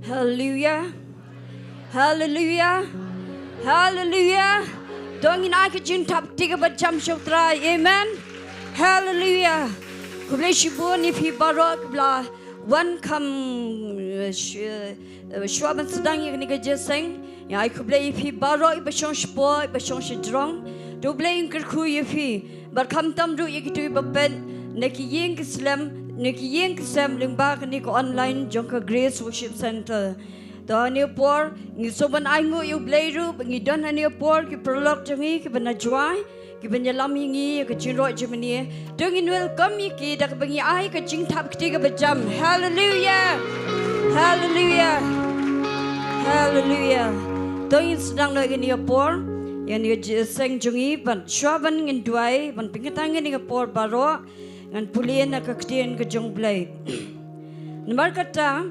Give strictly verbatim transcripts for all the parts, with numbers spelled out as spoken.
Hallelujah. Hallelujah. Hallelujah. To ngin ai ka jingthap kti kaba jam sha u Trai. Amen. Hallelujah. Khublei shibun ïa phi baroh kiba la wan kham, eh, sh-, eh, shuwa ban sdang ïa kane ka jingïaseng. Ïa, ai khublei ïa phi baroh, iba shong shapoh, iba shong shajrong. To U Blei un kyrkhu ïa phi. Bad khamtam ruh ïa kito kiba peit na ki ïing ki sem, na ki ïing ki sem lyngba kane ka online jong ka Grace Worship Centre. To ha kane ka por ngi sngewbha ban ainguh ïa U Blei ruh ba ngi don ha kane ka por ki paralok jong ngi kiba na Jowai, kiba ïalam ïa ngi ïa ka jingrwai jingmane. To ngin welcome ïa ki da kaba ngi ai ka jingthap kti kaba jam. Hallelujah. Hallelujah. Hallelujah. To ngin sdang noh ïa kane ka por, ïa kane ka jingïaseng jong ngi, ban shuwa ban ngin duwai, ban pynkyntang ïa kane ka por baroh, ngan pule na ka ktien ka jong U Blei. Namar kata,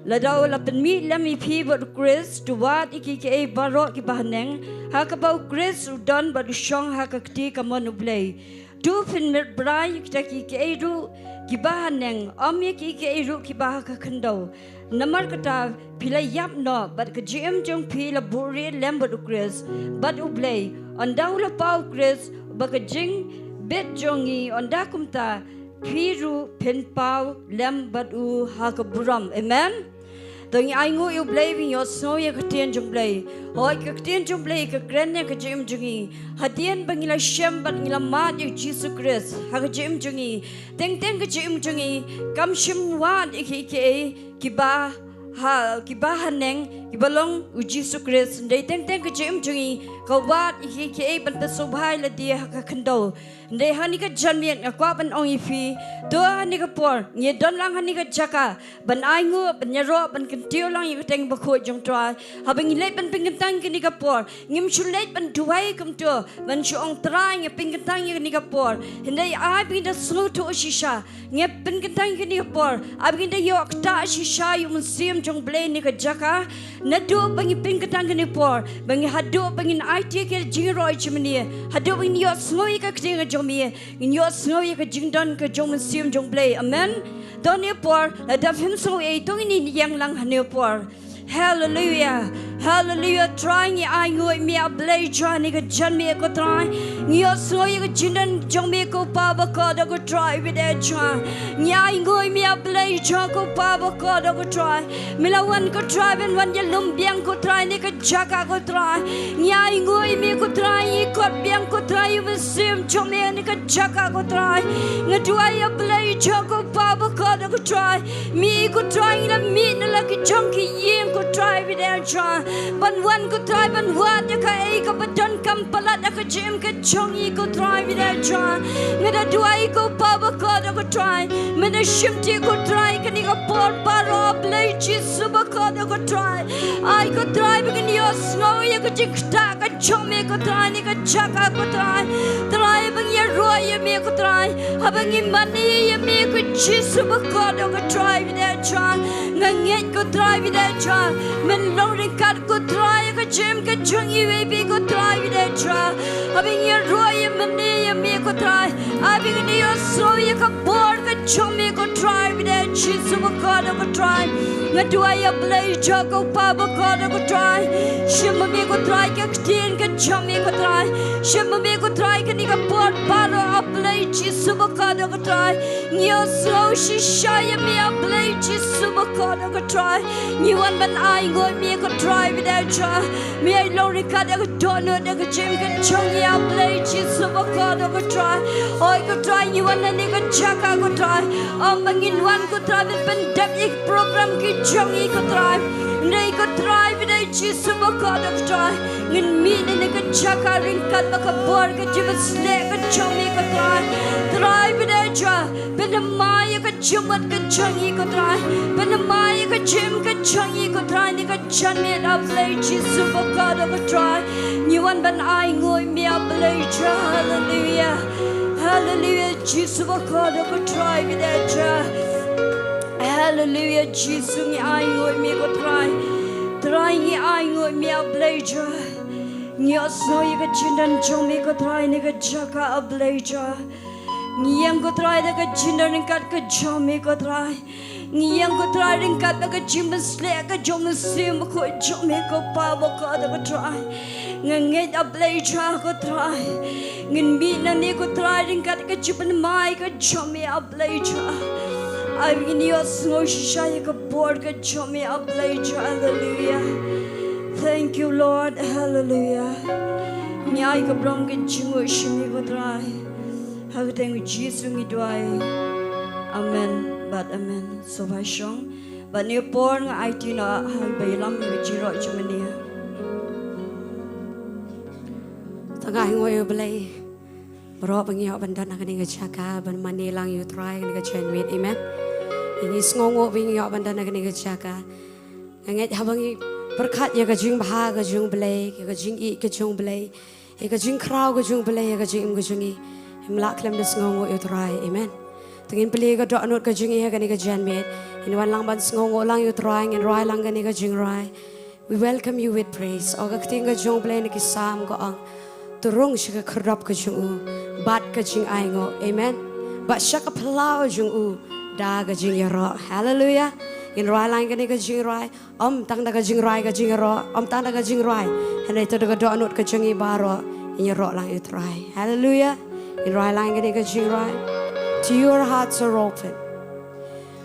lada u la pynmih lem ïa phi bad U Khrist, to wad ïa kiei kiei baroh kiba ha neng, ha kaba U Khrist u don bad u shong ha ka kti kamon U Blei. To pynmih bha ïa kita kiei kiei ruh kiba ha neng, ym ïa kiei kiei ruh kiba ha ka khyndew. Namar kata, phi la ïap noh, bad ka jingim jong phi la buhrieh lem bad U Khrist bad U Blei. Ynda u la paw U Khrist, bad ka jingbit jong ngi, ynda kumta, phi ruh phin paw lem bad u ha ka burom. Amen. To ngi ainguh ïa U Blei, ba ngi ïohsngew ïa ka ktien jong U Blei. Hooid, ka ktien jong U Blei ka kren ïa ka jingim jong ngi. Hadien ba ngi la shem bad ngi la mad ïa U Jisu Khrist ha ka jingim jong ngi, teng teng ka jingim jong ngi kam shym wad ïa kiei kiei kiba ha, kiba ha neng, kiba long U Jisu Khrist. Hynrei teng teng ka jingim jong ngi ka wad ïa kiei kiei ban pynsngewbha ïa lade ha ka khyndew. Hynrei ha kane ka janmiet nga kwah ban ong ïa phi, to ha kane ka por ngi don lang ha kane ka jaka ban ainguh, ban ïaroh, ban kyntiew lang ïa ka kyrteng bakhuid jong U Trai. Haba ngi leit ban pynkyntang ïa kane ka por, ngim shu leit ban duwai kumto, ban shu ong Trai nga pynkyntang ïa kane ka por. Hynrei ai ba ngin da sngewthuh shisha, nga pynkyntang ïa kane ka por, ai ba ngin da ïoh ktah shisha ïa U Mynsiem jong U Blei ha kane ka jaka. Naduh ba ngi pynkyntang ïa kane ka por, ba ngi haduh ba ngin aiti ïa ka jingrwai jingmane, haduh ba ngin ïohsngew ïa ka ktien ka jong me, ngin ïohsngew ïa ka jingdon ka jong U Mynsiem jong U Blei. Amen. To ha kane ka por, lada phim sngew ei, to ngin ïeng lang ha kane ka por. Hallelujah. Hallelujah. Trai ngi ainguh ïa me A Blei Jah ha kane ka janmiet ko Trai. Ngi ïohsngew ïa ka jingdon jong me ko Pa bakordor ko Trai bad Jah. Ngi ainguh ïa me A Blei Jah ko Pa bakordor ko Trai. Me la wan ko Trai ban wan ïalum biang ko Trai ha kane ka jaka ko Trai. Ngi ainguh ïa me ko Trai, ngi kot biang ko Trai ïa U Mynsiem jong me ha kane ka jaka ko Trai. Nga duwai A Blei Jah ko Pa bakordor ko Trai. Me ko Trai ngi la mih na la ki jong ki ïing ko Trai bad Jah. Ban wan ko Trai ban wad ïa kaei kaba donkam palat ha ka jingim ka jong ngi ko Trai bad Jah. Nga da duwai ko Pa bakordor ko Trai. Me da shimti ko Trai kane ka por baroh A Blei Jisu bakordor ko Trai. Ai ko Trai ba ngin ïohsngew ïa ka jingktah ka jong me ko Trai ha kane ka jaka ko Trai. Trai ba ngi ïaroh ïa me ko Trai. Haba ngi mane ïa me ko Jisu bakordor ko Trai bad Jah. Nga ngeit ko Trai bad Jah. Men long ryngkat ko Trai ha ka jingim ka jong ngi iwei pa iwei ko Trai bad Jah. Haba ngi ïaroh ïa mane ïa me ko Trai. Ai ba ngin ïohsngew ïa ka bor ka jong me ko Trai bad Jisu bakordor ko Trai. Nga duwai A Blei Jah ko Pa bakordor ko Trai. Shim ma me ko Trai ka ktien ka jong me ko Trai. Shim ma me ko Trai kane ka por baroh A Blei Jisu bakordor ko Trai. Ngi ïohsngew shisha ïa me A Blei Jisu bakordor ko Trai. Ngi wan ban ainguh ïa me ko Trai bad Jah. Me ai long ryngkat ïa ka dohnud ïa ka jingim ka jong ngi A Blei Jisu bakordor ko Trai. Oi ko Trai ngi wan ha kane ka jaka ko Trai. Ym ba ngin wan ko Trai ban pyndep ïa ki program ki jong ngi ko Trai. Hynrei ko Trai bad Jisu bakordor ko Trai. Ngin mih na kane ka jaka ryngkat bad ka bor ka jingbasleh ka jong me ko Trai. Trai bad Jah. Pynmih ïa ka jingmut ka jong ngi ko Trai. Pynmih ïa ka jingim ka jong ngi ko Trai ha kane ka janmiet A Blei Jisu bakordor ko Trai. Ngi wan ban ainguh ïa me A Blei Jah. Hallelujah. Hallelujah Jisu bakordor ko Trai bad Jah. Hallelujah Jisu ngi ainguh ïa me ko Trai. Trai ngi ainguh ïa me A Blei Jah. Ngi ïohsngew ïa ka jingdon jong me ko Trai ha kane ka jaka A Blei Jah. Ngi ïeng ko Trai da ka jingdon ryngkat ka jong me ko Trai. Ngi ïeng ko Trai ryngkat da ka jingpynsleh ka jong u Mynsiem Bakhuid jong me ko Pa bakordor ko Trai. Nga ngeit A Blei Jah ko Trai. Ngin mih nangne ko Trai ryngkat ka jingpynmai ka jong me A Blei Jah. Ai ngin ïohsngew shisha ïa ka bor ka jong me A Blei Jah. Hallelujah. Thank you Lord. Hallelujah. Ngi ai ka burom ka jingnguh sha me ko Trai. Ha ka kyrteng u Jisu ngi duwai. Amen bad amen. Sngewbha shong. Bad ne por nga aiti na ha ba ïalam ïa ka jingrot jong nga. Tang ai nguh ïa U Blei. Baroh ba ngi ïoh ban don ha kane ka jaka ban mane lang ïa U Trai ha kane ka janmiet. Amen. Ngi sngewnguh ba ngi ïoh ban don ha kane ka jaka. Nga ngeit haba ngi pyrkhat ïa ka jingbha ka jong U Blei, ïa ka jingïeit ka jong U Blei, ïa ka jingkhraw ka jong U Blei ïa ka jingim ka jong ngi, ngim lah khlem da sngewnguh ïa U Trai. Amen. Te ngin plie ka dohnud ka jong ngi ha kane ka janmiet. Ngin wan lang ban sngewnguh lang ïa U Trai, ngin rwai lang kane ka jingrwai. We welcome you with praise. O ka ktien ka jong U Blei na ki Salm ka ong, to rung sha ka khyrdop ka jong u bad ka jingainguh. Amen. Bad sha ka phyllaw jong u da ka jingïaroh. Hallelujah. Ngin rwai lang kane ka jingrwai. Ym tang da ka jingrwai ka jingïaroh, ym tang da ka jingrwai, hynrei to da ka dohnud ka jong ngi baroh ngin ïaroh lang ïa U Trai. Hallelujah. Ngin rwai lang kane ka jingrwai. To you our hearts are open.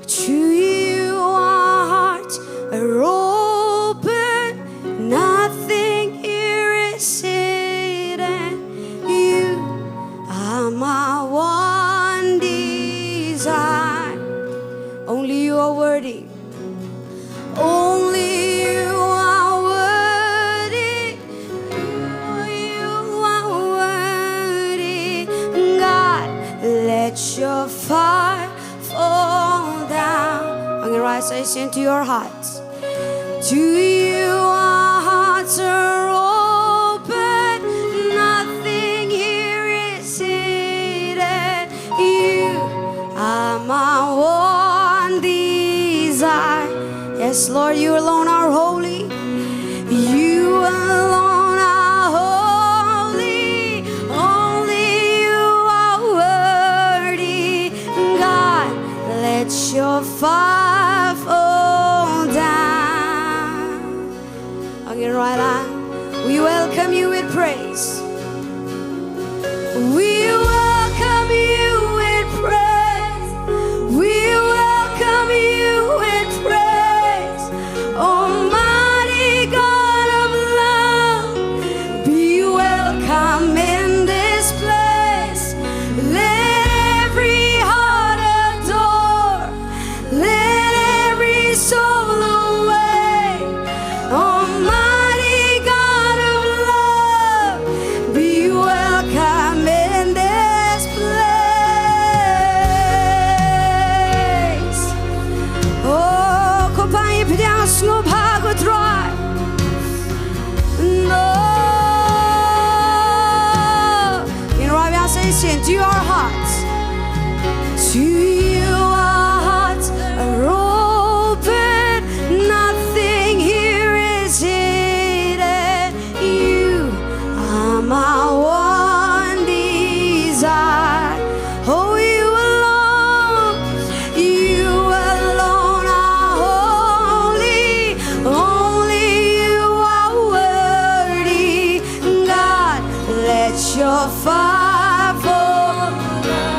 To you our hearts are open. Nothing here is hidden. You are my one desire. Only you are worthy. Only you are worthy. You, you are worthy. God, let your fire fall down. Ang rai sa isin to your hearts. To you our hearts are open. Nothing here is hidden. You are my one desire. Yes, Lord, you alone are holy. You alone are holy. Only you are worthy. God, let your fire fall down. Ang rai lang. We welcome you with praise. We welcome you with praise. We welcome you with praise. Almighty God of love, be welcome in this place. Let every heart adore. Let every soul awake. Almighty God of love, be welcome in this place. Oh, ko pa i pdiang sngewbha ko Trai. No. In Rabian says, to your hearts. To you our hearts are open. Nothing here is hidden. You are my one desire. Oh, you alone, you alone are holy. Only you are worthy. God, let your fire fall.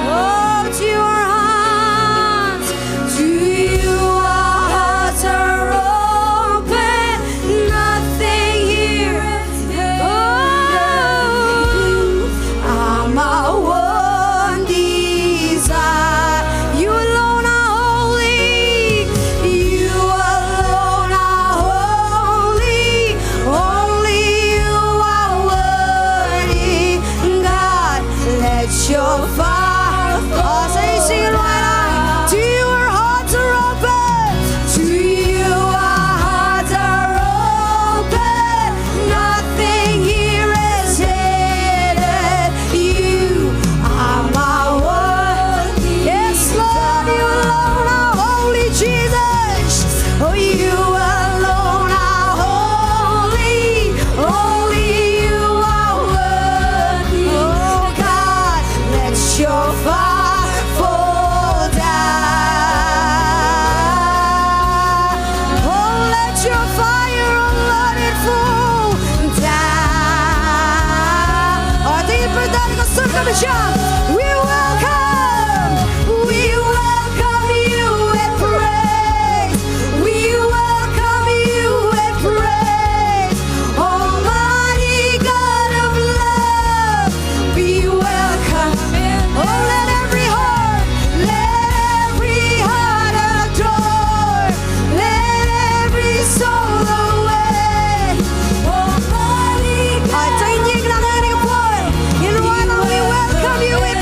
Oh, to your hearts, to you our hearts are open. Nothing here. Oh, I'm a one desire. You alone are holy. You alone are holy. Only you are worthy. God, let your fire fall. Oh, say, sing it right out. To you our hearts are open. To you our hearts are open. Nothing here is hidden. You are my worthy. Yes, Lord, you alone are holy, Jesus. Oh, you alone are holy. Only you are worthy. Oh, God, let your fire Jump. We welcome, we welcome you with praise. We welcome you with praise. Almighty God of love, be welcome. Oh, let every heart, let every heart adore. Let every soul awake. Almighty God. Ai, to ngin ïeng lang ha kane ka por. Ngin rwai lang, we welcome you with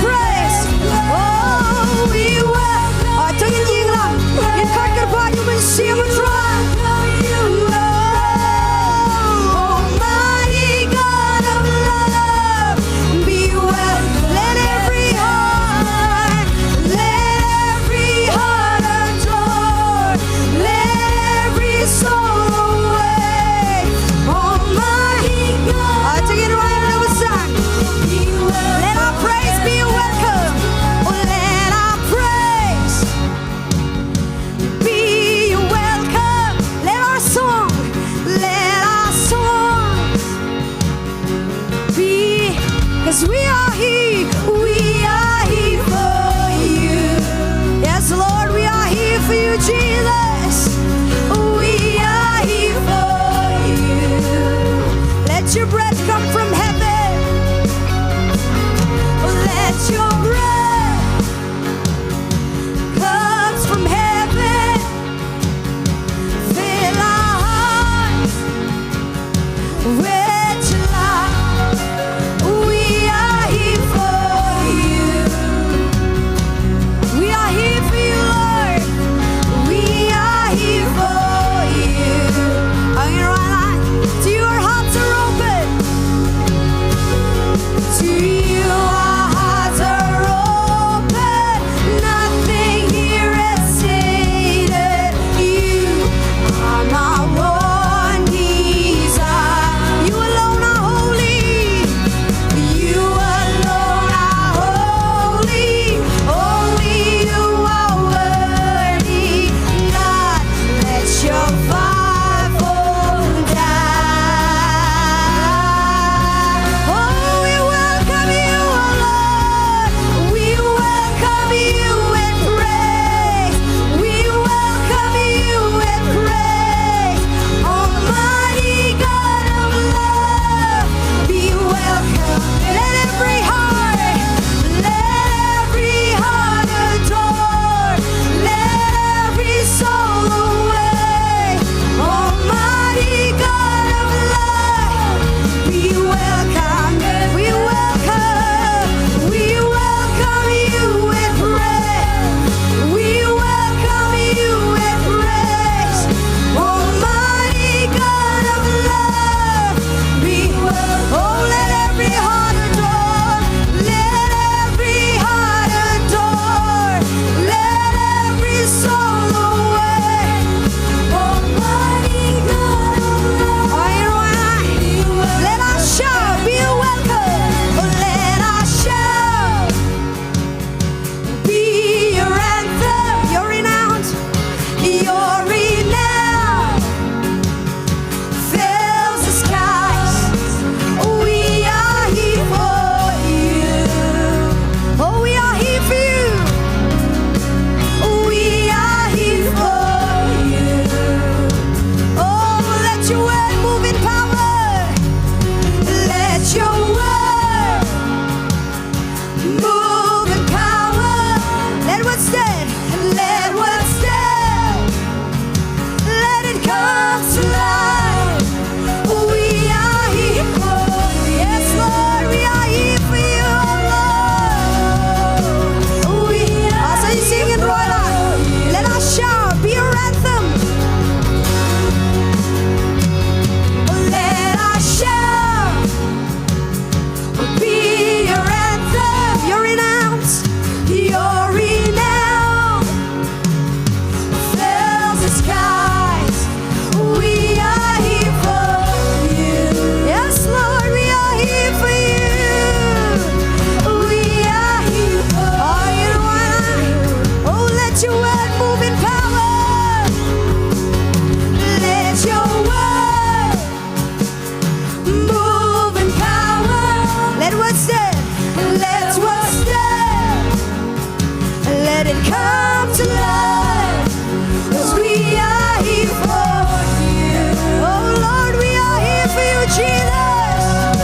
come to life. 'Cause we are here for you. Oh Lord, we are here for you, Jesus.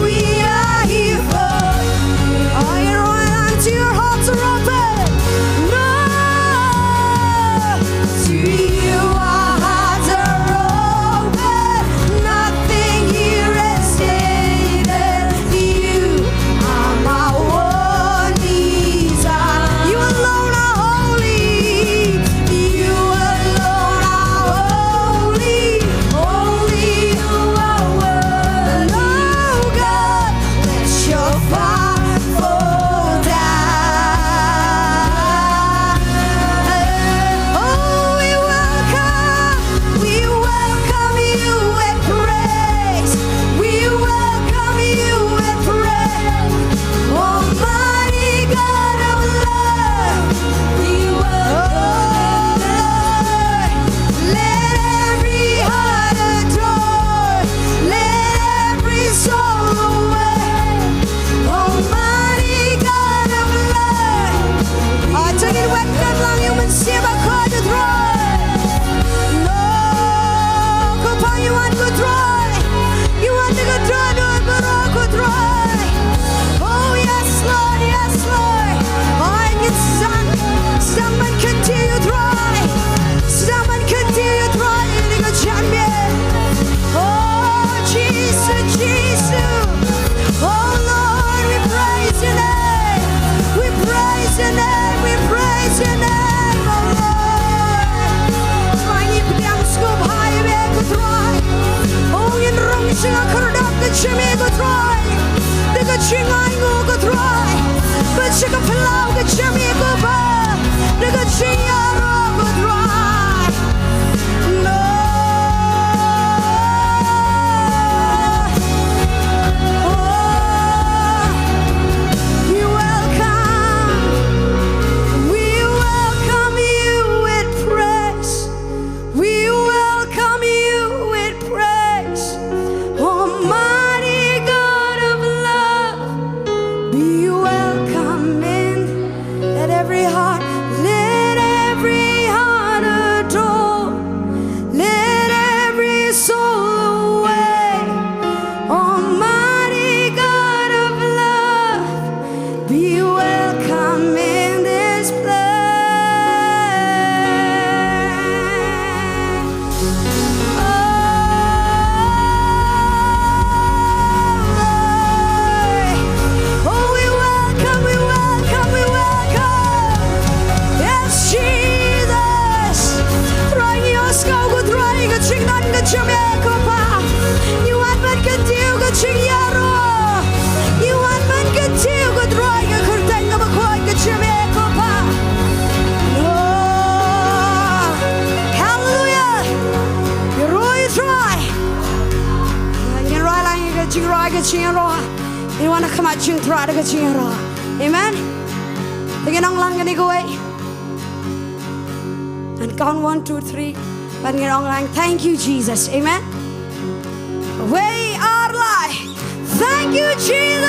We are here for you. Are you running to your hearts are open? No. To you our hearts are open. Nothing here is hidden. You are my one desire. You alone are holy. You alone are holy. Only you are worthy. Oh God, let your fire fall down. Oh, we welcome, we welcome you with praise. We welcome you with praise. Almighty God of love, we welcome you. Let every heart adore, let every soul awake. Almighty God of love. Ah, to ngin wad kyrpang ïa u Mynsiem Bakhuid U Trai. No, ko pa ïa u wan ko Trai. Ïa u wan ko Trai, no, baroh ko Trai. Oh yes Lord, yes Lord. Oh, ngin sdang, sdang ban kyntiew ïa u Trai. Sdang ban kyntiew ïa u Trai ïa kane ka janmiet. Oh, Jisu, Jisu. Oh Lord, we praise your name. We praise your name. We praise your name, oh Lord. Trai, ngi pdiang sngewbha ïa me ko Trai. Oh, ngin rung sha ka khyrdop ka jong me ko Trai. Da ka jingainguh ko Trai. Bad sha ka phyllaw ka jong me ko Pa. Da ka jingïaroh ko Trai. Lord. Oh, we welcome, we welcome you with praise. We welcome you with praise. Almighty God of love, be welcome in. Let every heart, let every heart adore. Let every soul awake. Almighty God of love, be welcome in this place. Oh, we welcome, we welcome, we welcome. Yes, Jesus. Trai, ngi ïohsngew ko Trai ka jingdon ka jong me ko Pa. Ngi wan ban kyntiew ka jingïaroh. Ngi wan ban kyntiew ko Trai ka kyrteng kaba khuid ka jong me ko Pa. Oh, hallelujah. Ïaroh ïa u Trai. Ngin rai lang ïa ka jingrwai ka jingïaroh. Ngin wan ha khmat jong u Trai da ka jingïaroh. Amen. Te ngin ong lang kane kawei. And count one, two, three. Bad ngin ong lang, thank you, Jesus. Amen. We are live. Thank you, Jesus.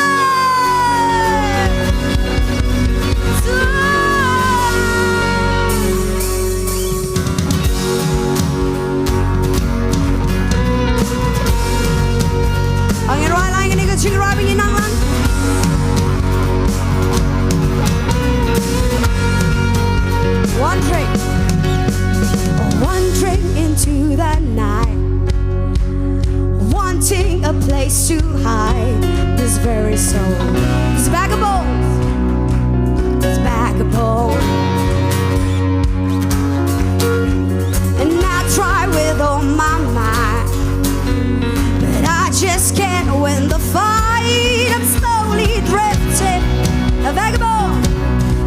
Ang ïaroh lang ïa kane ka jingrwai ba ngin nang lang. Wandering, wandering into the night, wanting a place to hide. This very soul, this vagabond, this vagabond. And I try with all my might, but I just can't win the fight. I'm slowly drifting, a vagabond,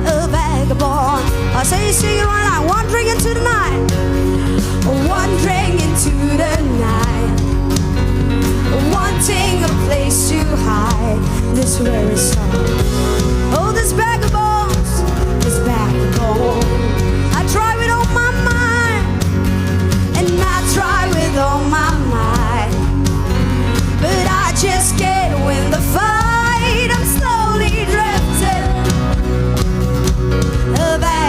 a vagabond. I say you sing it right now. Wandering into the night, wandering into the night, wanting a place to hide. This very soul, oh, this vagabond, this vagabond. I try with all my might, and I try with all my might, but I just can't win the fight. I'm slowly drifting, a vagabond.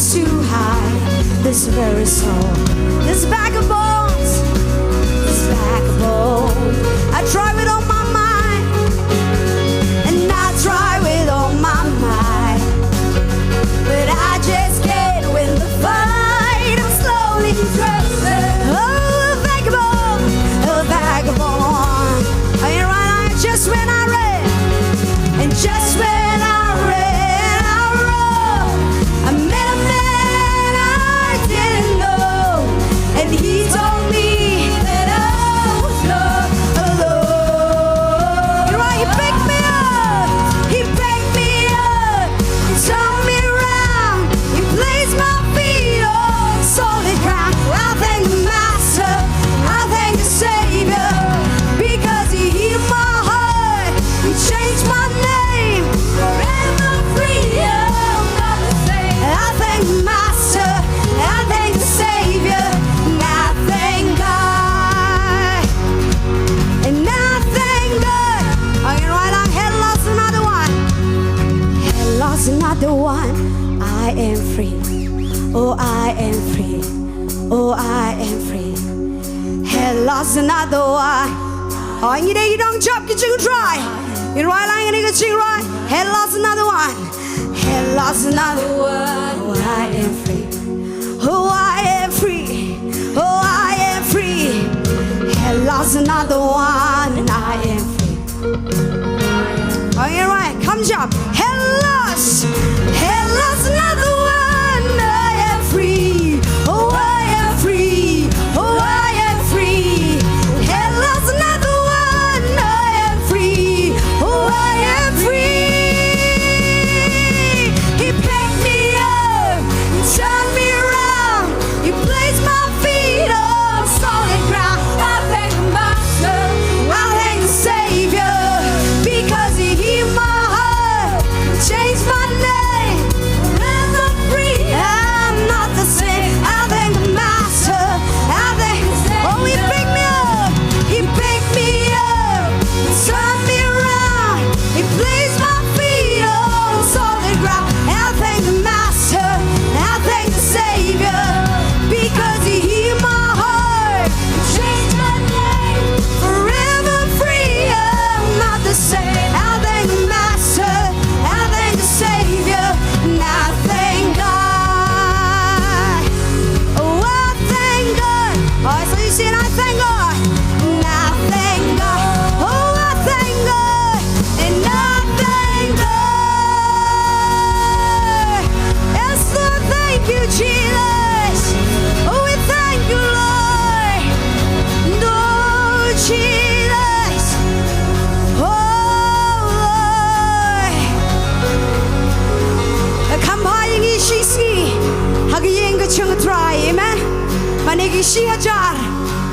Too high, this very soul, this vagabond, this vagabond. I try with all my mind, and I try with all my might, but I just can't win the fight. I'm slowly drifting. Oh, vagabond, oh, vagabond. Are you right? Just when I ran, and just when I ran, I ran. I met a man I didn't know, and he told me that I was not alone. You're right, he picked me up, he picked me up, he turned me around, he placed my feet on solid ground. I thank the Master, I thank the Savior, because he healed my heart, he changed my name. Forever free, I'm not the same. I thank the Master, I thank the Savior, and I thank God, and I thank God. All right, head lost another one. Head lost another one. I am free. Oh, I am free. Oh, I am free. Head lost another one. Oh, ngi dei ki nongjop ki jingrwai. Ngi rwai lang ïa kane ka jingrwai. Head lost another one. Head lost another one. Oh, I am free. Oh, I am free. Oh, I am free. Head lost another one. I am free. All right, come jump. Head lost. Head lost another one. I am free. Oh, I am free. Oh, I am free. Head lost another one. I am free. Oh, I am free. He picked me up, turned me around. He placed my feet on solid ground. I thank the Master, I thank the Savior, because he healed my heart, changed my name. Forever free, I'm not the same. I thank the Master, I thank the Savior. Oh, he picked me up, he picked me up, he turned me around, he placed my feet on solid ground. I thank the Master, I thank the Savior, because he healed my heart, changed my name. Forever free, I'm not the same. I thank the Master, I thank the Savior, and I thank God. Oh, I thank God. Oh, so you sing, I thank God. And I thank God. Oh, I thank God. And I thank God. Yes, Lord, thank you, Jesus. Oh, we thank you, Lord. No, Jesus. Oh, Lord. Kham bha ïa ngi shi sngi ha ka ïing ka jong U Trai. Amen. Mane ki shi hajar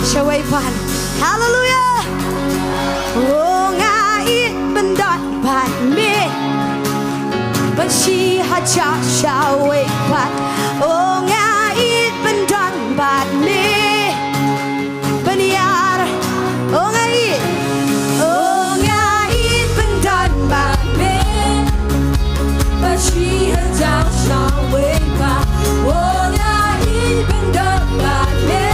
shawei pat. Hallelujah. Oh, nga ïeit ban don bad me, ban shi hajar shawei pat. Oh, nga ïeit ban don bad me, ban ïar. Oh, nga ïeit. Oh, nga ïeit ban don bad me, ban shi hajar shawei pat. Oh, nga ïeit ban don bad me,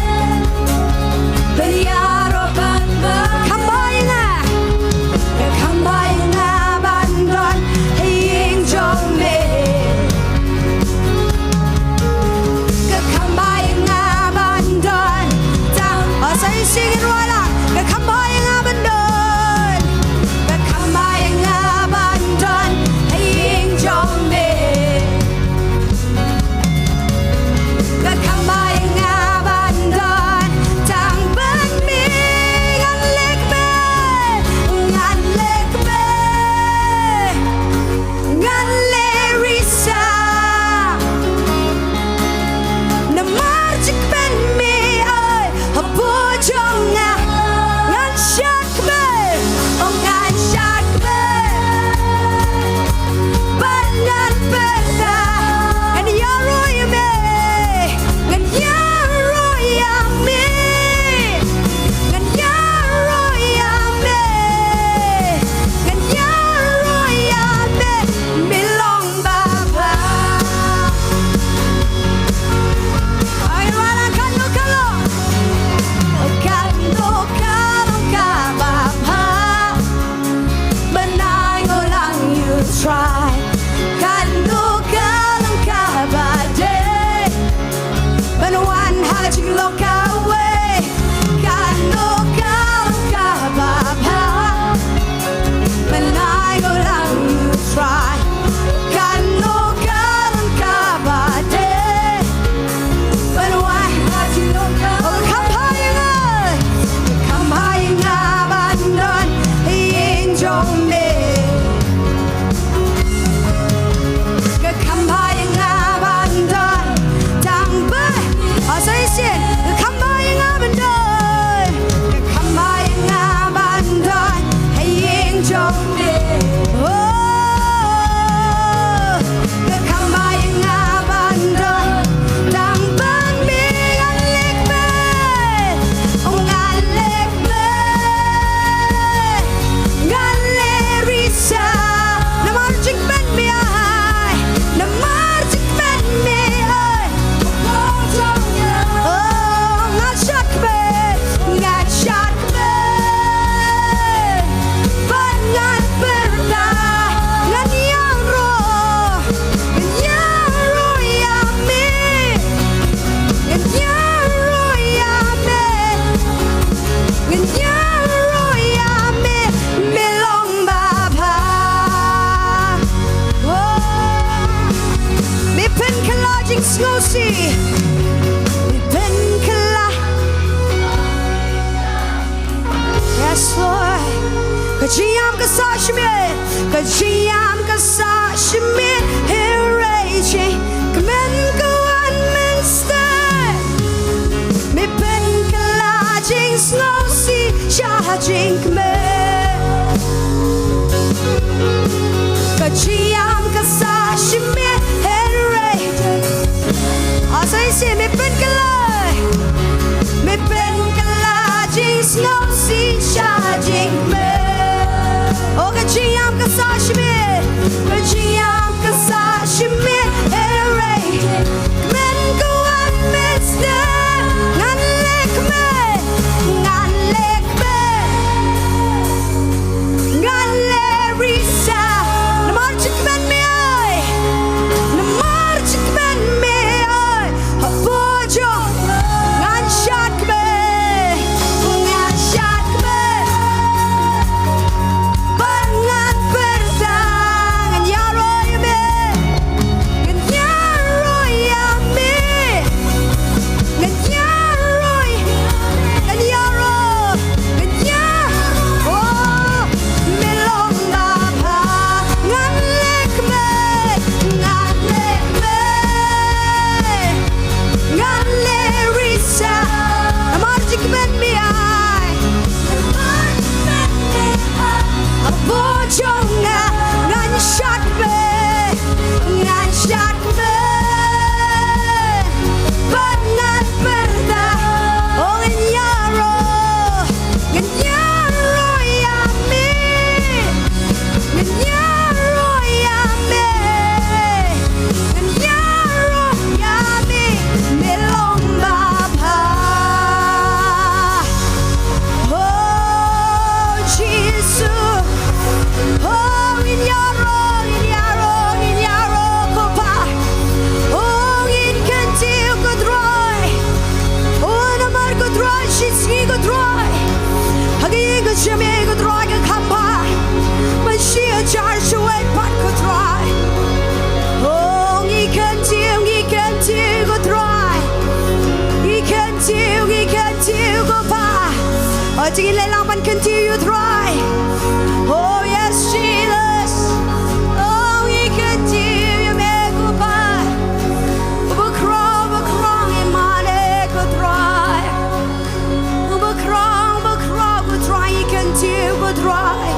ban ïaroh bad me. Kham bha ïa nga, kham bha ïa nga ban don ha ïing jong me. Long kawei, kano ka long kaba bha. Mynta nga dang ïa u Trai. Kano ka long kaba dei. Ban wai ha jong ka. Oh, kham bha ïa nga. Kham bha ïa nga ban don ha ïing jong me. Ka kham bha ïa nga ban don tang ba. Oh, sa shisien. Ka kham bha ïa nga ban don. Ka kham bha ïa nga ban don ha ïing jong me. Oh, ka kham bha ïa nga ban don tang ba me ngan leh me. Oh, ngan leh me. Ngan leh risa. Namar jingkmen me ai. Namar jingkmen me ai. Oh, ngan shad kmen. Ngan shad kmen. Ban ngan pyrta. Ngan ïaroh. Ngan ïaroh ïa me. Ngan ïaroh ïa me. Ngan ïaroh ïa me. Me long babha. Oh. Me pynkylla jingsngewsih. Me pynkylla. Yes, Lord. Ka jingïam ka sah shimet, ka jingïam ka sah shimet, hynrei jingkmen ka wan mynstep. Me pynkylla jingsngewsih sha jingkmen. Ka jingïam ka sah shimet, hynrei. Oh, sa shisien me pynkylla. Me pynkylla jingsngewsih sha jingkmen. Oh, ka jingïam ka sah shimet. Ka jingïam ka sah shimet. Hynrei kmen ka wan mynstep. Ngan leh kmen. Ngan leh kmen. Ngan leh risa. Namar jingkmen me ai. Namar jingkmen me ai. Hapoh jong ngan shad kmen. Ngan shad kmen. Ban ngan pyrta. Ngan ïaroh ïa me. Ngan ïaroh ïa me. Ngan ïaroh, ngan ïaroh, ngan ïaroh. Oh, me long babha. Ngan leh kmen, ngan leh kmen. Ngan leh risa. Namar jingkmen me ai. Namar jingkmen me ai. Hapoh jong nga ngan shad kmen. Ngan shad kmen. Ban ngan pyrta. Oh, ngan ïaroh. Ngan ïaroh ïa me. Ngan ïaroh ïa me. Ngan ïaroh ïa me. Me long babha. Oh, Jisu. Oh, ngin ïaroh, ngin ïaroh, ngin ïaroh, ko Pa. Oh, ngin kyntiew, ko Trai. Oh, namar ko Trai, shi sngi, ko Trai. Ha ka ïing ka jong me, ko Trai, ka kham bha. Ban shi hajar shawei pat, ko Trai. Oh, ngi kyntiew, ngi kyntiew, ko Trai. Ngi kyntiew, ngi kyntiew, ko Pa. Oh, to ngin leh lang ban kyntiew ïa u Trai. Oh, yes, Jesus. Oh, ngi kyntiew ïa me, ko Pa. Uba khraw, uba khraw, ïa mane, ko Trai. Uba khraw, uba khraw, ko Trai, ngi kyntiew, ko Trai.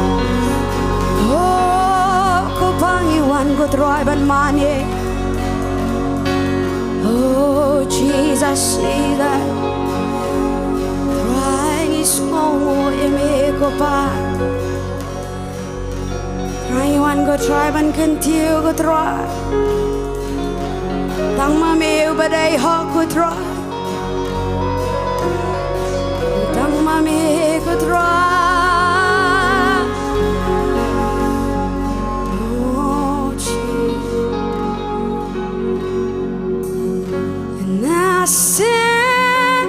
Oh, ko Pa ngi wan, ko Trai, ban mane. Oh, Jesus, Jesus. Trai ngi sngewnguh ïa me ko Pa. Trai ngi wan ko Trai ban kyntiew ko Trai. Tang ma me uba dei hok ko Trai. Tang ma me ko Trai. Oh, Jesus. Na seh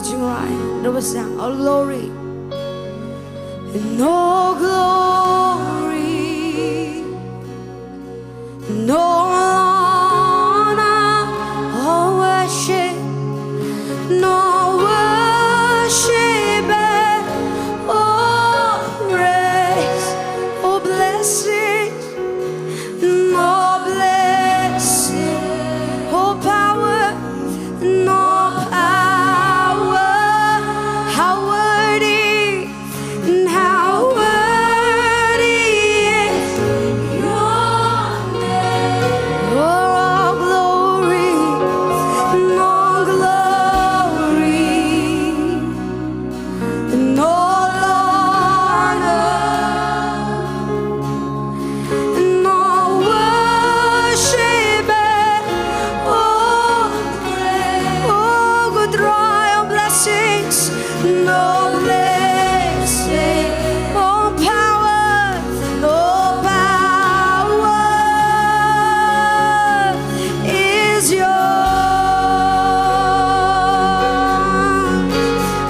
Jingrai, da ba sang, all glory. And all glory. And all honor, all worship. And all worship and all praise, all blessing. No blessing, oh power, no power, how worthy, how worthy is your name. Oh, glory, no glory. And all honor, and all worship, and all praise. Oh, good royal blessings, and all blessing, all power, and all power is yours.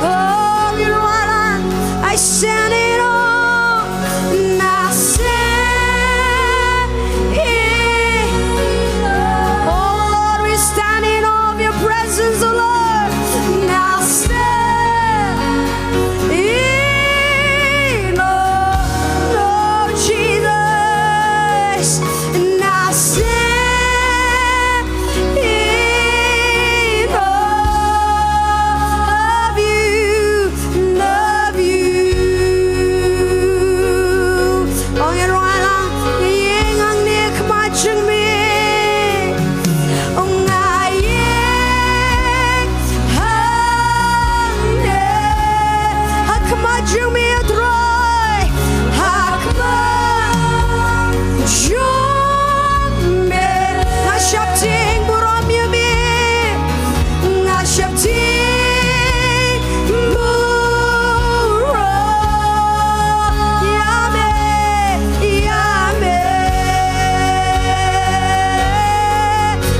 Oh, you know what? I, I send it all. And I send it. Oh, Lord, we stand in awe of your presence, oh, Lord. And I stand in awe, Lord Jesus. And I stand in awe of you, of you. Ong ïa ruh lang, ïeng hangne ha khmat jong me. Ong nga ïeng hangne ha khmat jong me, ïa Trai, ha khmat jong me. Nga sheptieng burom ïa me. Nga sheptieng burom ïa me, ïa me.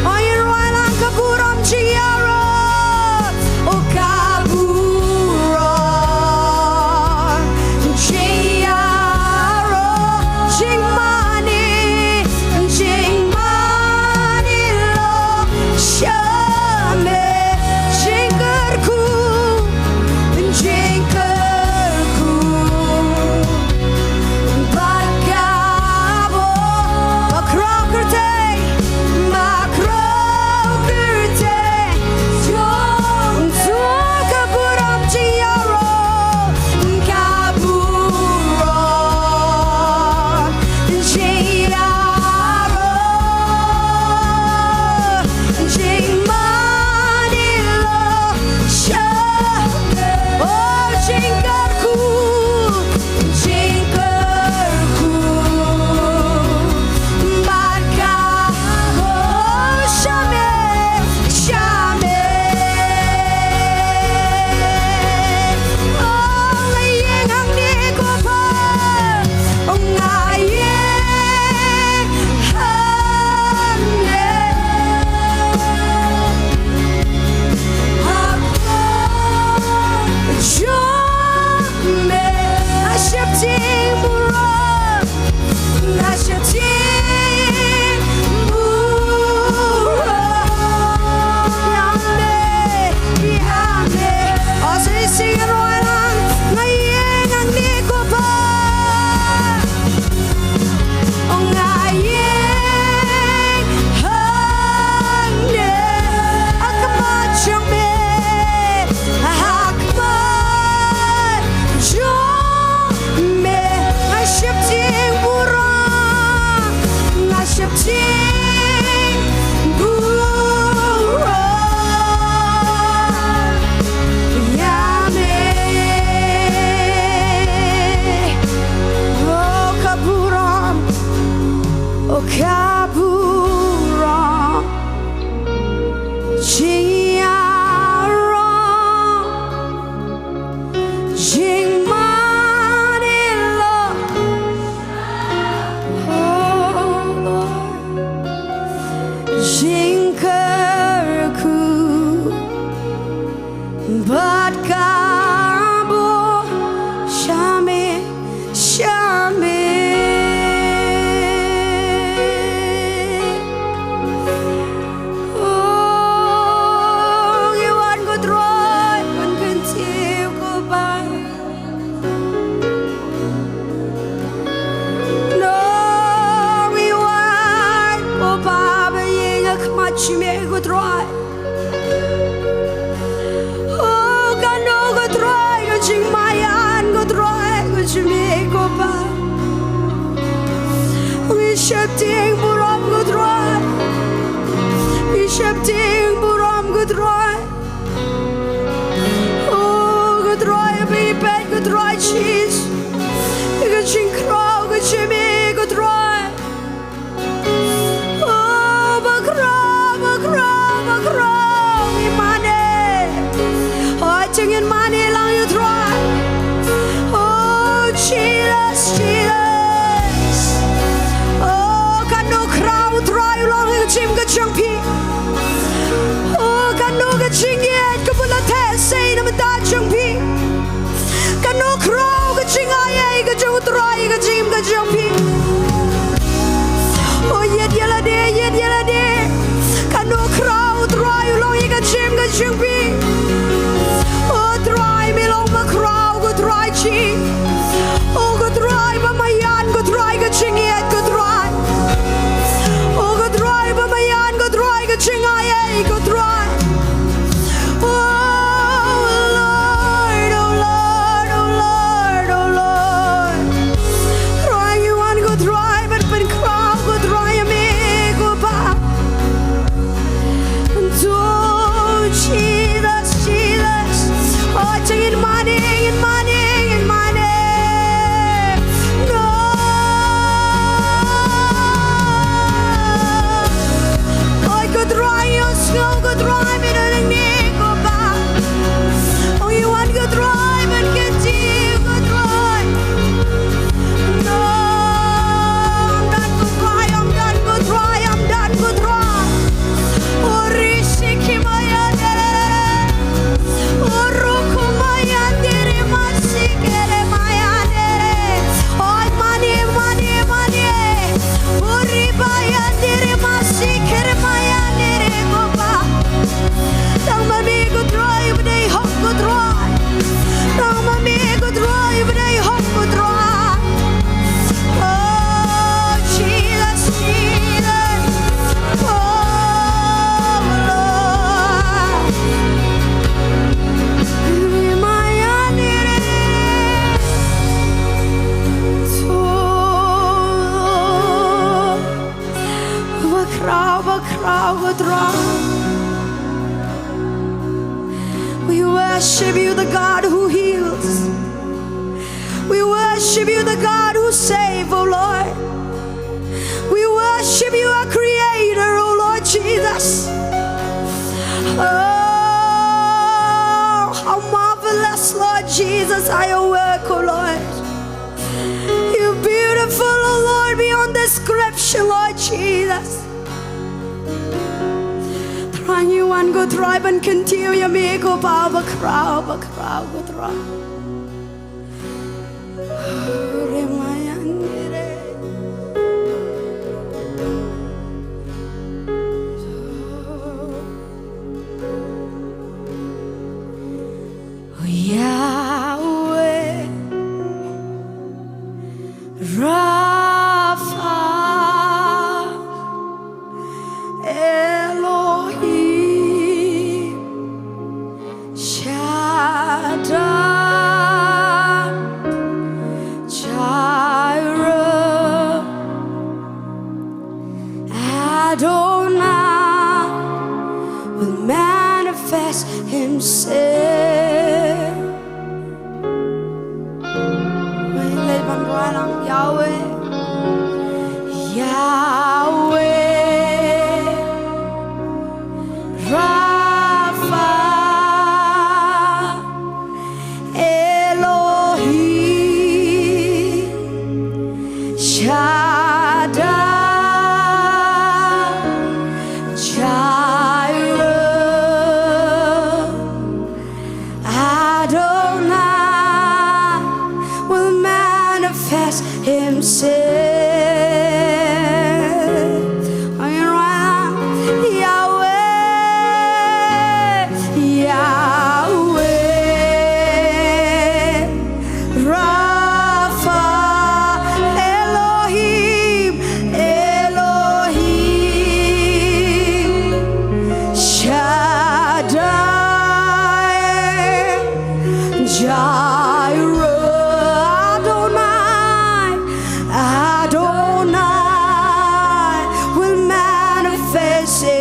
Ong ïa ruh lang, ka burom jingïaroh. Oh, ka burom jingïaroh, jingmane, jingmane long sha me, jingkyrkhu, jingkyrkhu. Bad ka burom, bakhraw kyrteng, bakhraw kyrteng jong, jong ka burom jingïaroh, ka burom jingïaroh, jingmane long sha me. Oh, jingkyrkhu, jingkyrkhu, bad ka burom sha me, sha me. Oh, nga ïeng hangne ko Pa. Ong nga ïeng hangne ha khmat jong me. Nga sheptieng burom, nga sheptieng burom ïa me, ïa me. Oh, sa shisien ruh lang, nga ïeng hangne ko Pa. Ong nga ïeng hangne ha khmat jong me, ha khmat jong me. Nga sheptieng burom, nga sheptieng burom ïa me. Oh, ka burom, oh, ka burom jingïaroh, jingmane long, oh Lord, jingkyrkhu, bad Shim ïa ko Trai. Oh, kano ko Trai ka jingmaïan ko Trai ka jingmih ko Pa. Ngi sheptieng burom ko Trai. Ngi sheptieng burom ko Trai. Oh, ko Trai, ba ngi peit ko Trai Jisu. Ka jingkhraw ka jingmih ko Trai. Oh, ba khraw, ba khraw, ba khraw, ngin mane. Oh, jong ngin mane lang ïa u Trai. Oh, Jesus, Jesus. Oh, kano khraw u Trai u long ha ka jingim ka jong phi. Oh, kano ka jingngeit kaba la theh sei na bynta jong phi. Kano khraw ka jingai ei ka jong u Trai ka jingim ka jong phi. Oh, ïeit ïa lade, ïeit ïa lade. Kano khraw u Trai u long ïa ka jingim ka jong phi. Oh, Trai me long ba khraw ko Trai Jisu. Oh, ko Trai ba maïan ko Trai ka jingngeit ko Trai. Oh, ko Trai ba maïan ko Trai ka jingai ei ko Trai. Oh, Lord, oh, Lord, oh, Lord, oh, Lord. Trai ngi wan ko Trai ban pynkhraw ko Trai ïa me ko Pa. Oh, Jesus, Jesus. Oh, jong ngin mane, ngin mane, ngin mane. No. Oi, ko Trai, ïohsngew ko Trai, me don hangne ko Pa. Ong ïa wan ko Trai, ban kyntiew ko Trai. No, ym don ko Trai, ym don ko Trai, ym don ko Trai. Ori shiki maya dere. Oro ko maya dere, masi kere maya dere. Oi, mane, mane, mane. Ori baya dere, masi kere maya dere, ko Pa. Tang ma me ko Trai, ba dei hok ko Trai. Tang ma me ko Trai, ba dei hok ko Trai. Oh, Jesus, Jesus. Oh, Lord. Maya dere. Oh, ba khraw, ba khraw ko Trai. We worship you, the God who heals. We worship you, the God who saves, oh Lord. We worship you, our Creator, oh Lord Jesus. Oh, how marvelous, Lord Jesus, are your work, oh Lord. You're beautiful, oh Lord, beyond description, Lord Jesus. Trai ngi wan ko Trai ban kyntiew ïa me ko Pa, ba khraw, ba khraw ko Trai. Yahweh Rapha, Elohim Shaddai, Jireh, Adonai will manifest himself. Wei lei ban rwai lang Yahweh, Yahweh.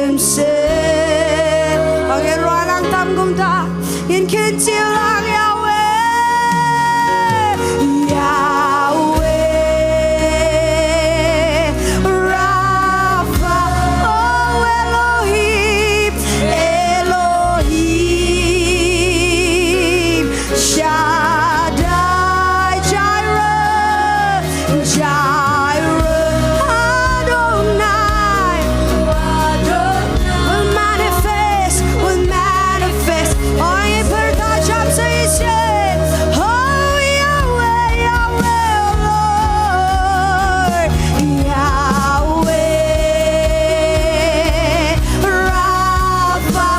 Ym sngewsih. Ba ngin rwai lang tam kumta. Ngin kyntiew lang Yahweh. Yahweh Rapha, oh Elohim, Elohim Shaddai, Jireh, Jireh, Adonai, Adonai, will manifest, will manifest. Oh, ngin pyrta jam sa ïa shisien. Oh, Yahweh, Yahweh, oh Lord. Yahweh Rapha,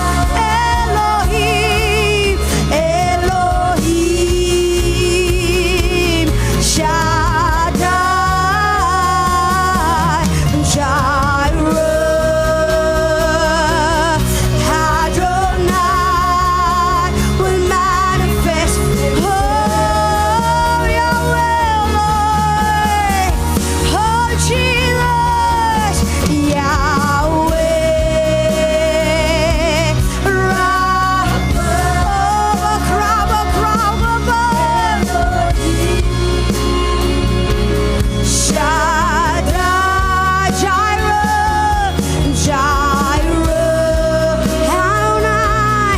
Elohim, Elohim Shaddai, Jireh, Adonai will manifest. Oh, Yahweh, Lord. Oh, Jesus. Yahweh Rapha, oh, Rapha, Rapha, Rapha. Shaddai, Jireh, Jireh, Adonai,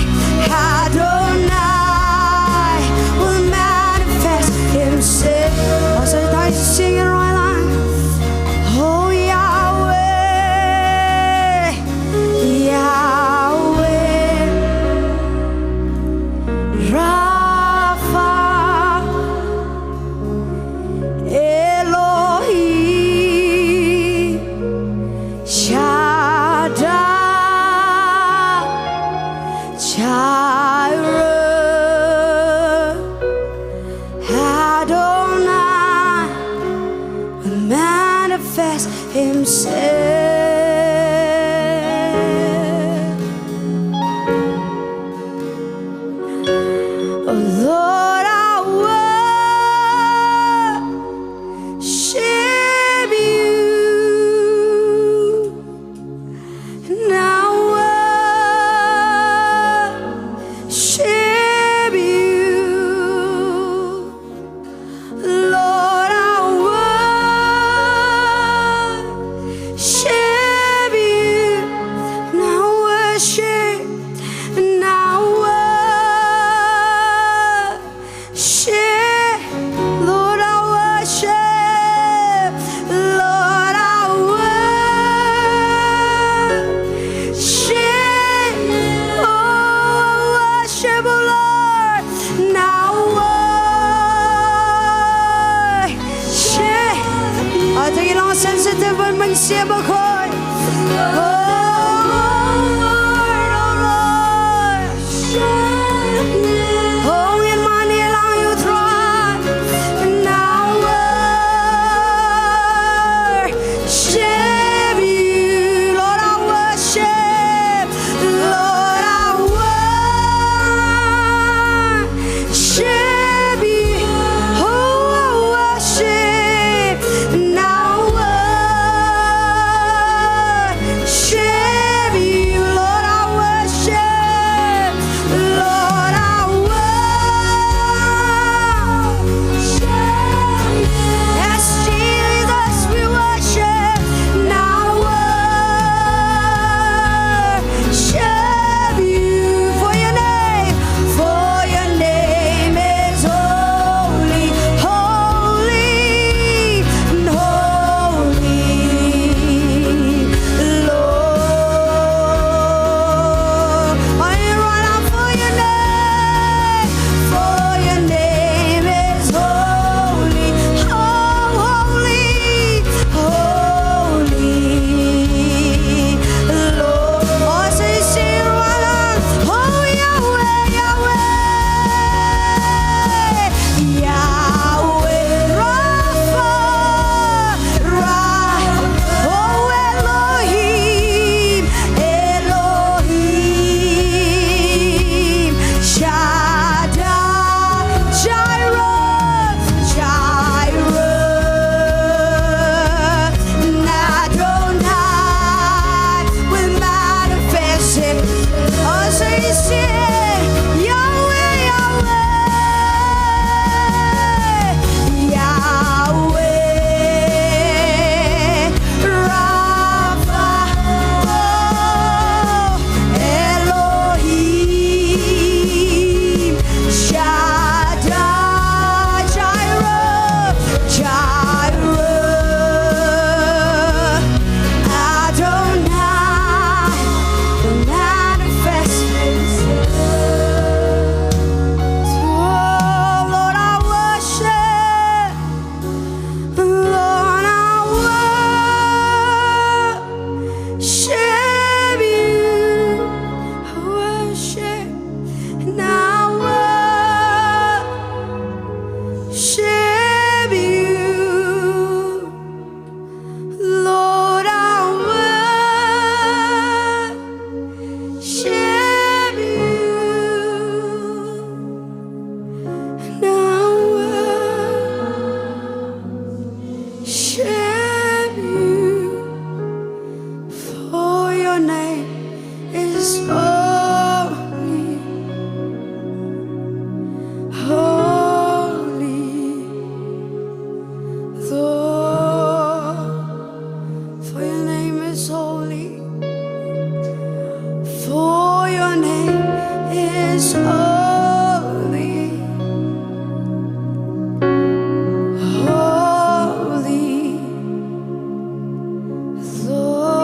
Adonai will manifest himself. Oh, so let's sing it right line. Oh, Yahweh, Yahweh Rapha, Elohim Shaddai, Jireh, Adonai will manifest himself. Oh Lord, I worship you. And I worship you. Lord, I worship you. And I worship, and I worship. Lord, I worship. Lord, I worship. Oh, I worship, oh Lord. And I worship. Ato ngi long sensitive ban mynsiem bakhuid. Oh, Lord, oh Lord. Oh, ngin mane lang ïa u Trai. And I worship you, Lord, I worship. Lord, I worship you. Oh, I worship. And I worship. Holy, holy, Lord, for your name is holy, for your name is holy, holy, Lord.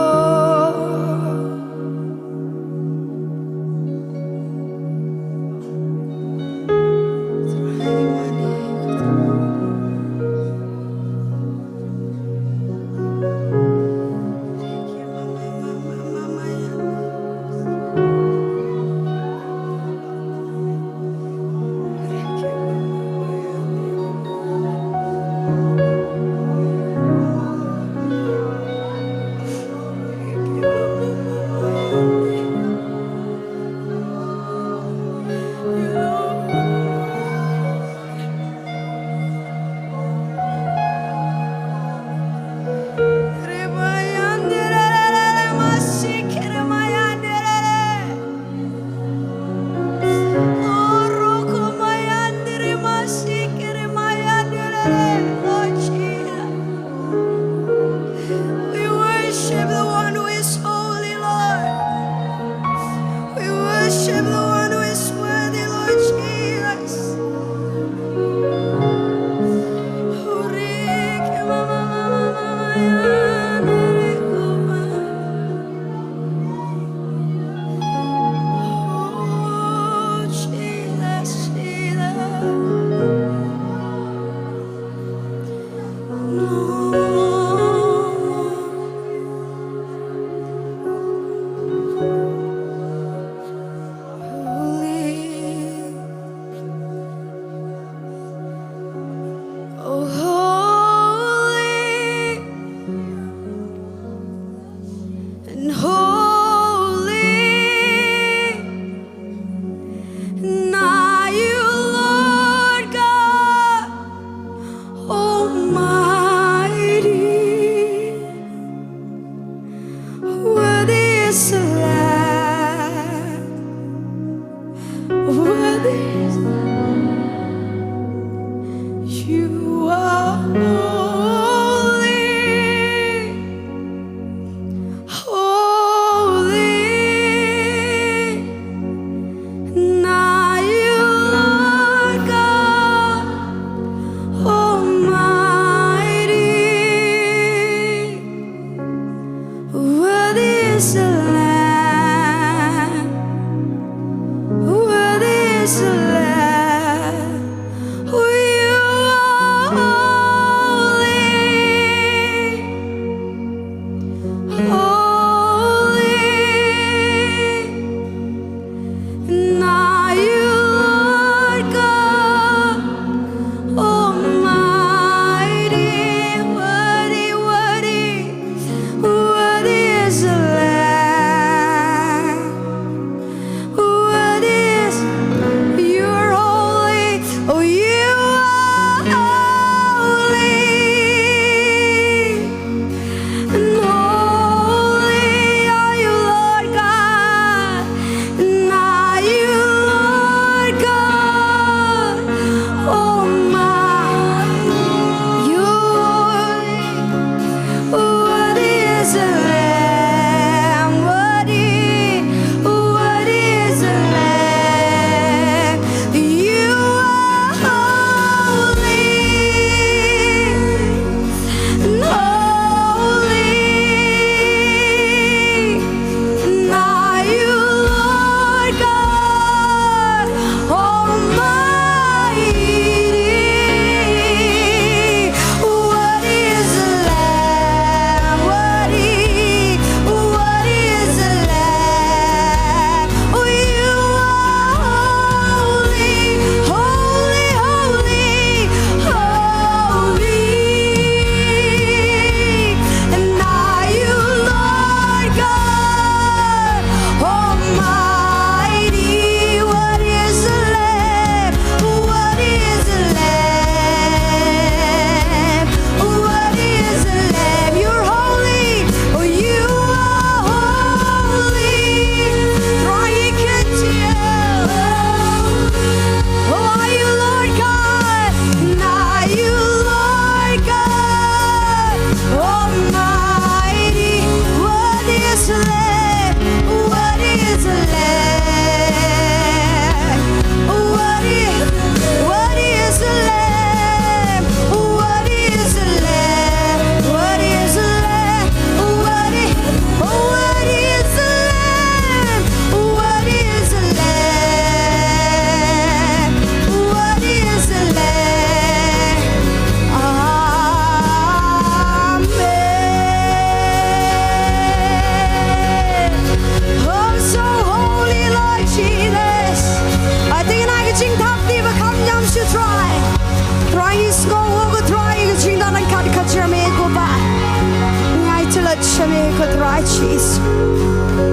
Jisoo.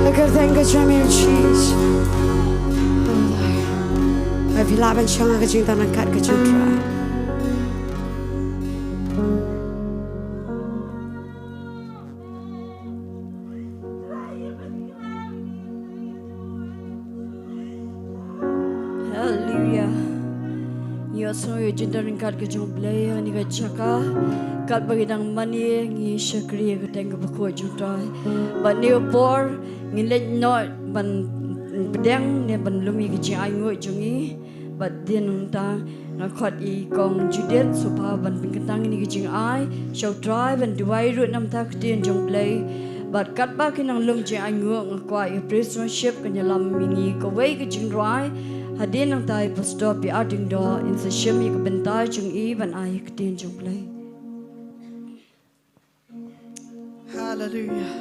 Ha ka kyrteng ka jong me Jisoo. Ai phi lah ban shong ha ka jingdonkam ka jong U Trai. Haleluya. Ngi ïohsngew ïa ka jingdonkam ka jong U Blei ha kane ka jaka. Katba ngi dang mane ngi shakri ïa ka kyrteng kaba khuid jong U Trai. Bad ha kane ka por ngin leit noh ban pdiang ne ban lum ïa ka jingainguh jong ngi. Bad hadien nangta nga khot ïa i kong Judith Soopha ban pynkyntang ïa kane ka jingai sha U Trai, ban duwai ruh namar ka ktien jong U Blei. Bad katba ki nang lum jingainguh nga kwah ïa ka praise worship kan ïalam ïa ngi kawei ka jingrwai. Hadien nangta i Pastor P R Diengdoh in sa shim ïa ka bynta jong i ban ai ïa ka ktien jong U Blei. Haleluya.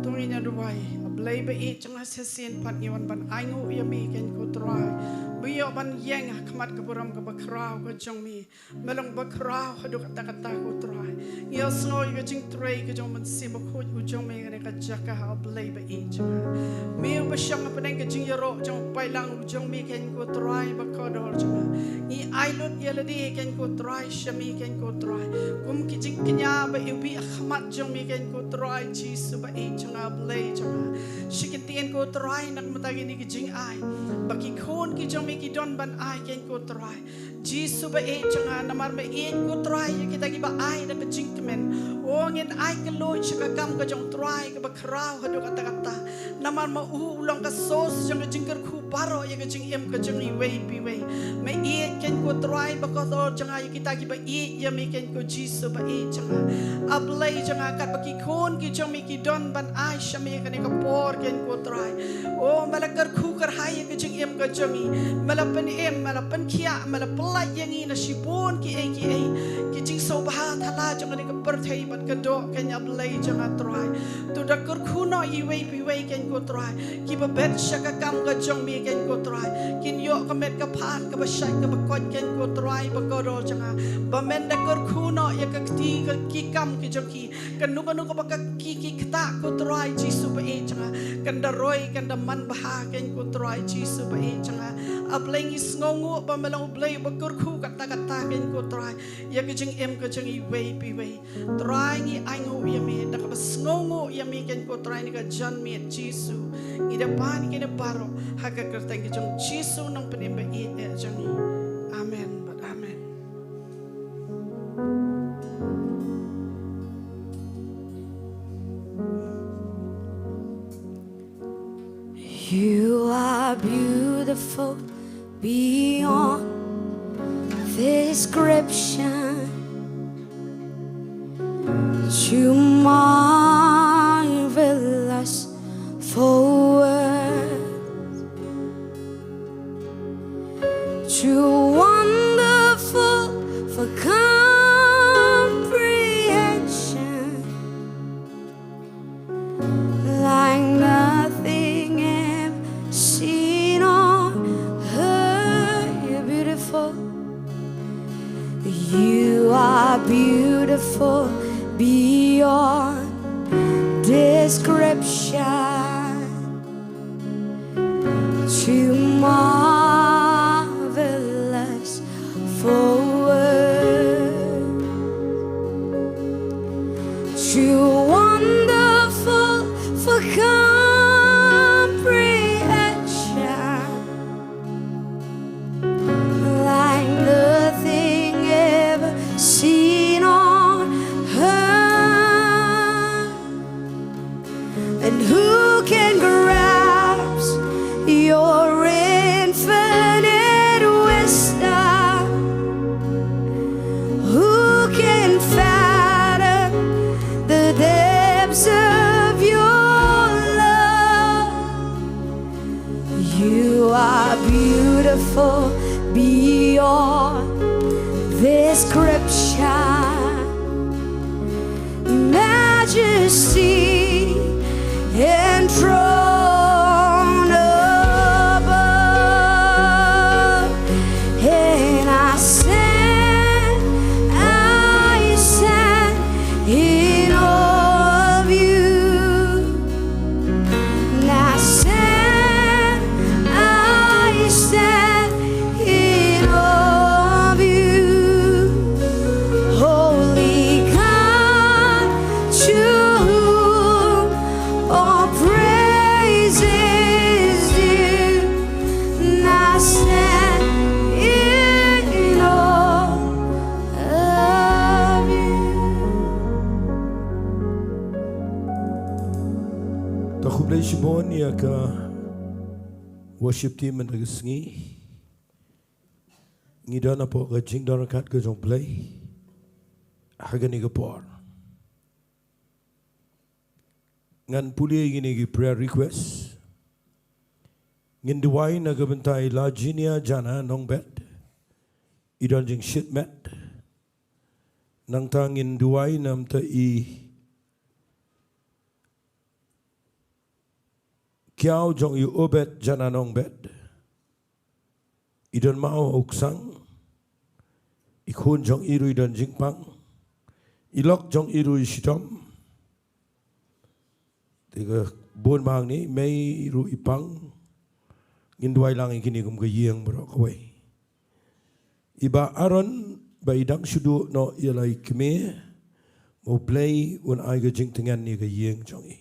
To ngin ïa duwai. A Blei ba ïeit jong nga, shisien pat ngi wan ban ainguh ïa me keiñ ko Trai. Ba ïoh ban ïeng ha khmat ka burom kaba khraw ka jong me. Me long ba khraw haduh katta katta ko Trai. Ngi ïohsngew ïa ka jingtrei ka jong U Mynsiem Bakhuid u jong me ha kane ka jaka, A Blei ba ïeit jong nga. Me uba shong hapdeng ka jingïaroh jong u paidlang u jong me keiñ ko Trai ba kordor jong nga. Ngi ai lut ïa lade keiñ ko Trai sha me keiñ ko Trai. Kum ki jingkñia ba ïohi ha khmat jong me keiñ ko Trai Jisu ba ïeit jong nga, Blei jong nga. Shi kyntien ko Trai na ka bynta kine ki jingai ba ki khun ki jong me ki don ban ai keiñ ko Trai. Jisu ba ïeit jong nga, namar me ïeit ko Trai ïa kita kiba ai da ka jingkmen. O ngin ai kylluid sha ka kam ka jong U Trai kaba khraw haduh katta katta. Namar ma u u long ka source jong ka jingkyrkhu baroh ïa ka jingim ka jong iwei pa iwei. Me ïeit keiñ ko Trai ba kordor jong nga ïa kita kiba ïeit ïa me keiñ ko Jisu ba ïeit jong nga. A Blei jong nga, katba ki khun ki jong me ki don ban ai sha me ha kane ka por keiñ ko Trai. O me la kyrkhu kyrhai ïa ka jingim ka jong ngi. Me la pynim, me la pynkhiah, me la pyllait ïa ngi na shibun kiei kiei ki jingsngewbha thala jong kane ka pyrthei bad ka doh keiñ, A Blei jong nga Trai. To da kyrkhu noh iwei pa iwei keiñ ko Trai kiba bet sha ka kam ka jong me keiñ ko Trai. Kin ïoh ka met ka phad kaba shait kaba koit keiñ ko Trai ba kordor jong nga. Ba men da kyrkhu noh ïa ka kti ka ki kam ki jong ki. Kano kano kaba ka ki ki ktah ko Trai Jisu ba ïeit jong nga, kan da roi, kan da man bha keiñ ko Trai Jisu ba ïeit jong nga. A Blei ngi sngewnguh ba me long U Blei uba kyrkhu katta katta keiñ ko Trai ïa ka jingim ka jong iwei pa iwei. Trai ngi ainguh ïa me da kaba sngewnguh ïa me keiñ ko Trai na ka janmiet Jisu. Ngi da pan kine baroh ha ka kyrteng ka jong Jisu Nongpynim ba ïeit eh jong ngi. Amen bad amen. You are beautiful beyond description. Too marvelous for words, too wonderful for comprehension. Like nothing ever seen or heard. You're beautiful. You are beautiful beyond description. Too marvelous for words, too wonderful for comprehension, like nothing ever seen or heard. And who can grasp your infinite wisdom? Who can fathom the depths of your love? You are beautiful beyond description. Majesty enthroned above, and I stand, I stand in awe of you. Ïa ka worship team mynta ka sngi. Ngi don hapoh ka jingdon ryngkat ka jong U Blei ha kane ka por. Ngan pule ïa kine ki prayer request. Ngin duwai na ka bynta i Lajinia Jana Nongbet, i don jingshit met. Nangta ngin duwai na ka bynta i kiaw jong i Obed Jana Nongbet, i don maw ha u ksang, i khun jong i ruh i don jingpang, i lok jong i ruh i shitom. Te ka bun bang ne, mei ruh i pang. Ngin duwai lang ïa kine kum ka ïing baroh kawei. I Bah Aaron ba i dang shu duh noh ïa la i kmie, ba U Blei un ai ka jingtngen ïa ka ïing jong i.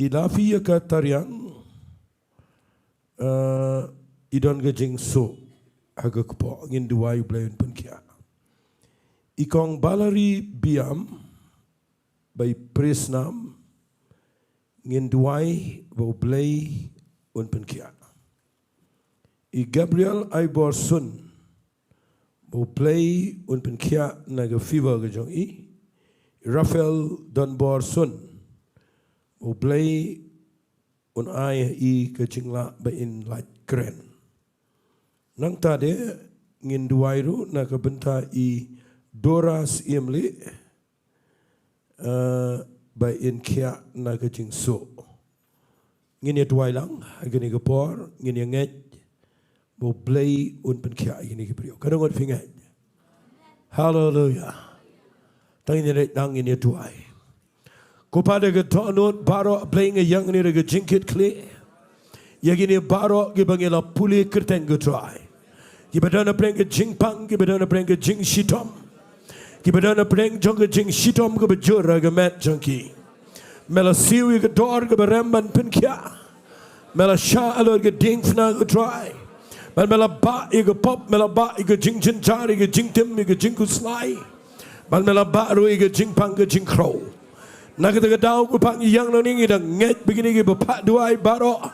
I Lafi ïa ka tariang, eh, i don ka jingsuh ha ka kpoh, ngin duwai U Blei un pynkhiah. I Kong Balari Biam ba i Prisnam, ngin duwai ba U Blei un pynkhiah. I Gabriel Aibor Sun, ba U Blei un pynkhiah na ka fever ka jong i. I Raphael Donbor Sun, ba U Blei un ai ha i ka jinglah ba in lait kren. Nangta de ngin duwai ruh na ka bynta i Doras Imli, eh, ba in khiah na ka jingsuh. Ngin ïa duwai lang ha kane ka por, ngin ïa ngeit ba U Blei un pynkhiah ïa kine ki briew. Katno ngut phi ngeit? Haleluia. Tang ngin ïa ngeit, tang ngin ïa duwai. Ko Pa, da ka dohnud baroh, Blei, nga ïeng hangne da ka jingkitkhlieh ïa kine baroh kiba ngi la pule kyrteng, ko Trai. Kiba don hapdeng ka jingpang, kiba don hapdeng ka jingshitom, kiba don hapdeng jong ka jingshitom kaba jur ha ka met jong ki. Me la siew ïa ka dor kaba rem ban pynkhiah. Me la shah halor ka diengphna, ko Trai. Bad me la bah ïa ka pop, me la bah ïa ka jingjynjar, ïa ka jingtim, ïa ka jingkhuslai. Bad me la bah ruh ïa ka jingpang, ka jingkhrew. Na kata ka daw, ko Pa, ngi ïeng hangne, ngi da ngeit ba kine kiba phah duwai baroh,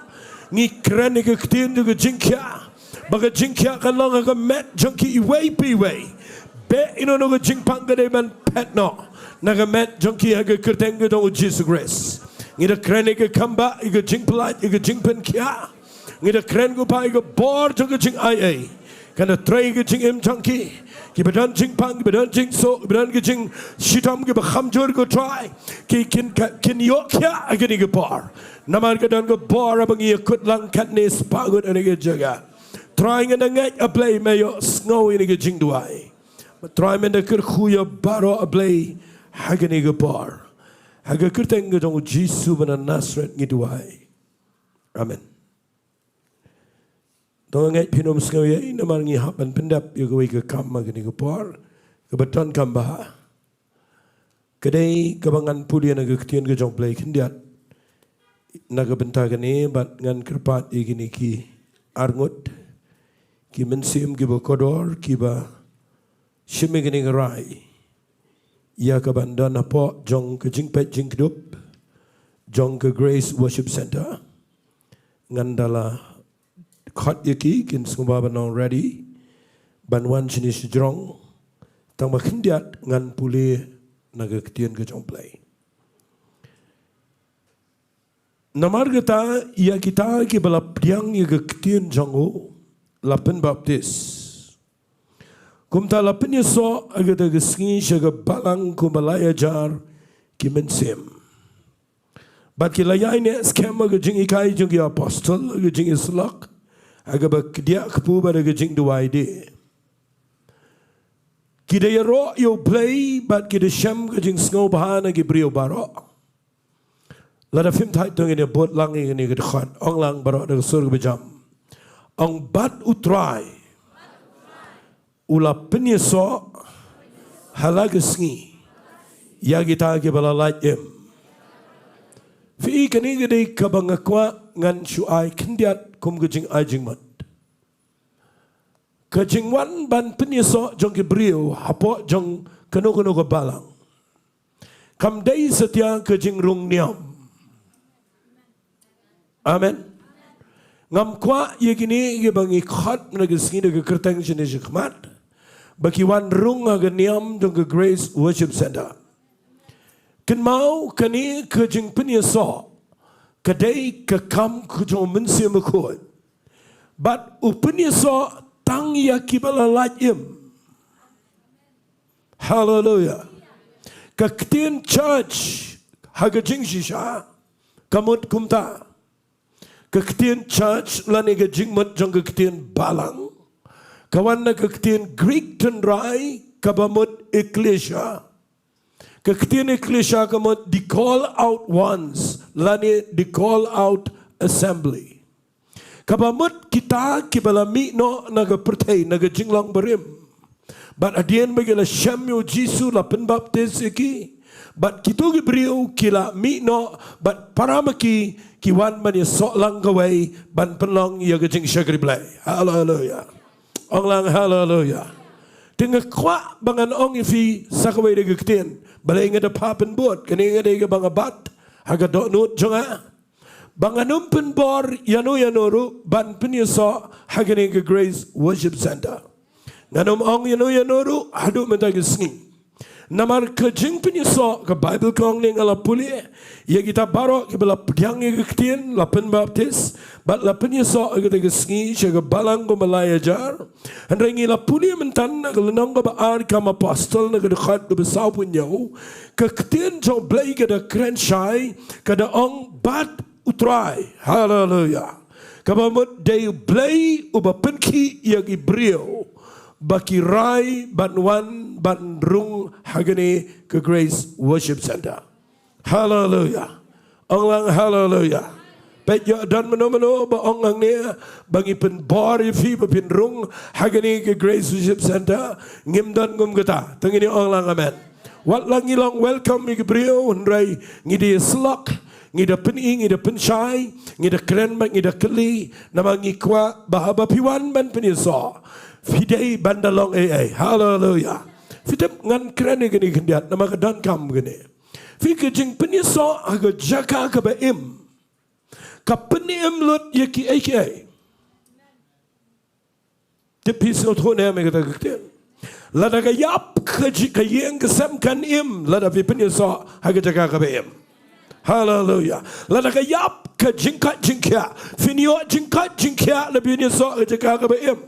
ngi kren ïa ka ktien jong ka jingkhiah, ba ka jingkhiah kan long ha ka met jong ki iwei pa iwei. Bad ïa kano kano ka jingpang ka dei ban phet noh na ka met jong ki ha ka kyrteng ka jong U Jisu Khrist. Ngi da kren ïa ka kambah, ïa ka jingpyllait, ïa ka jingpynkhiah. Ngi da kren, ko Pa, ïa ka bor jong ka jingaiei kan da trei ïa ka jingim jong ki. Kiba don jingpang, kiba don jingsuh, kiba don ka jingshitom, kiba kham jur, ko Trai, ki kin ka, kin ïoh khiah ha kane ka por. Namar ka don ka bor haba ngi ïakut lang katne spah ngut ha kane ka jaka. Trai, ngi da ngeit, A Blei, me ïohsngew ïa kane ka jingduwai. Bad Trai, men da kyrkhu ïa baroh, A Blei, ha kane ka por. Ha ka kyrteng ka jong U Jisu ba na Nasareth ngi duwai. Amen. To nga ngeit phin ym sngew ïa i, namar ngi hap ban pyndep ïa kawei ka kam ha kane ka por kaba donkam bha. Ka dei kaba ngan pule na ka ktien ka jong U Blei khyndiat na ka bynta kane, bad ngan kyrpad ïa kine ki arngut ki mynsiem kiba kordor kiba shim ïa kane ka rai ïa kaban don hapoh jong ka jingpeit jingkdup jong ka Grace Worship Centre. Ngan da la khot ïa ki, kin sngewbha ban long ready ban wan shane shajrong. Tang ba khyndiat ngan pule na ka ktien ka jong U Blei. Namar kata, ïa kita kiba la pdiang ïa ka ktien jong u la pynbaptis. Kumta la pynïasoh ha kata ka sngi sha ka balang kumba lai hajar ki mynsiem. Bad ki la ïaineh skhem ha ka jinghikai jong ki apostol, ha ka jingïasyllok, ha kaba kdiah kpu bad ha ka jingduwai de. Ki da ïaroh ïa U Blei bad ki da shem ka jingsngewbha na ki briew baroh. Lada phim thait to ngin ïa bud lang ïa kane ka dkhot. Ong lang baroh da ka sur kaba jam. Ong, bad U Trai u la pynïasoh ha la ka sngi ïa kita kiba la lait im. Phi i, kane ka dei kaba nga kwah ngan shu ai khyndiat kum ka jingai jingmut. Ka jingwan ban pynïasoh jong ki briew hapoh jong kano kano ka balang kam dei satia ka jingrung niam. Amen. Ngam kwah ïa kine kiba ngi khot na ka sngi da ka kyrteng shane shakhmat ba ki wan rung ha ka niam jong ka Grace Worship Center. Kynmaw kane ka jingpynïasoh ka dei ka kam ka jong u Mynsiem Bakhuid. Bad u pynïasoh tang ïa kiba la lait im. Haleluya. Ka ktien church ha ka jingshisha ka mut kumta. Ka ktien church lane ka jingmut jong ka ktien balang ka wan na ka ktien Greek tynrai kaba mut ekklesia. Ka ktien ekklesia ka mut the call out ones lane the call out assembly. Kaba mut kita kiba la mih noh na ka pyrthei na ka jinglong barim. Bad hadien ba ki la shem ïa u Jisu la pynbaptis ïa ki. Bad kito ki briew ki la mih noh bad para ma ki ki wan ban ïasoh lang kawei ban pynlong ïa ka jingshakri Blei. Haleluya. Ong lang haleluya. Te nga kwah ba ngan ong ïa phi sa kawei de ka ktien. Balei nga da phah pynbud kane nga dei kaba nga bat ha ka dohnud jong nga. Ba ngan ym pynbor ïano ïano ruh ban pynïasoh ha kane ka Grace Worship Center. Ngan ym ong ïano ïano ruh haduh mynta ka sngi. Namar ka jingpynïasoh ka Baibl ka ong ne nga la pule ïa kita baroh kiba la pdiang ïa ka ktien la pynbaptis bad la pynïasoh ha kata ka sngi sha ka balang kumba lai hajar. Hynrei ngi la pule mynta na ka lynnong kaba ar Kam Apostol na ka dkhot kaba sawphew hynñiew. Ka ktien jong Blei ka da kren shai ka da ong bad u Trai. Haleluya. Kaba mut dei u Blei uba pynkhih ïa ki briew ba ki rai ban wan ban rung ha kane ka Grace Worship Center. Haleluya. Ong lang haleluya. Peit ïoh don mano mano ba ong hangne ba ngi pynbor ïa phi ba phin rung ha kane ka Grace Worship Center. Ngim don kum kata. Te ngin ong lang amen. Wat la ngi long welcome ïa ki briew hynrei ngi da ïasyllok, ngi da pyni, ngi da pynshai, ngi da kren bad ngi da kylli. Namar ngi kwah ba haba phi wan ban pynïasoh phi dei ban da long ei ei. Haleluya. Phi tip ngan kren ïa kane khyndiat namar ka donkam kane. Phi ka jingpynïasoh ha ka jaka kaba im ka pynim lut ïa kiei kiei. Tip phi sngewthuh ne em ïa kata ka ktien? Lada ka ïap ka ji-, ka ïing ka sem kan im lada phi pynïasoh ha ka jaka kaba im. Haleluya. Lada ka ïap ka jingkoit jingkhiah, phin ïoh jingkoit jingkhiah lada phi pynïasoh ha ka jaka kaba im.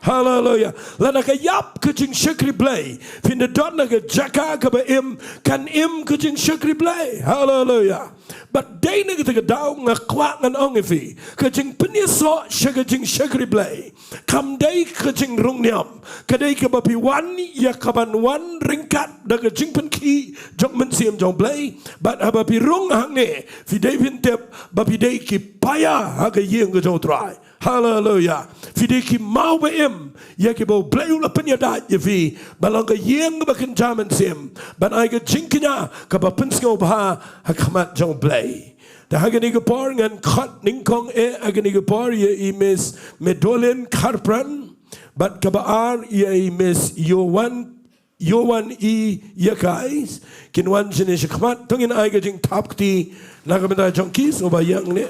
Haleluya. Lada ka ïap ka jingshakri Blei, phin da don ha ka jaka kaba im, kan im ka jingshakri Blei. Haleluya. Bad dei na kata ka daw nga kwah ngan ong ïa phi, ka jingpynïasoh sha ka jingshakri Blei kam dei ka jingrung niam. Ka dei kaba phi wan ïa kaban wan ryngkat da ka jingpynkhih jong u Mynsiem jong Blei. Bad haba phi rung hangne phi dei phin tip ba phi dei ki paia ha ka ïing ka jong u Trai. Haleluya. Phi dei ki maw ba im ïa kiba u Blei u la pynïadait ïa phi ban long ka ïing kaba kynja mynsiem, ban ai ka jingkñia kaba pynsngewbha ha khmat jong u Blei. Te ha kane ka por ngan khot nyngkong eh ha kane ka por ïa i Miss Medolin Kharpran bad kaba ar ïa i Miss Yowan Yowan i ïa kai kin wan shane shakhmat. To ngin ai ka jingthap kti na ka bynta jong ki. Sngewbha ïeng ne,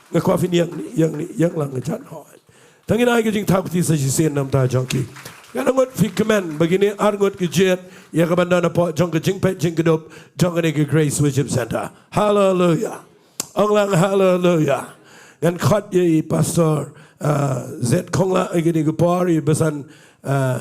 nga kwah phin ïeng ne, ïeng ne, ïeng lang ka jan hoi. To ngin ai ka jingthap kti sa shisien na ka bynta jong ki. Nga ngut phi kmen ba kine ar ngut ki jied ïa ka ban don hapoh jong ka jingpeit jingkdup jong kane ka Grace Worship Center. Haleluya. Ong lang haleluya. Ngan khot ïa i Pastor, ah, Zed Khongla ïa kane ka por, i basan, ah,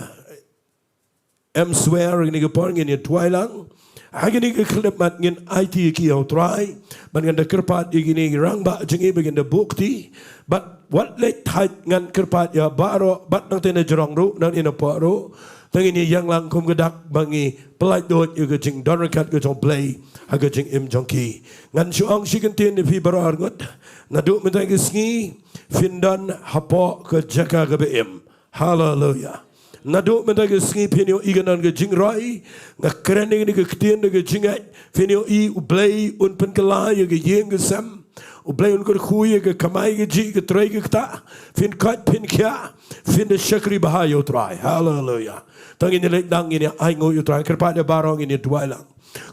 M Swer, kine ki por ngin ïa duwai lang. Ha kine ki khyllipmat ngin aiti ïa ki ïa u Trai. Bad ngan da kyrpad ïa kine ki rangbah jong ngi ba kin da buh kti. Bad wat leit thait ngan kyrpad ïa baroh bad nangta na jrong ruh nangta na poh ruh. Te ngin ïa ïeng lang kum ka dak ba ngi pyllait dud ïa ka jingdon ryngkat ka jong u Blei ha ka jingim jong ki. Ngan shu ong shi kyntien ïa phi baroh arngut. Naduh mynta ka sngi phin don hapoh ka jaka kaba im. Haleluya. Naduh mynta ka sngi phin ïohi ka don ka jingroi. Nga kren ïa kane ka ktien da ka jingngeit. Phin ïohi U Blei un pynkylla ïa ka ïing ka sem. U Blei un kyrkhu ïa ka kamai kajih, ka trei ka ktah. Phin koit phin khiah. Phin da shakri bha ïa U Trai. Haleluya. To ngin ïa leit lang ngin ïa ainguh ïa U Trai, kyrpad ïa baroh ngin ïa duwai lang.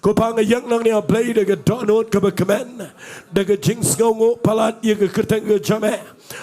Ko Pa, nga ïeng nangne, A Blei, da ka dohnud kaba kmen, da ka jingsngewnguh palat ïa ka kyrteng ka jong me.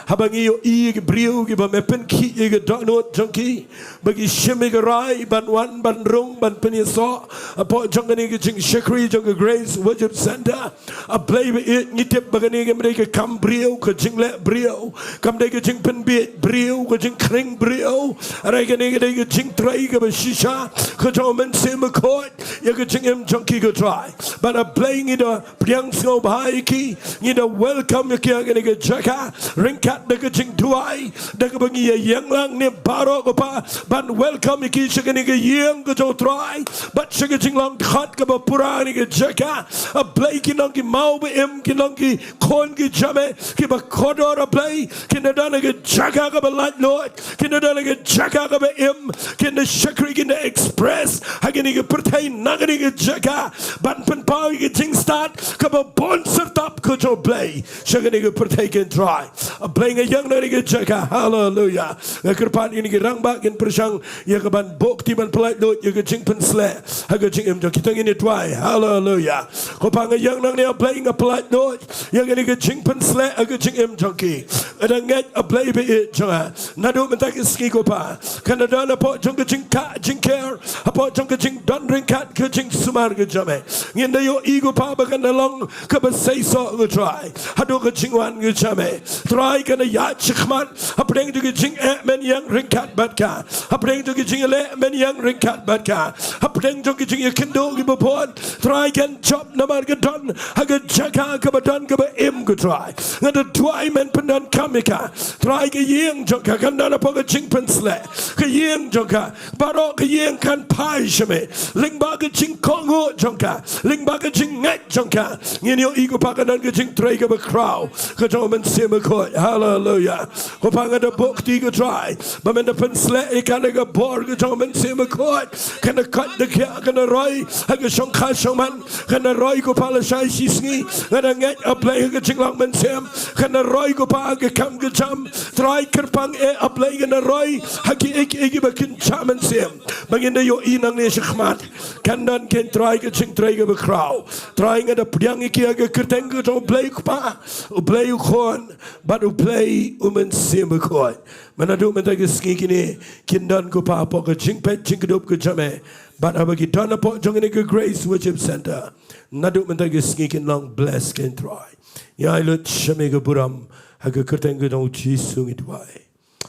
Haba ngi ïohi ïa ki briew kiba me pynkhih ïa ka dohnud jong ki, ba ki shim ïa ka rai ban wan, ban rung, ban pynïasoh hapoh jong kane ka jingshakri jong ka Grace Worship Centre. A Blei ba ïeit, ngi tip ba kane kam dei ka kam briew, ka jingleh briew, kam dei ka jingpynbiej briew, ka jingkhring briew. Hynrei kane ka dei ka jingtrei kaba shisha ka jong U Mynsiem Bakhuid ïa ka jingim jong ki, ko Trai. Bad A Blei, ngi da pdiang sngewbha ïa ki, ngi da welcome ïa ki ha kane ka jaka, ryngkat da ka jingduwai, da kaba ngi ïeng lang ne baroh, ko Pa, ban welcome ïa ki sha kane ka ïing ka jong U Trai, bad sha ka jinglong dkhot kaba pura ha kane ka jaka. A Blei, kin long ki maw ba im, kin long ki khun ki jong me kiba kordor, A Blei, kin da don ha ka jaka kaba laitluid, kin da don ha ka jaka kaba im, kin da shakri, kin da express ha kane ka pyrthei na kane ka jaka, ban pynpaw ïa ka jingstad kaba bun syrtap, ko jong U Blei, sha kane ka pyrthei, ko Trai. A Blei, nga ïeng na kane ka jaka, haleluya. Nga kyrpad ïa kine ki rangbah kin pyrshang ïa kaban buh kti ban pyllait luid ïa ka jingpynsleh ha ka jingim jong ki. To ngin ïa duwai, haleluya. Ko Pa, nga ïeng nangne, A Blei, nga pyllait luid ïa kane ka jingpynsleh ha ka jingim jong ki. Nga da ngeit, A Blei ba ïeit jong nga, naduh mynta ka sngi, ko Pa, kan da don hapoh jong ka jingkah jingker, hapoh jong ka jingdon ryngkat ka jingsumar ka jong me. Ngin da ïohi, ko Pa, ba kan da long kaba seisoh, ko Trai, haduh ka jingwan ka jong me. Trai, kan da ïaid shakhmat hapdeng jong ka jingeh mynïeng ryngkat bad ka, hapdeng jong ka jingïaleh mynïeng ryngkat bad ka, hapdeng jong ka jingïakynduh kiba bun. Trai, kan jop namar ka don ha ka jaka kaba don kaba im, ko Trai. Nga da duwai men pyndonkam ïa ka. Trai, ka ïing jong ka kan don hapoh ka jingpynsleh. Ka ïing jong ka, baroh ka ïing kan phai sha me lyngba ka jingkohnguh jong ka, lyngba ka jingngeit jong ka. Ngin ïohi, ko Pa, kan don ka jingtrei kaba khraw ka jong U Mynsiem Bakhuid. Haleluya. Ko Pa, nga da buh kti, ko Trai, ba men da pynsleh ïa ka da ka bor ka jong U Mynsiem Bakhuid. Kan da koit da khiah, kan da roi ha ka shongkha shongman, kan da roi, ko Pa, lashai shisngi. Nga da ngeit, A Blei, ha ka jinglong mynsiem, kan da roi, ko Pa, ha ka kam ka jam. Trai, kyrpang eh, A Blei, kan da roi ha kiei kiei kiba kynja mynsiem. Ba ngin da ïohi nangne shakhmat, kan don, ko Trai, ka jingtrei kaba khraw. Trai, nga da pdiang ïa ki ha ka kyrteng ka jong U Blei Kpa, U Blei U Khun, bad U Blei U Mynsiem Bakhuid. Mynta, naduh mynta ka sngi, kine kin don, ko Pa, hapoh ka jingpeit jingkdup ka jong me. Bad haba ki don hapoh jong kane ka Grace Worship Centre, naduh mynta ka sngi kin long blessed, ko Trai. Ïa, ai lut sha me ka burom, ha ka kyrteng ka jong U Jisu ngi duwai.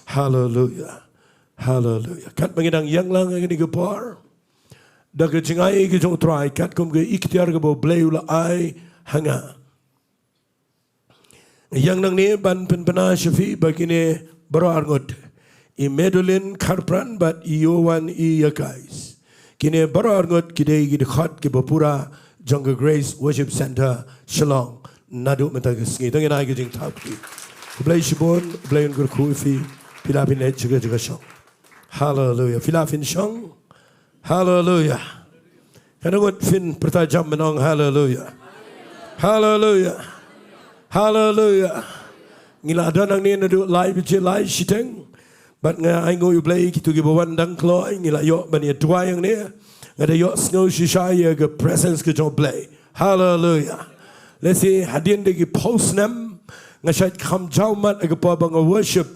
Haleluya. Haleluya. Katba ngi dang ïeng lang ha kane ka por, da ka jingai ka jong U Trai, katkum ka iktiar kaba U Blei u la ai ha nga, ïeng nangne ban pynbna sha phi ba kine baroh arngut, i Medulin Kharpran bad i Yowan i Yakais, kine baroh arngut ki dei ki dkhot kiba pura jong ka Grace Worship Centre Shillong naduh mynta ka sngi. To ngin ai ka jingthap ki. Khublei shibun, Blei un kyrkhu ïa phi, phi lah phin leit sha ka jaka shong. Haleluya. Phi lah phin shong. Haleluya. Katno ngut phin pyrta jam ban ong haleluya? Haleluya. Haleluya. Ngi la don hangne naduh lai baje lai shiteng. Bad nga ainguh ïa U Blei, kito kiba wan dang kloi, ngi la ïoh ban ïa duwai hangne. Nga da ïohsngew shisha ïa ka presence ka jong U Blei. Haleluya. Lehse hadien da ki phew snem nga shait kham jaw mat ha ka por ba nga worship.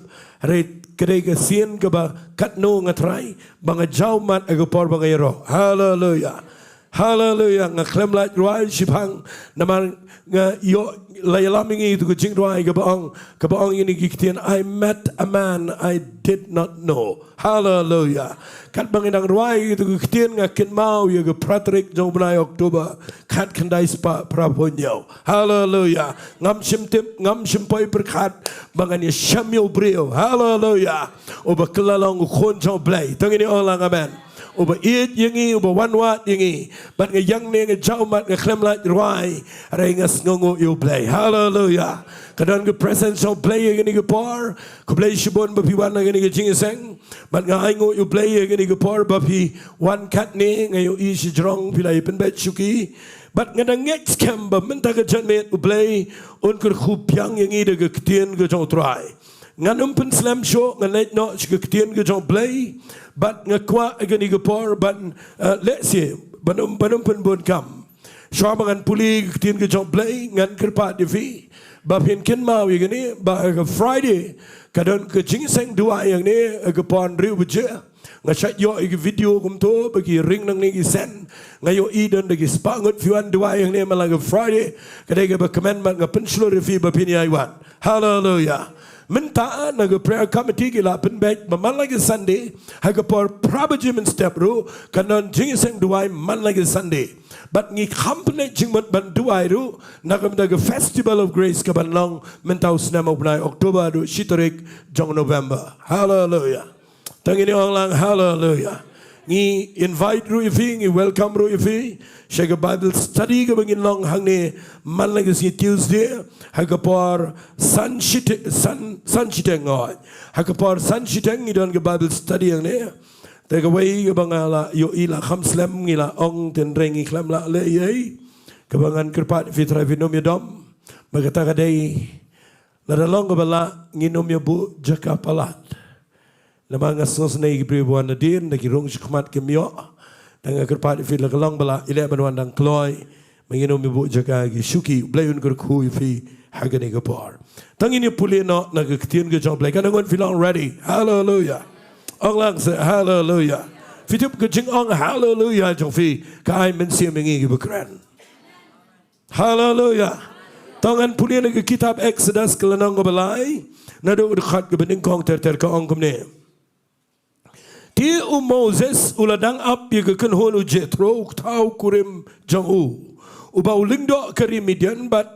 Hynrei ka dei ka sien kaba katno nga trai ba nga jaw mat ha ka por ba nga ïaroh. Haleluya. Haleluya. Nga khlem lait rwai shiphang, namar nga ïoh, la ïalam ïa ngi tu ka jingrwai kaba ong, kaba ong ïa ngi ki ktien, "I met a man I did not know." Haleluya. Katba ngi dang rwai ïa ka ktien, nga kynmaw ïa ka phra tarik jong u bnai October, khatkhyndai spah phraphew hynñiew. Haleluya. Ngam shym tip, ngam shym poi pyrkhat ba ngan ïashem ïa u briew, haleluya, uba kylla long u khun jong U Blei. To ngin ong lang amen. Uba ïeit ïa ngi, uba wanwad ïa ngi. Bad nga ïeng ne nga jaw mat, nga khlem lait rwai, hynrei nga sngewnguh ïa U Blei. Haleluya. Ka don ka presence jong U Blei ha kane ka por. Khublei shibun ba phi wan ha kane ka jingïaseng. Bad nga ainguh ïa U Blei ha kane ka por ba phi wan katne, nga ïohi shajrong phi la ïa pynbeit shuki. Bad nga dang ngeit skhem ba mynta ka janmiet U Blei un kyrkhu biang ïa ngi da ka ktien ka jong U Trai. Ngan ym pynslem shuh, ngan leit noh sha ka ktien ka jong U Blei. Bad nga kwah ha kane ka por ban, eh, lehse ban ym, ban ym pynbun kam. Shuwa ba ngan pule ka ktien ka jong U Blei, ngan kyrpad ïa phi ba phin kynmaw ïa kane, ba ha ka Friday ka don ka jingïaseng duwai hangne ha ka por hynriew baje. Nga shait ïoh ïa ki video kumto ba ki ring nangne ki send. Nga ïohi don da ki spah ngut phi wan duwai hangne man la ka Friday. Ka dei kaba kmen, bad nga pynshlur ïa phi ba phin ïai wan. Haleluia. Mynta na ka prayer committee ki la pynbeit ba man la ka Sunday ha ka por phra baje mynstep ruh kan don jingïaseng duwai man la ka Sunday. Bad ngi kham pynleit jingmut ban duwai ruh na ka bynta ka Festival of Grace ka ban long mynta u snem u bnai October haduh shi tarik jong November. Haleluia. To ngin ong lang haleluia. Ngi invite ruh ïa phi, ngi welcome ruh ïa phi sha ka Bible study kaba ngin long hangne man la ka sngi Tuesday ha ka por san shite-, san, san shiteng, oi. Ha ka por san shiteng ngi don ka Bible study hangne. Te kawei kaba nga la ïohi la kham slem, ngi la ong tynrai ngi khlem lah leh ei ei. Kaba ngan kyrpad ïa phi, Trai phin ym ïadom. Ba kata ka dei, lada long kaba lah ngin ym ïa buh jaka palat. Namar nga sngewsynei ki briew ba wan nadien, da ki rung shakhmat kim ïoh. Te nga kyrpad ïa phi, lada long ba lah, i leh ban wan dang kloi. Ba ngin ym ïa buh jaka ki shuki. U Blei un kyrkhu ïa phi ha kane ka por. To ngin ïa pule noh na ka ktien ka jong U Blei. Katno ngut phi long ready? Haleluia. Ong lang seh haleluia. Phi tip ka jingong haleluia jong phi ka ai mynsiem ïa ngi kiba kren. Haleluia. To ngan pule na ka kitab Exodus ka lynnong kaba lai, naduh ka dkhot kaba nyngkong ter ter, ka ong kumne. Te u Moses u la dang ap ïa ka kynhun u Jethro, u kthaw kurim jong u, uba u lyngdoh ka ri Midian, bad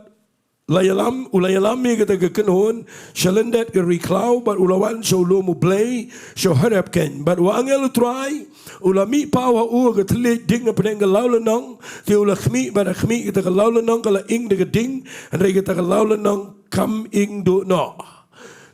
la ïalam, u la ïalam ïa kata ka kynhun sha lyndet ka ri khlaw, bad u la wan sha u lum U Blei sha Horeb keiñ. Bad u angel U Trai u la mih paw ha u ha ka thylliej ding hapdeng ka lawlynnong. Te u la khmih, bad ha khmih kata ka lawlynnong ka la ing da ka ding, hynrei kata ka lawlynnong kam ing duh noh.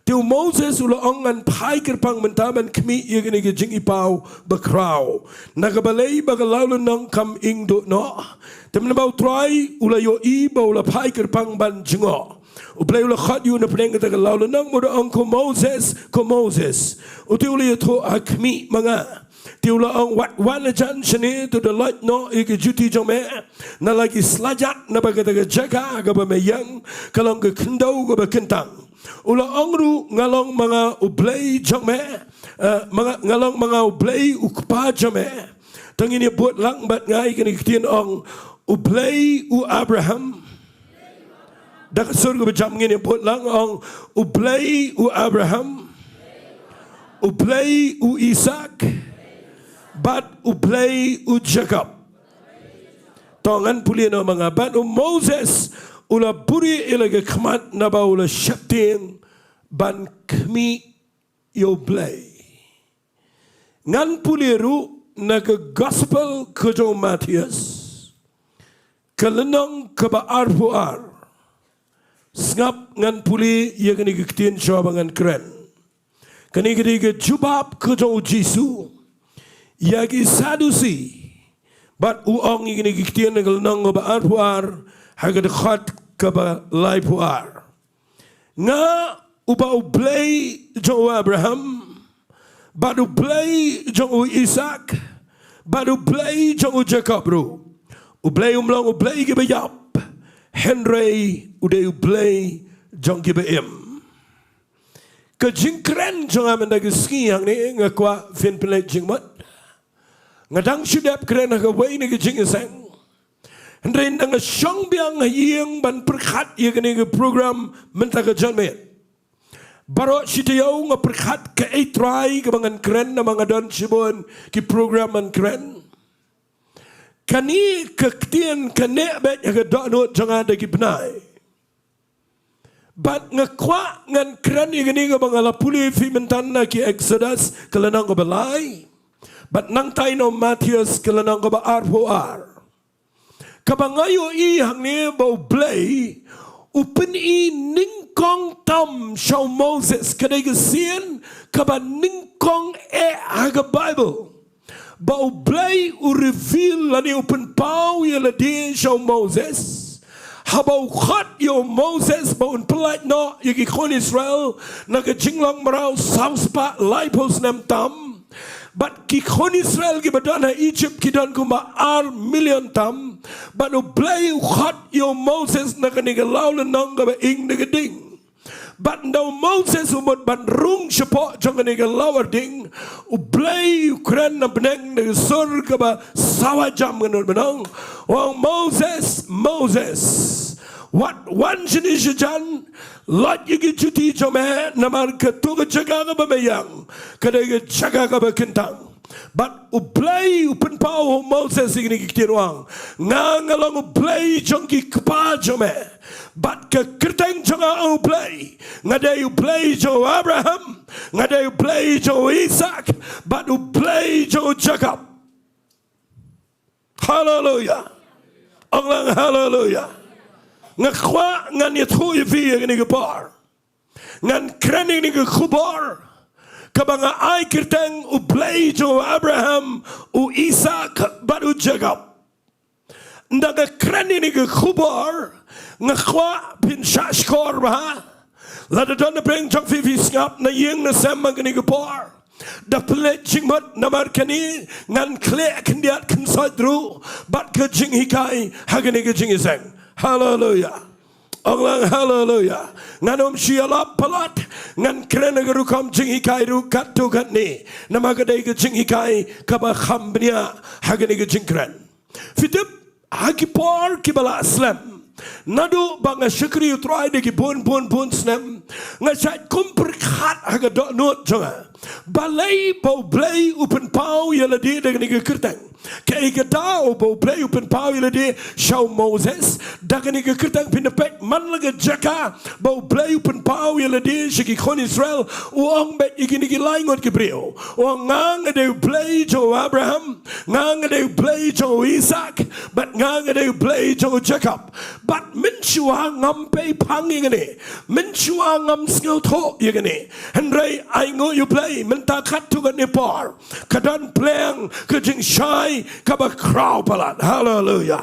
Te u Moses u la ong, ngan phai kyrpang mynta ban khmih ïa kane ka jingipaw bakhraw, na ka balei ba ka lawlynnong kam ing duh noh. Te mynba U Trai u la ïohi ba u la phai kyrpang ban jngoh, U Blei u la khot ïa u na pdeng kata ka lawlynnong bad u ong, ko Moses, ko Moses. U te u la ïathuh, ha khmih ma nga. Te u la ong, wat wan hajan shane, to da lait noh ïa ka juti jong me na la ki slajat, naba kata ka jaka kaba me ïeng ka long ka khyndew kaba kyntang. U la ong ruh, nga long ma nga U Blei jong me, eh, ma nga, nga long ma nga U Blei U Kpa jong me. To ngin ïa bud lang bad nga ïa kane ka ktien, ong, U Blei u Abraham. Da ka sur kaba jam ngin ïa bud lang, ong, U Blei u Abraham, U Blei u Isak, bad U Blei u Jakob. To ngan pule noh ma nga. Bad u Moses u la buhrieh ïa la ka khmat naba u la sheptieng ban khmih ïa U Blei. Ngan pule ruh na ka Gospel ka jong u Mathaios, ka lynnong kaba arphew ar. Sngap, ngan pule ïa kane ka ktien shuwa ba ngan kren. Kane ka dei ka jubab ka jong u Jisu ïa ki Sadusi. Bad u ong ïa kane ka ktien ha ka lynnong kaba arphew ar, ha ka dkhot kaba laiphew ar. Nga uba U Blei jong u Abraham, bad U Blei jong u Isak, bad U Blei jong u Jakob ruh. U Blei um long U Blei kiba ïap, hynrei u dei U Blei jong kiba im. Ka jingkren jong nga mynta ka sngi hangne, nga kwah phin pynleit jingmut. Nga dang shu dep kren ha kawei na ka jingïaseng, hynrei nga shong biang ha ïing ban pyrkhat ïa kane ka program mynta ka janmiet. Baroh shi taïew nga pyrkhat, kaei Trai kaba ngan kren, namar nga don shibun ki program ban kren. Kane ka ktien ka neh beit ha ka dohnud jong nga da ki bnai. Bad nga kwah ngan kren ïa kane kaba nga la pule ïa phi mynta na ki Exodus ka lynnong kaba lai, bad nangta na u Mathaios ka lynnong kaba arphew ar. Kaba nga ïohi hangne ba U Blei u pyni nyngkong tam sha u Moses, ka dei ka sien kaba nyngkong eh ha ka Baibl. Ba U Blei u reveal lane u pynpaw ïa lade sha u Moses. Haba u khot ïa u Moses ba un pyllait noh ïa ki khun Israel na ka jinglong mraw saw spah laiphew snem tam. Bad ki khun Israel kiba don ha Egypt ki don kumba ar million tam. Bad U Blei u khot ïa u Moses na kane ka law lynnong kaba ing da ka ding. Bad ynda u Moses u mut ban rung shapoh jong kane ka lawarding, U Blei u kren na bneng da ka sur kaba sawa jam, ngan nud ban ong. U ong, Moses, Moses, wat wan shane shajan, lait ïa ki juti jong me, namar katu ka jaka kaba me ïeng ka dei ka jaka kaba kyntang. Bad U Blei u pynpaw ha u Moses ïa kine ki ktien, u ong, nga nga long U Blei jong ki kpa jong me. Bad ka kyrteng jong nga, ong U Blei, nga dei U Blei jong u Abraham, nga dei U Blei jong u Isak, bad U Blei jong u Jakob. Haleluia. Ong lang haleluia. Nga kwah ngan ïathuh ïa phi ïa kane ka por. Ngan kren ïa kane ka khubor kaba nga ai kyrteng U Blei jong u Abraham, u Isak, bad u Jakob. Ynda nga kren ïa kane ka khubor, nga kwah phin shah shkor bha. Lada don na pdeng jong phi, phi sngap na ïing na sem ha kane ka por, da pynleit jingmut, namar kane ngan khleh khyndiat khynsoit ruh bad ka jinghikai ha kane ka jingïaseng. Haleluia. Ong lang haleluia. Ngan ym shu ïalap palat, ngan kren ha ka rukom jinghikai ruh katto katne, namar ka dei ka jinghikai kaba kham bniah ha kane ka jingkren. Phi tip, ha ki por kiba la slem, naduh ba nga shakri U Trai da ki bun bun bun snem, nga shait kum pyrkhat ha ka dohnud jong nga, balei ba U Blei u pynpaw ïa lade da kane ka kyrteng. Kaei ka daw ba U Blei u pynpaw ïa lade sha u Moses da kane ka kyrteng? Phin da peit man la ka jaka ba U Blei u pynpaw ïa lade sha ki khun Israel, u ong beit ïa kine ki lai ngut ki briew, u ong, nga nga dei U Blei jong u Abraham, nga nga dei U Blei jong u Isak, bad nga nga dei U Blei jong u Jakob. Bad mynshuwa ngam pei phang ïa kane, mynshuwa ngam sngewthuh ïa kane. Hynrei ainguh ïa U Blei, mynta katto katne por ka don pleng ka jingshai kaba khraw palat. Haleluia.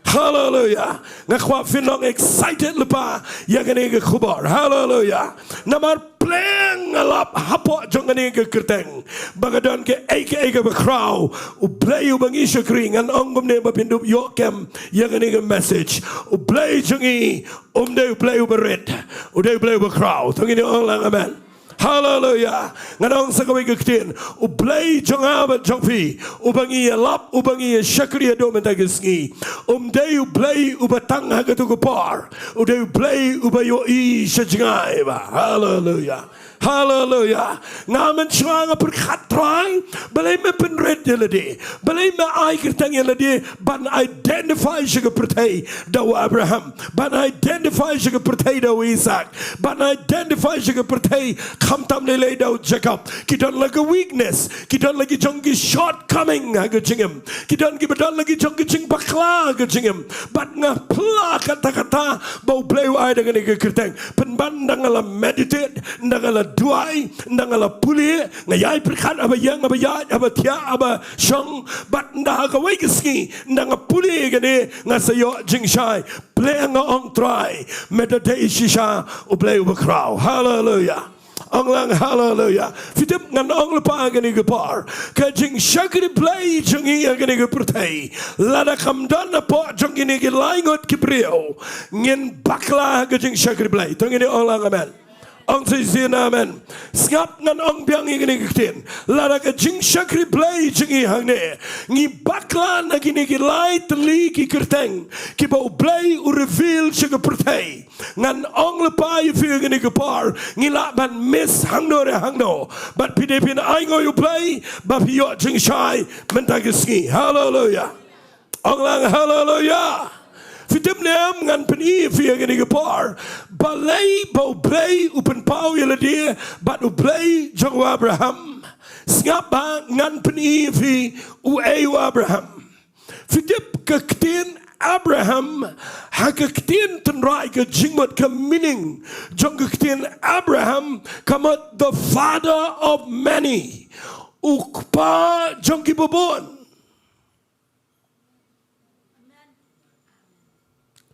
Haleluia. Nga kwah phin long excited lypa ïa kane ka khubor. Haleluia. Namar pleng nga lap hapoh jong kane ka kyrteng ba ka don kaei kaei kaba khraw. U Blei uba ngi shakri, ngan ong kumne ba phin dup ïoh kem ïa kane ka message. U Blei jong ngi um dei U Blei uba rit, u dei U Blei uba khraw. To ngin ong lang amen. Haleluia. Ngan ong sa kawei ka ktien. U Blei jong nga bad jong phi, uba ngi ïalap, uba ngi ïa shakri haduh mynta ka sngi, um dei U Blei uba tang ha katu ka por. U dei U Blei uba ïohi sha jngai bha. Haleluia. Haleluia. Nga mynshuwa nga pyrkhat, Trai, balei me pynrit ïa lade? Balei me ai kyrteng ïa lade ban identify sha ka pyrthei da u Abraham, ban identify sha ka pyrthei da u Isak, ban identify sha ka pyrthei khamtam lei lei da u Jakob? Ki don la ka weakness, ki don la ki jong ki shortcoming ha ka jingim, ki don kiba don la ki jong ki jingbakla ha ka jingim. Bad nga pla katta katta ba U Blei u ai da kane ka kyrteng. Pynban ynda nga la meditate, ynda nga la duwai, ynda nga la pule, nga ïai pyrkhat haba ïeng haba ïaid, haba thiah haba shong. Bad ynda ha kawei ka sngi ynda nga pule kane, nga sa ïoh jingshai. Pleng nga ong, Trai, me da dei shisha U Blei uba khraw. Haleluia. Ong lang haleluia. Phi tip, ngan ong lypa ha kane ka por, ka jingshakri Blei jong ngi ha kane ka pyrthei, lada kam don hapoh jong kine ki lai ngut ki briew, ngin bakla ha ka jingshakri Blei. To ngin ong lang amen. Ong shisien amen. Sngap, ngan ong biang ïa kine ki ktien. Lada ka jingshakri Blei jong ngi hangne, ngi bakla na kine ki lai tylli ki kyrteng kiba U Blei u reveal sha ka pyrthei, ngan ong lypa ïa phi ha kane ka por, ngi lah ban miss hangno re hangno. Bad phi dei phin ainguh ïa U Blei ba phi ïoh jingshai mynta ka sngi. Haleluia. Ong lang haleluia. Phi tip ne em, ngan pyni ïa phi ha kane ka por balei ba U Blei u pynpaw ïa lade bad U Blei jong u Abraham. Sngap ba ngan pyni ïa phi uei u Abraham. Phi tip, ka ktien Abraham ha ka ktien tynrai, ka jingmut, ka meaning jong ka ktien Abraham ka mut the father of many, u kpa jong kiba bun.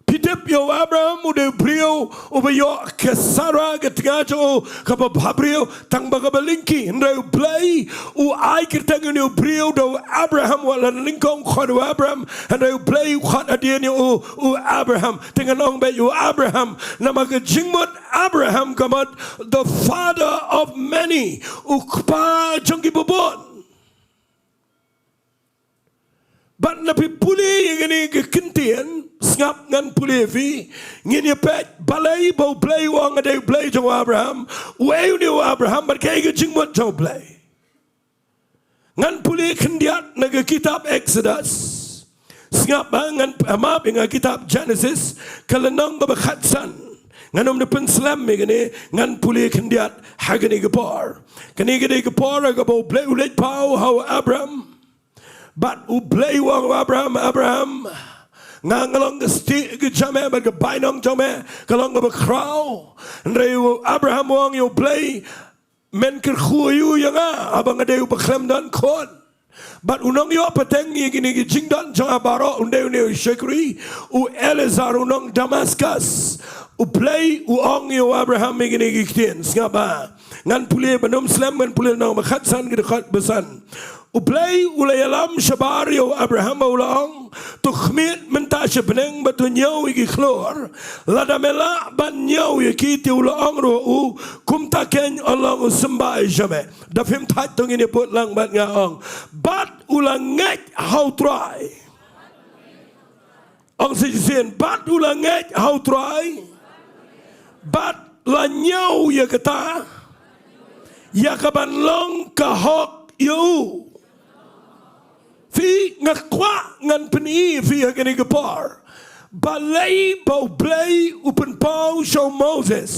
Phi tip ïa u Abraham u dei u briew uba ïoh ka Sara ka tnga jong u kaba bhabriew tang ba kaba lyngkhi. Hynrei U Blei u ai kyrteng ïa une u briew da u Abraham, wat la nyngkong khot u Abram, hynrei U Blei u khot hadien ïa u, u Abraham. Te ngan ong beit u Abraham namar ka jingmut Abraham ka mut the father of many, u kpa jong ki bun. Bad na phi pule ïa kane ka ktien, sngap ngan pule ïa phi, ngin ïa peit balei ba U Blei u ong nga dei U Blei jong u Abraham, uei une u Abraham bad kaei ka jingmut jong U Blei. Ngan pule khyndiat na ka kitab Exodus. Sngap ba ngan, ah, map ïa nga, kitab Genesis, ka lynnong kaba khatsan. Ngan ym da pynslem ïa kane, ngan pule khyndiat ha kane ka por. Kane ka dei ka por kaba U Blei u leit paw ha u Abram. Bad U Blei u ong, Abraham, Abraham, nga, nga long ka stieh ka jong me bad ka bainong jong me ka long kaba khraw. Hynrei u Abraham u ong ïa U Blei, men kyrkhu aïu ïa nga haba nga dei uba khlem don khun? Bad u nongïoh pateng ïa kine ki jingdon jong nga baroh un dei une u shakri, u Eliezer u nong Damaskas. U Blei u ong ïa u Abraham ïa kine ki ktien, sngap ba ngan pule, ban ym slem ngan pule lynnong ba khatsan ka dkhot ba san. U Blei u la ïalam shabar ïa u Abraham bad u la ong, to khmied mynta sha bneng bad to ñiew ïa ki khlur. Lada me lah ban ñiew ïa ki, te u la ong ruh u, kumta keiñ yn long u symbai jong me. Da phim thait to ngin ïa bud lang bad nga ong. Bad u la ngeit ha u Trai. Ong shisien, bad u la ngeit ha u Trai. Bad la ñiew ïa kata, ïa kaban long ka hok ïa u. Phi, nga kwah ngan pyni ïa phi ha kane ka por balei ba U Blei u pynpaw sha u Moses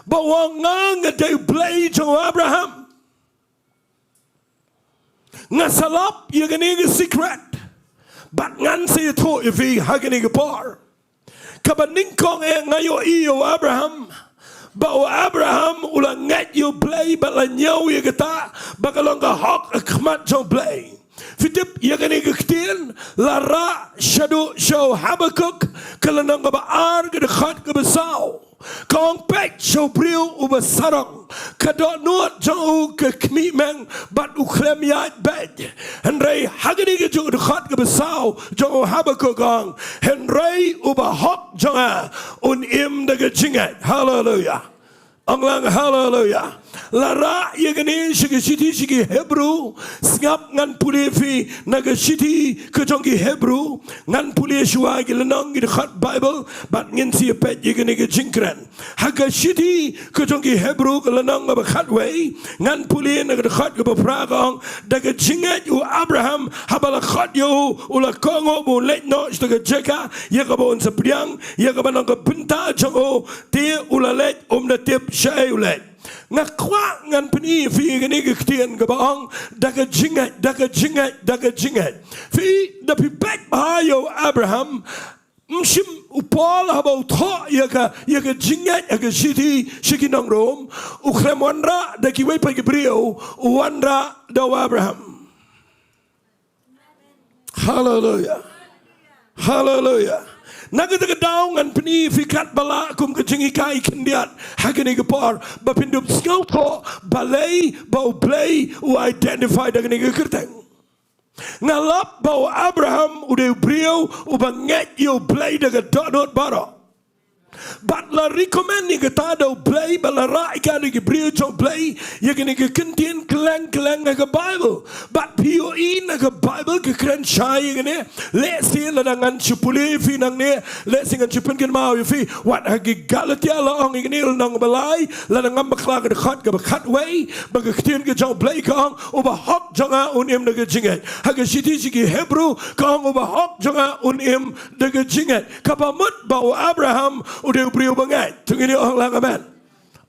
ba u ong nga, nga dei U Blei jong u Abraham. Nga sa lap ïa kane ka secret bad ngan sa ïathuh ïa phi ha kane ka por. Kaba nyngkong eh, nga ïohi ïa u Abraham ba u Abraham u la ngeit ïa U Blei bad la ñiew ïa kata ba ka long ka hok ha khmat jong U Blei. Phi tip ïa kane ka ktien la rah shaduh sha u Habakuk, ka lynnong kaba ar, ka dkhot kaba saw. Ka ong, peit, sha u briew uba sarong, ka dohnud jong u ka khmih meng bad u khlem ïaid beit. Hynrei ha kane ka juh, dkhot kaba saw jong u Habakuk ka ong, hynrei u bahok jong nga un im da ka jingngeit. Haleluia. Ong lang haleluia. La rah ïa kane sha ka shithi sha ki Hebru. Sngap ngan pule ïa phi na ka shithi ka jong ki Hebru. Ngan pule shuwa ki lynnong, ki dkhot Baibl bad ngin sa ïa peit ïa kane ka jingkren. Ha ka shithi ka jong ki Hebru, ka lynnong kaba khatwei, ngan pule na ka dkhot kaba phra, ka ong, da ka jingngeit u Abraham, haba la khot ïa u, u la kohnguh ba un leit noh sha ka jaka ïa kaba un sa pdiang, ïa kaba long ka bynta jong u, te u la leit, um da tip shaei u leit. Nga kwah ngan pyni ïa phi kane ka ktien kaba ong, da ka jingngeit, da ka jingngeit, da ka jingngeit. Phi, da phi peit bha ïa u Abraham, ym shym, u Paul haba u thoh ïa ka, ïa ka jingngeit ha ka shithi sha ki nong Rom, u khlem wanrah da kiwei pat ki briew, u wanrah da u Abraham. Haleluia. Haleluia. Na kata ka daw ngan pyni ïa phi katba lah kum ka jinghikai khyndiat ha kane ka por ba phin dup sngewthuh balei ba U Blei u identify da kane ka kyrteng. Nga lap ba u Abraham u dei u briew uba ngeit ïa U Blei da ka dohnud baroh. Bad la recommend ïa kata da U Blei, bad la rah ïa ka da ki briew jong U Blei, ïa kane ka kyntien kylleng kylleng ha ka Baibl. Bad phi ïohi na ka Baibl ka kren shai ïa kane. Lehse lada ngan shu pule ïa phi nangne, lehse ngan shu pynkynmaw ïa phi. Wat ha ki Galatia la ong ïa kane, lynnong ba lai, lada ngam bakla, ka dkhot kaba khatwei, ba ka ktien ka jong U Blei ka ong, u bahok jong nga un im da ka jingngeit. Ha ka shithi sha ki Hebru ka ong, u bahok jong nga un im da ka jingngeit. Kaba mut ba u Abraham u dei u briew ba ngeit. To ngin ong lang amen.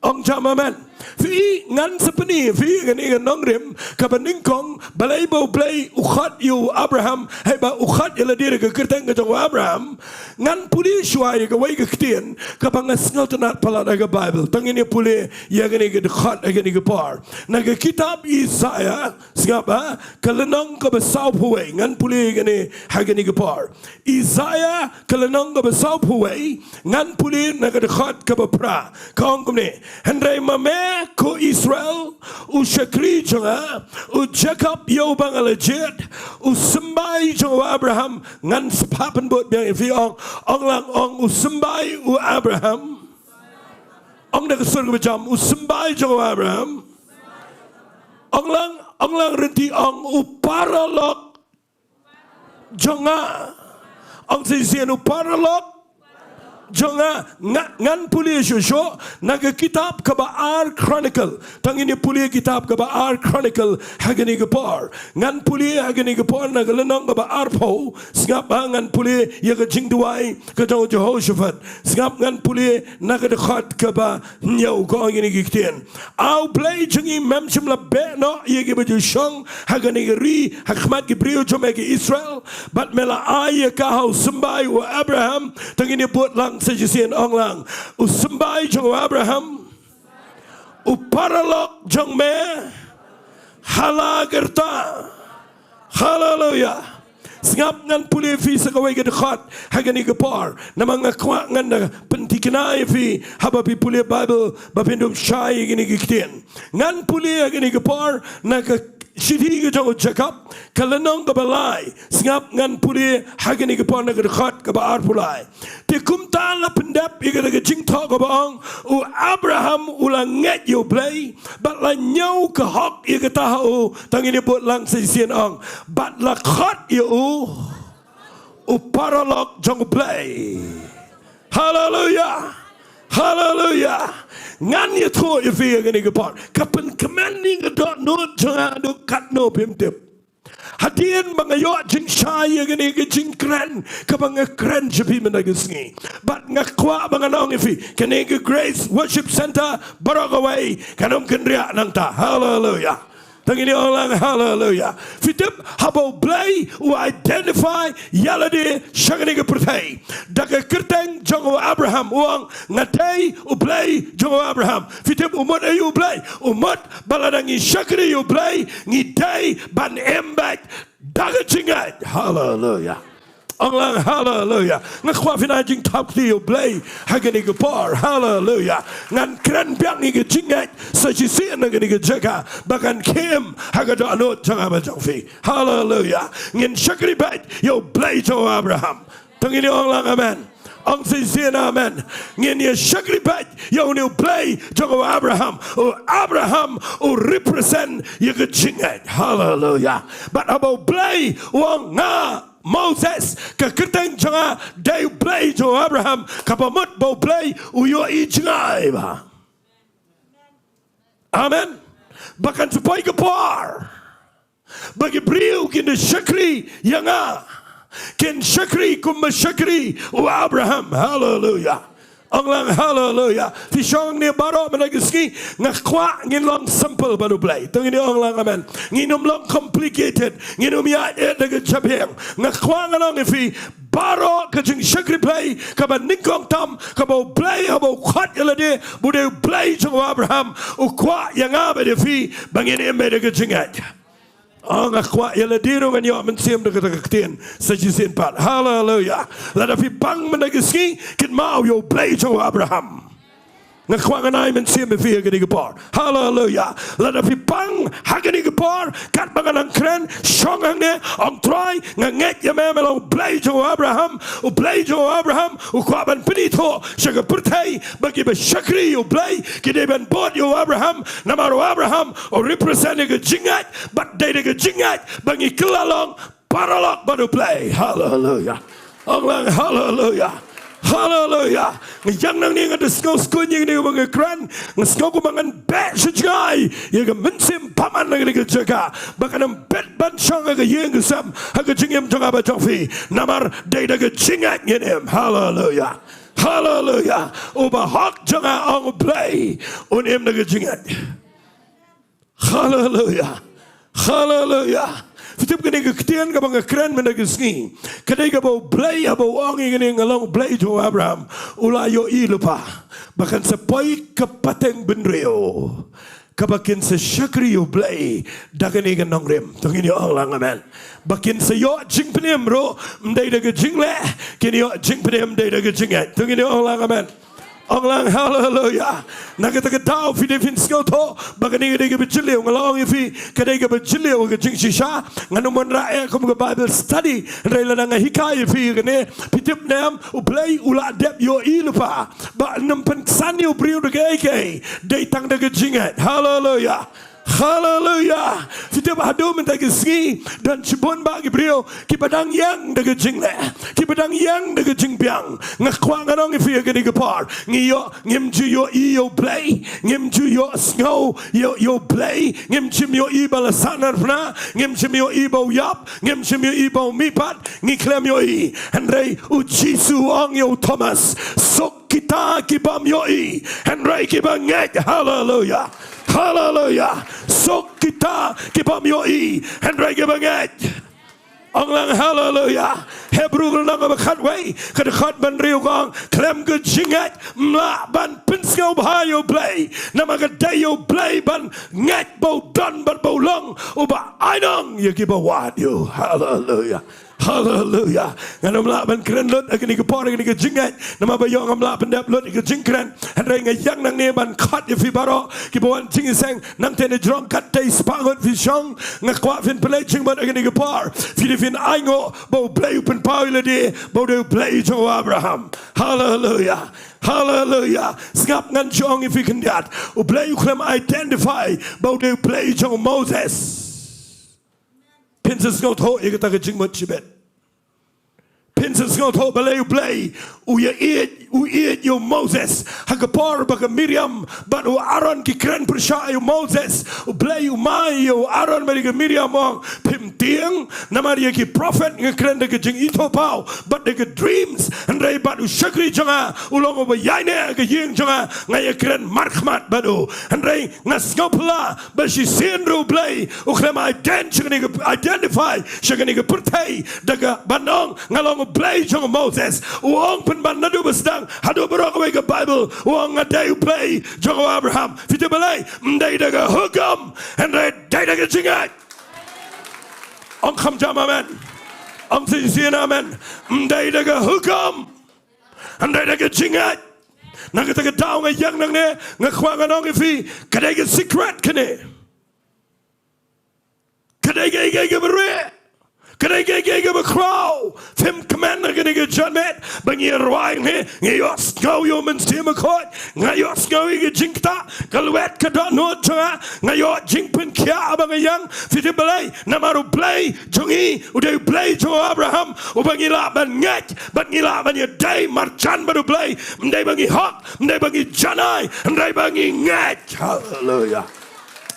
Ong jam amen. Phi, ngan sa pyni ïa phi kane ka nongrim kaba nyngkong, balei ba U Blei u khot ïa u Abraham, haba u khot ïa lade da ka kyrteng ka jong u Abraham. Ngan pule shuwa ïa kawei ka ktien kaba nga sngewtynnad palat ha ka Baibl. To ngin ïa pule ïa kane ka dkhot ha kane ka por. Na ka kitab Isaïah, sngap, ha ka lynnong kaba sawphew wei, ngan pule ïa kane ha kane ka por. Isaïah ka lynnong kaba sawphew wei, ngan pule na ka dkhot kaba phra. Ka ong kumne: Hynrei ma me, ko Israel, u shakri jong nga, u Jakob ïa uba nga la jied, u symbai jong u Abraham. Ngan sa phah pynbud biang ïa phi. Ong, ong lang, ong: u symbai u Abraham. Ong da ka sur kaba jam: u symbai jong u Abraham. Ong lang, ong lang rynti, ong: u paralok jong nga. Ong sa shisien: u paralok jong nga. Nga, ngan pule shuh shuh na ka kitab kaba ar Chronicle. To ngin ïa pule kitab kaba ar Chronicle ha kane ka por. Ngan pule ha kane ka por na ka lynnong kaba arphew. Sngap, ha, ngan pule ïa ka jingduwai ka jong u Jehoshaphat. Sngap, ngan pule na ka dkhot kaba hynñiew. Ka ong ïa kine ki ktien: A U Blei jong ngi, mem shym la beh noh ïa kiba ju shong ha kane ka ri ha khmat ki briew jong me ki Israel? Bad me la ai ïa ka ha u symbai u Abraham. To ngin ïa bud lang sa shisien. Ong lang: u symbai jong u Abraham, u paralok jong me ha la ka rta. Haleluya. Sngap, ngan pule ïa phi sa kawei ka dkhot ha kane ka por. Namar nga kwah ngan da pynthikna ïa phi haba phi pule Baibl ba phin ym shai ïa kine ki ktien. Ngan pule ha kane ka por na ka shithi ka jong u Jakob, ka lynnong kaba lai. Sngap, ngan pule ha kane ka por na ka dkhot kaba arphew lai. Te kumta la pyndep ïa kata ka jingthoh kaba ong: U Abraham u la ngeit ïa U Blei bad la ñiew ka hok ïa kata ha u. To ngin ïa bud lang sa shisien. Ong: Bad la khot ïa u u paralok jong U Blei. Haleluya. Haleluya. Ngan ïathuh ïa phi ha kane ka por. Ka pynkmen ïa ka dohnud jong nga haduh katno phim tip. Hadien ba nga ïoh jingshai ïa kane ka jingkren kaba nga kren sha phi mynta ka sngi, bad nga kwah ba ngan ong ïa phi, kane ka Grace Worship Centre baroh kawei kan ym kynriah nangta. Haleluya. To ngin ïa ong lang haleluya. Phi tip, haba U Blei u identify ïa lade sha kane ka pyrthei da ka kyrteng jong u Abraham, u ong: Nga dei U Blei jong u Abraham. Phi tip u mut aïu U Blei? U mut ba lada ngi shakri ïa U Blei, ngi dei ban im beit da ka jingngeit. Haleluya. Ong lang haleluya. Nga kwah phin ai jingthap kti ïa U Blei ha kane ka por. Haleluya. Ngan kren biang ïa ka jingngeit sa shisien na kane ka jaka ba kan khie im ha ka dohnud jong nga bad jong phi. Haleluya. Ngin shakri beit ïa U Blei jong u Abraham. To ngin ïa ong lang amen. Ong sa shisien amen. Ngin ïa shakri beit ïa une U Blei jong u Abraham. U Abraham u represent ïa ka jingngeit. Haleluya. Bad haba U Blei u ong, nga Moses, ka kyrteng jong nga dei U Blei jong u Abraham, kaba mut ba U Blei u ïohi jngai bha. Amen. Ba kan sa poi ka por ba ki briew kin da shakri ïa nga, kin shakri kumba shakri u Abraham. Haleluya. Ong lang haleluya. Phi shong ne baroh mynta ka sngi, nga kwah ngin long simple bad U Blei. To ngin ong lang amen. Ngin ym long complicated. Ngin ym ïaid da ka jabieng. Nga kwah ngan ong ïa phi, baroh ka jingshakri Blei kaba nyngkong tam kaba U Blei haba u khot ïa lade, ba u dei U Blei jong u Abraham, u kwah ïa nga bad ïa phi ba ngin im beit da ka jingngeit. Oh, nga kwah ïa lade ruh ngan ïoh mynsiem da kata ka ktien sa shisien pat. Haleluya. Lada phi pang mynta ka sngi, kynmaw ïa U Blei jong u Abraham. Nga kwah ngan ai mynsiem ïa phi ha kane ka por. Haleluya. Lada phi pang ha kane ka por, katba nga nang kren, shong hangne, ong Trai, nga ngeit ïa me, me long U Blei jong u Abraham. U Blei jong u Abraham u kwah ban pynithuh sha ka pyrthei ba kiba shakri ïa U Blei ki dei ban bud ïa u Abraham. Namar u Abraham u represent ïa ka jingngeit, bad dei da ka jingngeit ba ngi kylla long paralok bad U Blei. Haleluya. Ong lang haleluya. Haleluya. Nga ïeng nangne nga da sngew skuñ ïa kane ba nga kren. Nga sngew kumba ngan beh sha jngai ïa ka mynsiem bymman na kane ka jaka ba kan ym bit ban shong ha ka ïing ka sem ha ka jingim jong nga bad jong phi. Namar dei da ka jingngeit ngin im. Haleluya. Haleluya. U bahok jong nga, ong U Blei, un im da ka jingngeit. Haleluya. Haleluya. Phi tip kane ka ktien kaba nga kren mynta ka sngi, ka dei kaba U Blei haba u ong ïa kane, nga long U Blei jong u Abraham, u la ïohi lypa ba kan sa poi ka pateng bynriew kaba kin sa shakri ïa U Blei da kane ka nongrim. To ngin ïa ong lang amen. Ba kin sa ïoh jingpynim ruh ym dei da ka jingleh, kin ïoh jingpynim dei da ka jingngeit. To ngin ïa ong lang amen. Ong lang haleluya. Na kata ka daw phi dei phin sngewthuh ba kane ka dei kaba jylliew, nga la ong ïa phi ka dei kaba jylliew ka jingshisha. Ngan ym wanrah eh kum ka Bible study, hynrei lada nga hikai ïa phi kane, phi tip ne em, U Blei u la dep ïohi lypa ba nym pynksan ïa u briew da kaei kaei, dei tang da ka jingngeit. Haleluya. Haleluya. Phi tip haduh mynta ka sngi don shibun bah ki briew kiba dang ïeng da ka jingleh, kiba dang ïeng da ka jingbiang. Nga kwah ngan ong ïa phi ha kane ka por, ngi ïoh, ngim ju ïohi ïa U Blei, ngim ju ïohsngew ïa, ïa U Blei, ngim shym ïohi ba la sahnarphna, ngim shym ïohi ba u ïap, ngim shym ïohi ba u mihpat, ngi khlem ïohi. Hynrei U Jisu u ong ïa u Thomas, suk kita ki bym ïohi hynrei kiba ngeit. Haleluya. Haleluya. Suk kita ki bym ïohi hynrei kiba ngeit. Ong lang haleluya. Hebru ka lynnong kaba khatwei ka dkhot ba hynriew ka ong, khlem ka jingngeit ym lah ban pynsngewbha ïa U Blei, namar ka dei ïa U Blei ban ngeit ba u don bad ba u long uba ai nong ïa kiba wad ïa u. Haleluya. Haleluya. Ngan ym lah ban kren lut ha kane ka por ha kane ka jingngeit namar ba ïoh ngam lah pyndep lut ïa ka jingkren. Hynrei nga ïeng nangne ban khot ïa phi baroh kiba wan jingïaseng. Nangta na jrong katto spah ngut phi shong, nga kwah phin pynleit jingmut ha kane ka por. Phi dei phin ainguh ba U Blei u pynpaw ïa lade ba u dei U Blei jong u Abraham. Haleluya. Haleluya. Sngap, ngan shu ong ïa phi khyndiat. U Blei u khlem identify ba u dei U Blei jong u Moses. Phin sa sngewthuh ïa kata ka jingmut shibit. Phin sa sngewthuh balei U Blei u ïaieit, u ïaieit ïa u Moses ha ka por ba ka Miriam bad u Aaron ki kren pyrshah ïa u Moses. U Blei u mai ïa u Aaron bad ïa ka Miriam, u ong, phim tieng, namar ïa ki prophet nga kren da ka jingithuhpaw bad da ka dreams, hynrei bad u shakri jong nga u long uba ïaineh ha ka ïing jong nga, nga ïakren markhmat bad u. Hynrei nga sngewphylla ba shisien ruh U Blei u khlem ident-, sha kane ka, identify sha kane ka pyrthei da kaba ong nga long U Blei jong u Moses. U ong pynban naduh ba sdang haduh baroh kawei ka Baibl, u ong nga dei U Blei jong u Abraham. Phi tip balei? Ym dei da ka hukum, hynrei dei da ka jingngeit. Ong kham jam amen. Ong shisien amen. Ym dei da ka hukum, hynrei da ka jingngeit. Na kata ka daw nga ïeng nangne, nga kwah ngan ong ïa phi, ka dei ka secret kane. Ka dei kaei kaei kaba rieh, ka dei kaei kaei kaba khraw. Phim kmen ha kane ka janmiet ba ngi rwai, ngi, ngi ïohsngew ïa U Mynsiem Bakhuid, nga ïohsngew ïa ka jingktah, ka lwet ka dohnud jong nga, nga ïoh jingpynkhiah ba nga ïeng. Phi tip balei? Namar U Blei jong ngi u dei U Blei jong u Abraham, uba ngi lah ban ngeit bad ngi lah ban ïadei marjan bad U Blei. Ym dei ba ngi hok, ym dei ba ngi janai, hynrei ba ngi ngeit. Haleluya.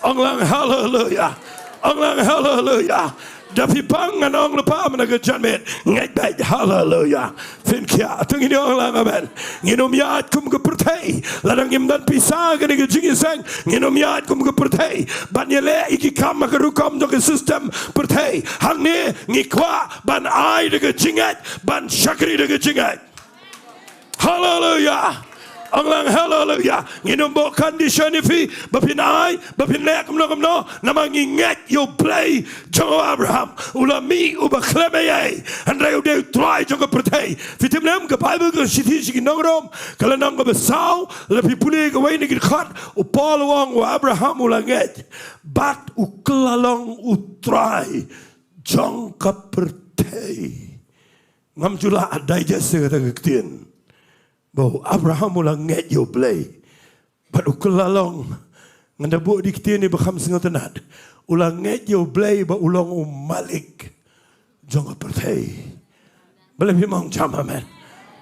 Ong lang haleluya. Ong lang haleluya. Da phi pang ngan ong lypa mynta ka janmiet, ngeit beit. Haleluya. Phin khiah. To ngin ong lang amen. Ngin ym ïaid kum ka pyrthei. Lada ngim don pisa ha kane ka jingïaseng, ngin ym ïaid kum ka pyrthei ban ïaleh ïa ki kam ha ka rukom jong ka system pyrthei. Hangne ngi kwah ban ai da ka jingngeit, ban shakri da ka jingngeit. Haleluya. Ong lang haleluya. Ngin ym buh condition ïa phi ba phin ai, ba phin leh kumno kumno. Namar ngi ngeit ïa U Blei jong u Abraham, u la mih uba khlem ei ei, hynrei u dei U Trai jong ka pyrthei. Phi tip ne em, ka Baibl ka shithi sha ki nong Rom, ka lynnong kaba saw, lada phi pule kawei na ki dkhot, u Paul u ong u Abraham u la ngeit bad u kylla long U Trai jong ka pyrthei. Ngam ju lah digest ïa kata ka ktien ba u Abraham u la ngeit ïa U Blei bad u kylla long. Ngan da buh da ki ktien ba kham sngewtynnat. U la ngeit ïa U Blei ba u long u Malik jong ka pyrthei. Balei phim ong jam amen?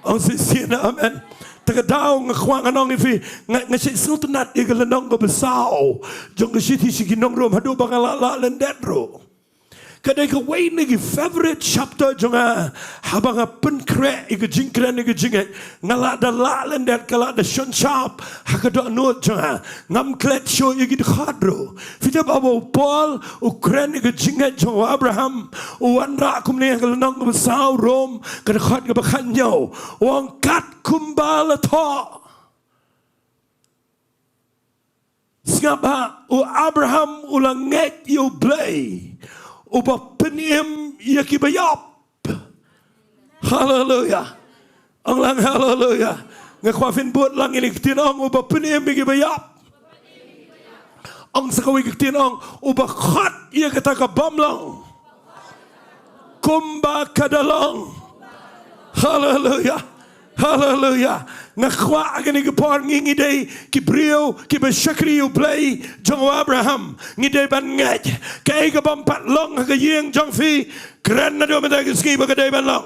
Ong shisien amen. Te ka daw nga kwah ngan ong ïa phi, nga, nga shait sngewtynnat ïa ka lynnong kaba saw jong ka shithi sha ki nong Rom haduh ba nga la lah lyndet ruh. Ka dei kawei na ki favorite chapter jong nga. Haba nga pynkhreh ïa ka jingkren ïa ka jingngeit, nga lah da lah lyndet, ka lah da shon shap ha ka dohnud jong nga. Ngam klet shuh ïa ki dkhot ruh. Phi tip haba u Paul u kren ïa ka jingngeit jong u Abraham, u wanrah kumne ha ka lynnong kaba saw Rom, ka dkhot kaba khathynñiew, u ong, kat kumba la thoh. Sngap ha, u Abraham u la ngeit ïa u Blei uba pynim ïa kiba ïap. Haleluya. Ong lang haleluya. Nga kwah phin bud lang ïa kane ka ktien, ong uba pynim ïa kiba ïap. Ong sa kawei ka ktien, ong uba khot ïa kata kaba ym long kumba ka da long. Haleluya. Haleluya. Nga kwah ha kane ka por ngi, ngi dei ki briew kiba shakri ïa u Blei jong u Abraham. Ngi dei ban ngeit kaei ka bym pat long ha ka ïing jong phi, kren naduh mynta ka sngi ba ka dei ban long.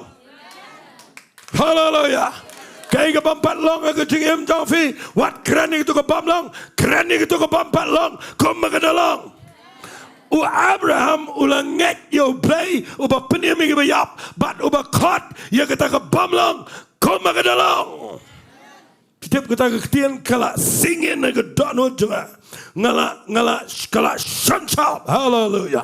Haleluya. Kaei ka bym pat long ha ka jingim jong phi, wat kren ïa kato ka bym long, kren ïa kato ka bym pat long kumba ka da long. U Abraham u la ngeit ïa u Blei uba pynim ïa kiba ïap bad uba khot ïa kata ka bym long kumba ka da long. Phi tip kata ka ktien ka la sink in ha ka dohnud jong nga. Nga la, nga la, ka la shon shap. Haleluya.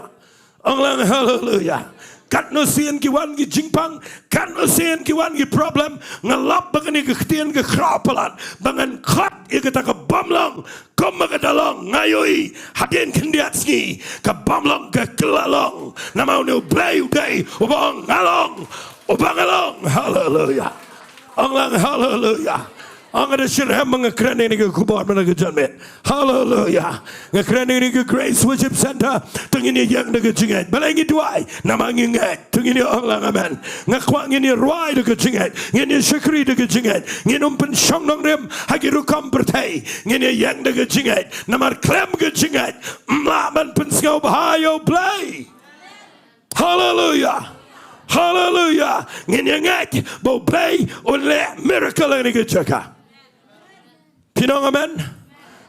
Ong lang haleluya. Katno sien ki wan ki jingpang, katno sien ki wan ki problem, nga lap ba kane ka ktien ka khraw palat ba ngan khot ïa kata ka bym long kumba ka da long. Nga ïohi hadien khyndiat sngi ka bym long ka kylla long. Namar une u Blei u dei uba ong nga long, uba nga long. Haleluya. Ong lang haleluya. Ong, nga da shitrhem ba nga kren ïa kane ka khubor mynta ka janmiet. Haleluya. Nga kren ïa kane ka Grace Worship Centre, to ngin ïeng da ka jingngeit. Balei ngi duwai? Namar ngi ngeit. To ngin ïa ong lang amen. Nga kwah ngin ïa rwai da ka jingngeit, ngin ïa shakri da ka jingngeit. Ngin ym pynshong nongrim ha ki rukom pyrthei. Ngin ïa ïeng da ka jingngeit, namar khlem ka jingngeit ym lah ban pynsngewbha ïa u Blei. Haleluya. Haleluya. Ngin ïa ngeit ba u Blei un leh miracle ha kane ka jaka. Phi ong amen?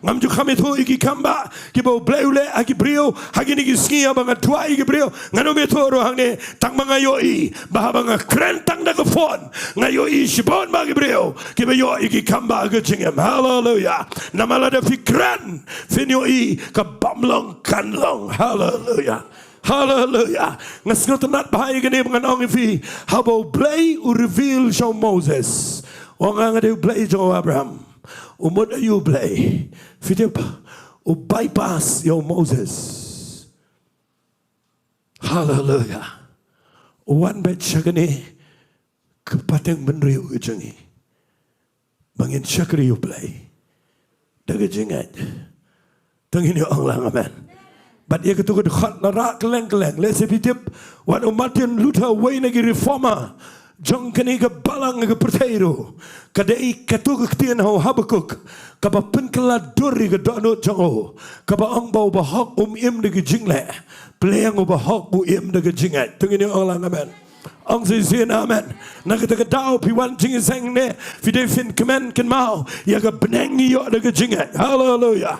Ngam ju kham ïathuh ïa ki kam ba kiba u Blei u leh ha ki briew ha kine ki sngi, haba nga duwai ïa ki briew, ngan ym ïathuh ruh hangne, tang ba nga ïohi ba haba nga kren tang da ka phone, nga ïohi shibun ba ki briew kiba ïoh ïa ki kam ba ha ka jingim. Haleluya. Namar lada phi kren phin ïohi ka bym long kan long. Haleluya. Haleluya. Nga sngewtynnat bha ïa kane ba ngan ong ïa phi, haba u Blei u reveal sha u Moses, u ong nga dei u Blei jong u Abraham. U mut ïa u Blei, phi tip, u bypass ïa u Moses. Haleluya. U wan beit sha kane ka pateng bynriew ka jong ngi, ba ngin shakri ïa u Blei da ka jingngeit. To ngin ïa ong lang amen. Bad ïa kato ka dkhot la rah kylleng kylleng. Lehse phi tip, wat u Martin Luther, uwei na ki reformer jong kane ka balang ka pyrthei ruh, ka dei kato ka ktien ha u Habakuk kaba pynkylla dur ïa ka dohnud jong u, kaba ong ba u bahok um im da ka jingleh, pliang u bahok u im da ka jingngeit. To ngin ïa ong lang amen. Ong shisien amen. Na kata ka daw phi wan jingïaseng ne, phi dei phin kmen kynmaw ïa ka bneng ngi ïoh da ka jingngeit. Haleluya.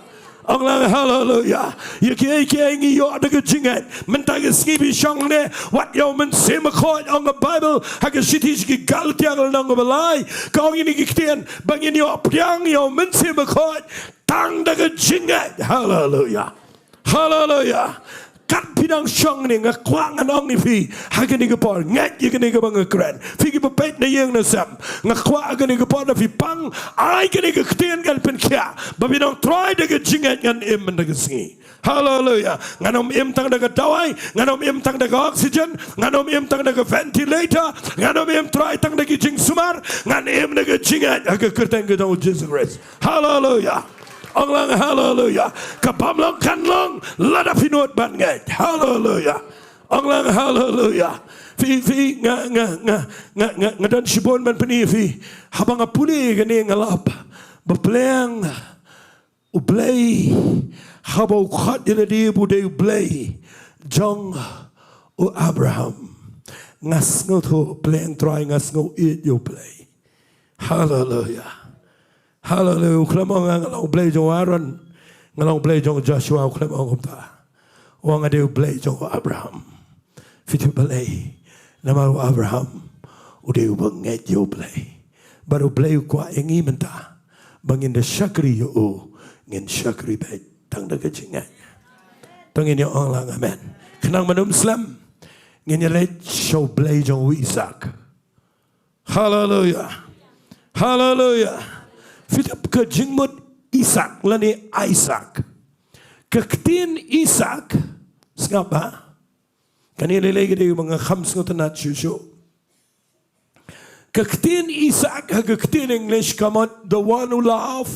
Ong lang haleluya. Ïa kiei kiei ngi ïoh da ka jingngeit. Mynta ka sngi phi shong ne, wat ïa u Mynsiem Bakhuid, ong ka Baibl ha ka shithi sha ki Galatia ka lynnong kaba lai, ka ong ïa kine ki ktien, ba ngin ïoh pdiang ïa u Mynsiem Bakhuid tang da ka jingngeit. Haleluya. Haleluya. Kat phi dang shong ne, nga kwah ngan ong ïa phi ha kane ka por, ngeit ïa kane kaba nga kren. Phi kiba peit na ïing na sem, nga kwah ha kane ka por, da phi pang, ai kane ka ktien kan pynkhiah ba phin ong, Trai, da ka jingngeit ngan im mynta ka sngi. Haleluya. Ngan ym im tang da ka dawai, ngan ym im tang da ka oxygen, ngan ym im tang da ka ventilator, ngan ym im, Trai, tang da ki jingsumar, ngan im da ka jingngeit ha ka kyrteng ka jong u Jisu Khrist. Haleluya. Ong lang haleluya. Ka bym long kan long lada phi nud ban ngeit. Haleluya. Ong lang haleluya. Phi, phi, nga, nga, nga, nga, nga, nga don shibun ban pyni ïa phi. Haba nga pule kane nga lap ba pliang u Blei, haba u khot ïa lade ba u dei u Blei jong u Abraham, nga sngewthuh, pliang Trai, nga sngew ïeit ïa u Blei. Haleluya. Haleluya. U khlem ong nga long u Blei jong u Aaron, nga long u Blei jong u Joshua, u khlem ong kumta. U ong nga dei u Blei jong u Abraham. Phi tip balei? Namar u Abraham u dei uba ngeit ïa U Blei. Bad U Blei u kwah ïa ngi mynta ba ngin da shakri ïa u, ngin shakri beit tang da ka jingngeit. To ngin ïa ong lang amen. Khnang ban ym slem, ngin ïa leit sha U Blei jong u Isak. Haleluya. Haleluya. Phi tip ka jingmut Isak lane Isaac. Ka ktien Isak, sngap bha. Kane lei lei ka dei ba nga kham sngewtynnat shuh shuh. Ka ktien Isak ha ka ktien English ka mut the one who love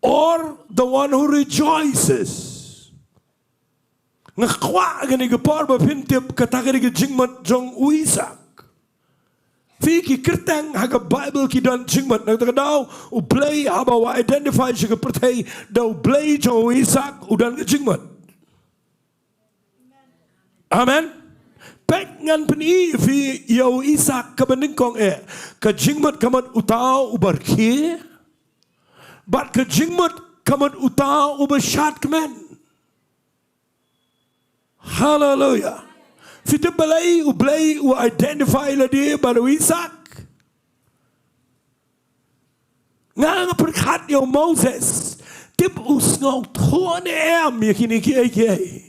or the one who rejoices. Nga kwah kane ka por ba phin tip kata ka dei ka jingmut jong u Isak. Phi ki kyrteng ha ka Bible ki don jingmut. Na kata ka daw U Blei haba u identify sha ka pyrthei da U Blei jong u Isak u don ka jingmut. Amen. Peit ngan pyni ïa phi ïa u Isak kaba nyngkong eh. Ka jingmut ka mut uta uba rkhie. Bad ka jingmut ka mut uta uba shad kmen. Haleluya. Phi tip balei U Blei u identify lade bad u Isak? Nga nga pyrkhat ïa u Moses, tip u sngewthuh ne em ïa kine kiei kiei.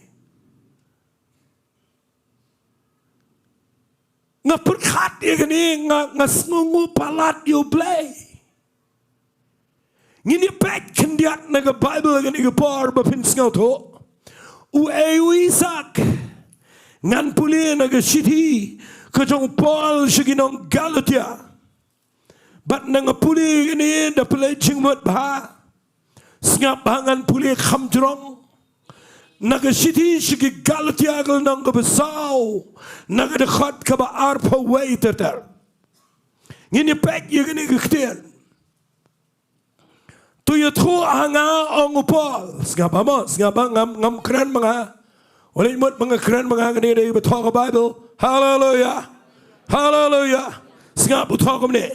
Nga pyrkhat ïa kane, nga, nga sngewnguh palat ïa U Blei. Ngin ïa peit khyndiat na ka Bible kane ka por ba phin sngewthuh. U ei u Isak? Ngan pule na ka shithi ka jong u Paul sha ki nong Galatia. Bad nang pule kane da pule jingmut bha. Sngap bha, ngan pule kham jrong. Na ka shithi sha ki Galatia ka lynnong kaba saw, na ka dkhot kaba arphew wei ter ter. Ngin ïa peit ïa kane ka ktien. To ïathuh ha nga, ong u Paul. Sngap bha mo, sngap bha, ngam, ngam kren ma nga. Wat leit mut ba nga kren ma nga, kane dei ba thoh ka Bible. Haleluya. Haleluya. Sngap, u thoh kumne.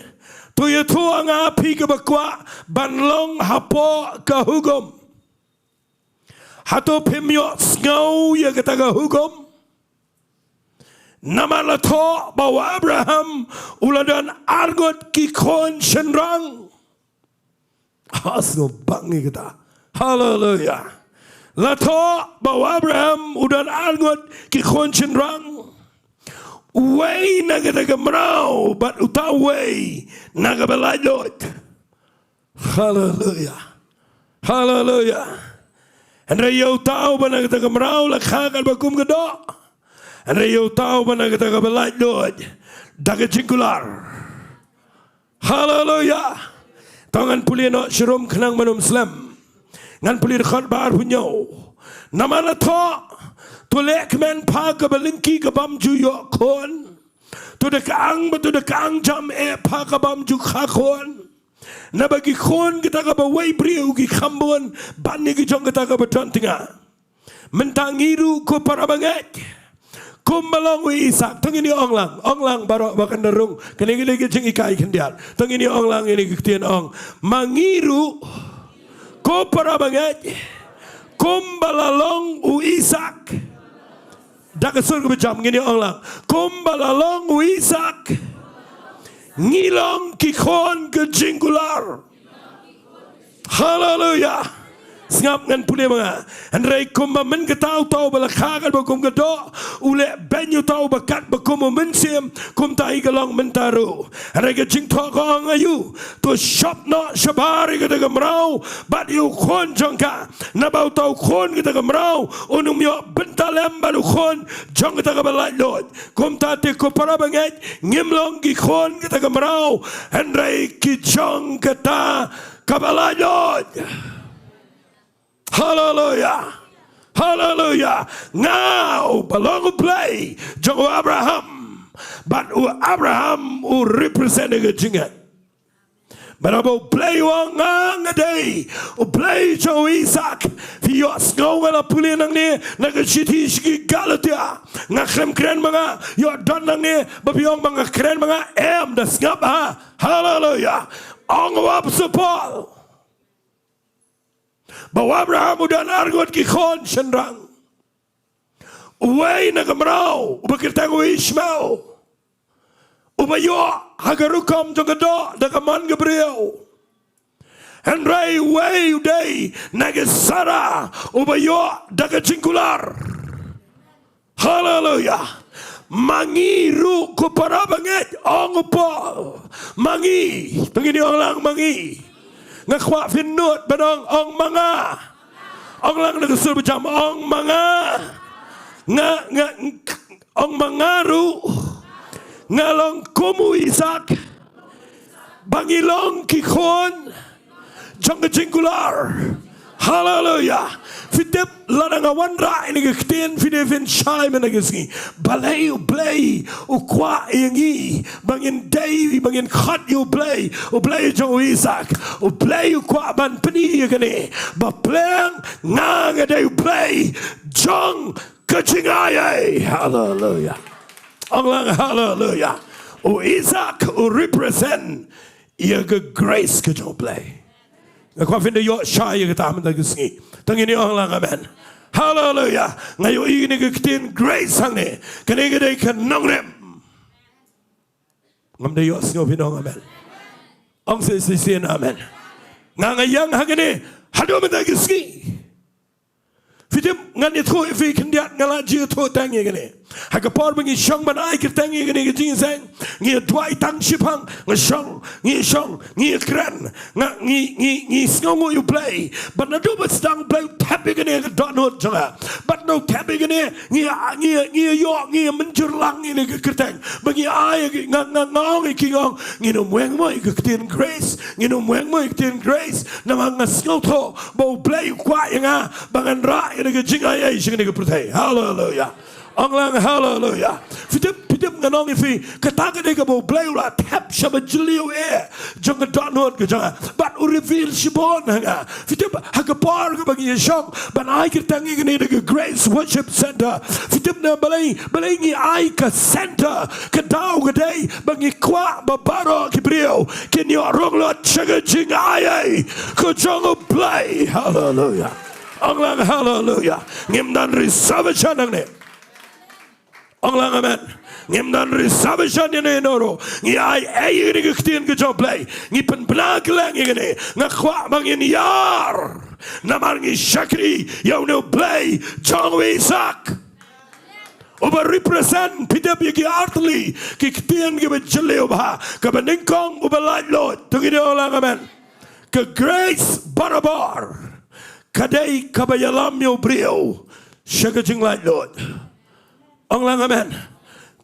To ïathuh ha nga phi kiba kwah ban long hapoh ka hukum. Hato phim ïohsngew ïa kata ka hukum? Namar la thoh ba u Abraham u la don arngut ki khun shynrang. Ha, sngewbha ïa kata. Haleluya. La thoh ba u Abraham u don arngut ki khun shynrang. Uwei na kata ka mraw bad uta uwei na kaba laitluid. Haleluya. Haleluya. Hynrei ïa uta uba na kata ka mraw la kha katba kum ka doh. Hynrei ïa uta uba na kata kaba laitluid da ka jingkular. Haleluya. To ngan pule noh sharum khnang ban ym slem. Ngan pule dkhot ba arphew hynñiew. Namar la thoh, to leh kmen pha kaba lyngkhi ka bym ju ïoh khun. To da ka ang bad to da ka ang jam eh pha ka bym ju kha khun. Naba ki khun kata kaba wei briew ki kham bun ban ïa ki jong kata kaba don tnga. Mynta ngi ruh ko para bangeit, kumba long u Isak, to ngin ïa ong lang, ong lang baroh ba kan da rung. Kane ka dei ka jinghikai khyndiat. To ngin ïa ong lang ïa kane ka ktien, ong: Ma ngi ruh ko para bangeit, kumba la long u Isak. Da ka sur kaba jam ngin ïa ong lang: Kumba la long u Isak, ngi long ki khun ka jingkular. Haleluya. Sngap, ngan pule ma nga. Hynrei kumba mynta uta uba la kha katba kum ka doh u leh beiñ ïa uta uba katba kum u mynsiem, kumta hi ka long mynta ruh. Hynrei ka jingthoh ka ong aïu? To shop noh shabar ïa kata ka mraw bad ïa u khun jong ka. Naba uta u khun kata ka mraw un ym ïoh bynta lem bad u khun jong kata kaba laitluid. Kumta te ko para bangeit, ngim long ki khun kata ka mraw, hynrei ki jong kata kaba laitluid. Haleluya. Haleluya. Nga uba long u Blei jong u Abraham. Bad u Abraham u represent ïa ka jingngeit. Bad haba u Blei u ong nga nga dei u Blei jong u Isak. Phi ïohsngew nga la pule nangne na ka shithi sha ki Galatia. Nga khlem kren ma nga, ïoh don nangne ba phi ong ba nga kren ma nga, em, da sngap ha. Haleluya. Ong u Apostol Paul ba u Abraham u don arngut ki khun shynrang. Uwei na ka mraw, uba kyrteng u Ishmael, uba ïoh ha ka rukom jong ka doh da ka mon ka briew. Hynrei uwei u dei na ka Sara, uba ïoh da ka jingkular. Haleluya. Ma ngi ruh ko para bangeit, ong u Paul. Ma ngi, to ngin ong lang ma ngi. Nga kwah phin nud ban ong, ong ma nga. Ong lang na ka sur ba jam, ong ma nga. Nga, nga, ong ma nga ruh. Nga long kum u Isak. Ba ngi long ki khun jong ka jingkular. Haleluya. Phi tip, lada nga wanrah ïa kane ka ktien, phi dei phin shai mynta ka sngi. Balei U Blei u kwah ïa ngi ba ngin dei, ba ngin khot ïa U Blei, U Blei jong u Isak. U Blei u kwah ban pyni ïa kane, ba pleng nga, nga dei U Blei jong ka jingai ei. Haleluya. Ong lang haleluya. U Isak u represent ïa ka grace ka jong U Blei. Nga kwah phin da ïoh shai ïa kata mynta ka sngi. To ngin ong lang amen. Haleluya. Nga ïohi ïa kane ka ktien grace hangne. Kane ka dei ka nongrim. Ngam da ïohsngew phin ong amen. Ong shisien amen. Nga, nga ïeng ha kane haduh mynta ka sngi. Phi tip, ngan ïathuh ïa phi khyndiat, nga la ju ïathuh tang ïa kane. Ha ka por ba ngi shong ban ai kyrteng ïa kane ka jingïaseng, ngi ïa duwai tang shiphang, nga shong, ngi ïa shong, ngi ïa kren, nga, ngi, ngi, ngi sngewnguh ïa U Blei. Bad naduh ba sdang U Blei u thep ïa kane ka dohnud jong nga. Bad naduh u thep ïa kane, ngi ïa, ngi ïa, ngi ïa ïoh, ngi ïa mynjur lang ïa kane ka kyrteng. Ba ngi ai, nga, nga, nga ong ïa ki, nga ong, ngin ym weng mo ïa ka ktien grace, ngin ym weng mo ïa ka ktien grace. Namar nga sngewthuh ba U Blei u kwah ïa nga ba ngan rah ïa kane ka jingai ei sha kane ka pyrthei. Haleluya. Ong lang haleluya. Phi tip, phi tip, ngan ong ïa phi, kata ka dei kaba U Blei u la thep sha ba jylliew eh jong ka dohnud ka jong nga. Bad u reveal shibun ha nga. Phi tip, ha ka por kaba ngi ïa shong ban ai kyrteng ïa kane da ka Grace Worship Center. Phi tip na balei, balei ngi ai ka center? Ka daw ka dei ba ngi kwah ba baroh ki briew kin ïoh rung lut sha ka jingai ei ka jong U Blei. Haleluya. Ong lang haleluya. Ngim don reservation hangne. Ong lang amen. Ngim don reservation ïa no ïa no ruh. Ngi ai ei ïa kane ka ktien ka jong U Blei. Ngi pynbna kylleng ïa kane. Nga kwah ba ngin ïar. Namar ngi shakri ïa une U Blei jong u Isak. Uba represent, phi tip, ïa ki artylli ki ktien kiba jylliew bha. Kaba nyngkong, uba laitluid. To ngin ong lang amen. Ka grace barabor ka dei kaba ïalam ïa u briew sha ka jinglaitluid. Ong lang amen.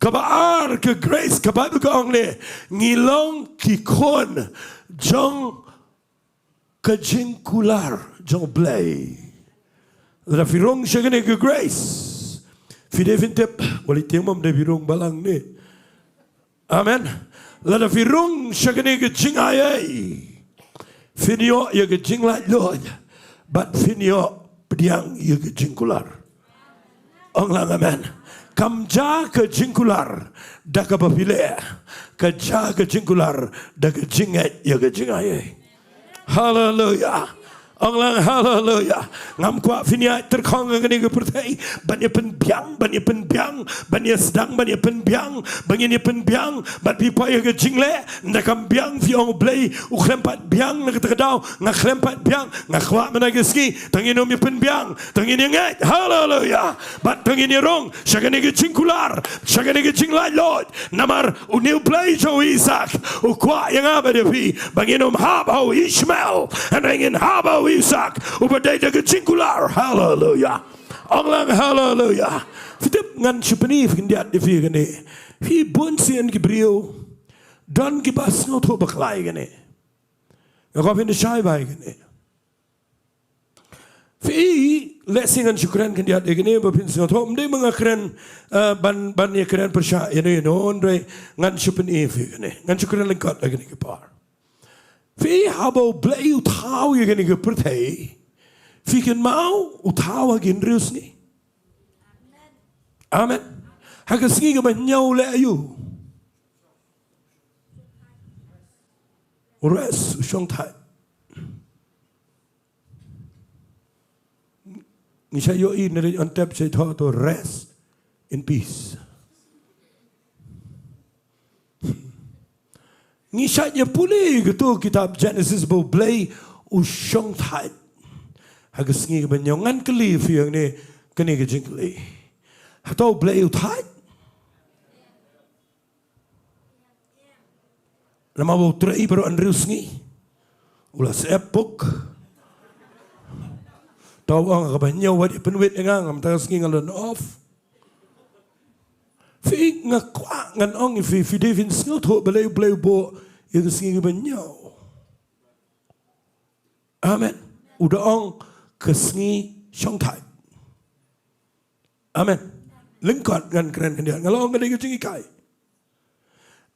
Kaba ar, ka grace, ka Baibl ka ong ne, ngi long ki khun jong ka jingkular jong U Blei. Lada phi rung sha kane ka grace, phi dei phin tip, wali tieng mom dei phi rung balang ne. Amen. Lada phi rung sha kane ka jingai ei, phin ïoh ïa ka jinglaitluid bad phin ïoh pdiang ïa ka jingkular. Ong lang amen. Kam jia ka jingkular da kaba phi leh, ka jia ka jingkular da ka jingngeit ïa ka jingai ei. Haleluya. Ong lang haleluya. Ngam kwah phin ïaid tyrkhong ha kane ka pyrthei ban ïa pynbiang, ban ïa pynbiang, ban ïa sdang, ban ïa pynbiang, ban ïa pynbiang, bad phi poi ha ka jingleh, nda kam biang phi ong U Blei u khlem pat biang na kata ka daw, nga khlem pat biang, nga kwah mynta ka sngi, to ngin ym ïa pynbiang, to ngin ïa ngeit, haleluya. Bad to ngin ïa rung sha kane ka jingkular, sha kane ka jinglaitluid. Namar une U Blei jong u Isak u kwah ïa nga bad ïa phi ba ngin ym hap ha u Ishmael, hynrei ngin hap ha u Isak uba dei da ka jingkular. Haleluya. Ong lang haleluya. Phi tip, ngan shu pyni khyndiat ïa phi kane. Phi, bun sien ki briew don kiba sngewthuh bakla ïa kane. Nga kwah phin da shai bha ïa kane. Phi, lehse ngan shu kren khyndiat ïa kane ba phin sngewthuh, ym dei ba nga kren, eh, ban, ban ïa kren pyrshah ïano ïano, hynrei ngan shu pyni ïa phi kane. Ngan shu kren lyngkot ha kane ka por. Phi, haba U Blei u thaw ïa kane ka pyrthei, phi kynmaw u thaw ha ki hynriew sngi? Amen. Ha ka sngi kaba hynñiew u leh aïu? U rest, u shongthait. Ngi shait ïohi na ri on tep shait thoh to rest. in peace. Ngi shait ïa pule ïa kato kitab Genesis ba U Blei u shong thait ha ka sngi kaba hynñiew. Ngan kylli ïa phi hangne kane ka jingkylli. Hato U Blei u thait? Namar ba u trei baroh hynriew sngi. U la sep puk. Te u ong kaba hynñiew wat ïa pynwit ïa nga, ngam, ta ka sngi nga la off. Phi, nga kwah ngan ong ïa phi, phi dei phin sngewthuh balei U Blei u buh ïa ka sngi kaba hynñiew. Amen. U da ong ka sngi shong thait. Amen. Lyngkot ngan kren khyndiat, nga la ong ka dei ka jinghikai.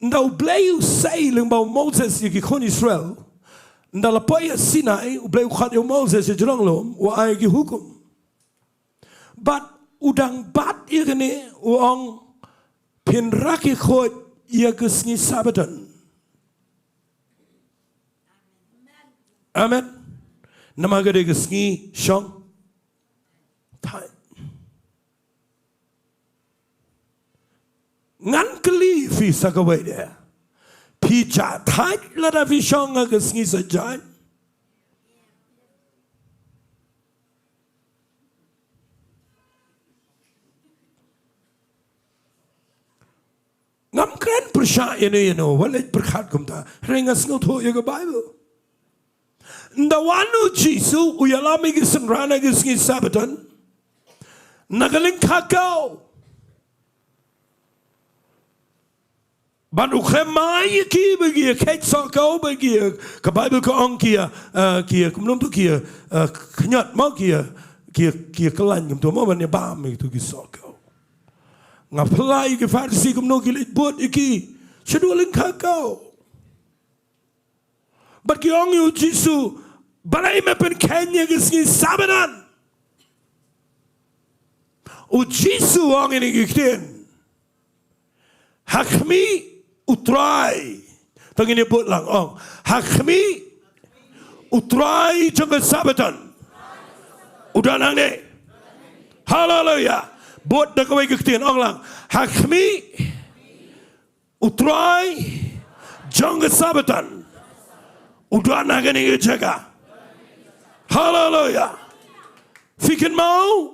Ynda U Blei u sei lyngba u Moses ïa ki khun Israel, ynda la poi ha Sinai, U Blei u khot ïa u Moses sha jrong lum, u ai ki hukum. Bad u dang bat ïa kane, u ong, phin rakhe khuid ïa ka sngi Sabbaton. Amen. Namar ka dei ka sngi shong thait. Ngan kylli phi sa kawei de. Phi jah thait lada phi shong ha ka sngi sa jaiñ? Ngam kren pyrshah ïano ïano, wat leit pyrkhat kumta. Hynrei nga sngewthuh ïa ka Baibl. Ynda wan u Jisu u ïalam ïa ki synran ha ka sngi Sabbaton na ka lyngkha kaw. Bad u khlem ai ïa ki ba ki ïa kheit sohkaw, ba ki ïa, ka Baibl ka ong ki ïa, eh, ki ïa, kumno to ki ïa, eh, khñiot mo, ki ïa, ki ïa, ki ïa kyllain kumto mo, ban ïa bam ïa kito ki sohkaw. Nga pyrshah ïa ki Pharisi kumno ki leit bud ïa ki shaduh lyngkha kaw. Bad ki ong ïa u Jisu, balei me pynkheiñ ïa ka sngi Sabbaton? U Jisu u ong ïa kine ki ktien, ha khmih U Trai. To ngin ïa bud lang, ong, ha khmih U Trai jong ka Sabbaton u don hangne. Haleluya. Bud da kawei ka ktien, ong lang, ha khmih U Trai jong ka Sabbaton u don ha kane ka jaka. Haleluya. Phi kynmaw,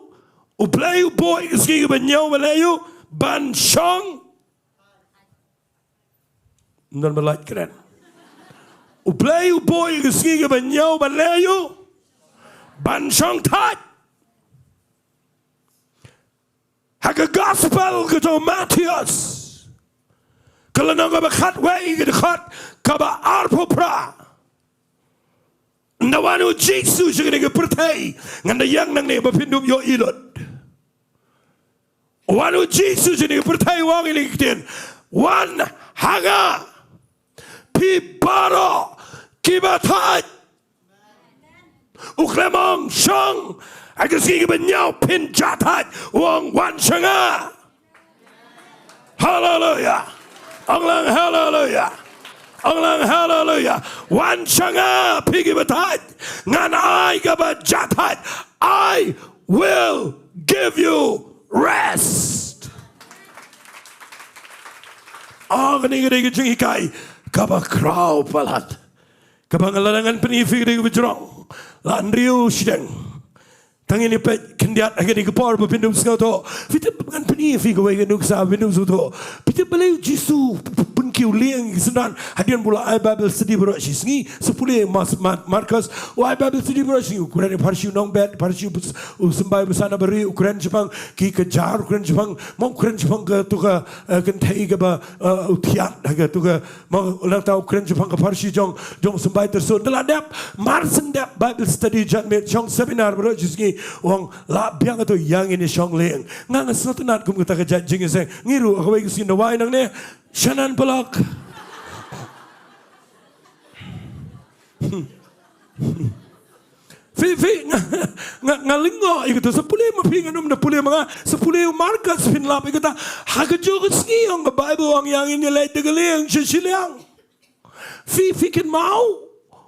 U Blei u buh ïa ka sngi kaba hynñiew ban leh ïa u, ban shong. Ym don ba lait kren. U Blei u buh ïa ka sngi kaba hynñiew ban leh ïa u, ban shong thait. Ha ka gospel ka jong u Mathaios, ka lynnong kaba khatwei, ka dkhot kaba arphew phra. Ynda wan u Jisu sha kane ka pyrthei, ngan da ïeng nangne ba phin dup ïohi lut. Wan u Jisu sha kane ka pyrthei, u ong ïa kine ki ktien, wan ha nga phi baroh kiba thait. U khlem ong shong ha ka sngi kaba hynñiew phin jah thait, u ong wan sha nga. Haleluya. Ong lang haleluya. Ong lang haleluya. Wan sha nga phi kiba thait, ngan ai kaba jah thait. I will give you rest. Oh, kane ka dei ka jinghikai kaba khraw palat. Kaba nga la ngan pyni ïa phi ka dei kaba jrong. La hynriew shiteng. Tang ngin ïa peit khyndiat ha kane ka por ba phin dup sngewthuh. Phi tip ngan pyni ïa phi kawei ka nuksa, phin dup sngewthuh. Phi tip balei u Jisu u pynkiew lieng ïa ki synran? Hadien ba u la ai Bible study baroh shi sngi, sa pule Mas-, Ma-, Markos, u ai Bible study baroh shi sngi, u kren ïa pharshi u nongbet, pharshi u symbai basa na bari, u kren shaphang ki kajor, u kren shaphang, mo, u kren shaphang kato ka, eh, kynthei kaba, eh, u thiah ha kato ka, mo, nangta u kren shaphang ka pharshi jong, jong u symbai tyrsut. Te la dep, mar shen dep Bible study janmiet, shong seminar baroh shi sngi, u ong lah biang kato, ïa ngin ïa shong lieng. Nga nga sngewtynnat kum kata ka jait jingïaseng. Ngi ruh ha kawei ka sngi, ynda wai nangne, shanan palok. Phi, phi, nga, nga, nga lyngngoh ïa kata, sa pule ma phi, ngan ym da pule ma nga, sa pule u Markos, phin lap ïa kata. Ha kajuh ka sngi, ong ka Baibl, ong ïa ngin ïa leit da ka lieng sha shiliang. Phi, phi kynmaw,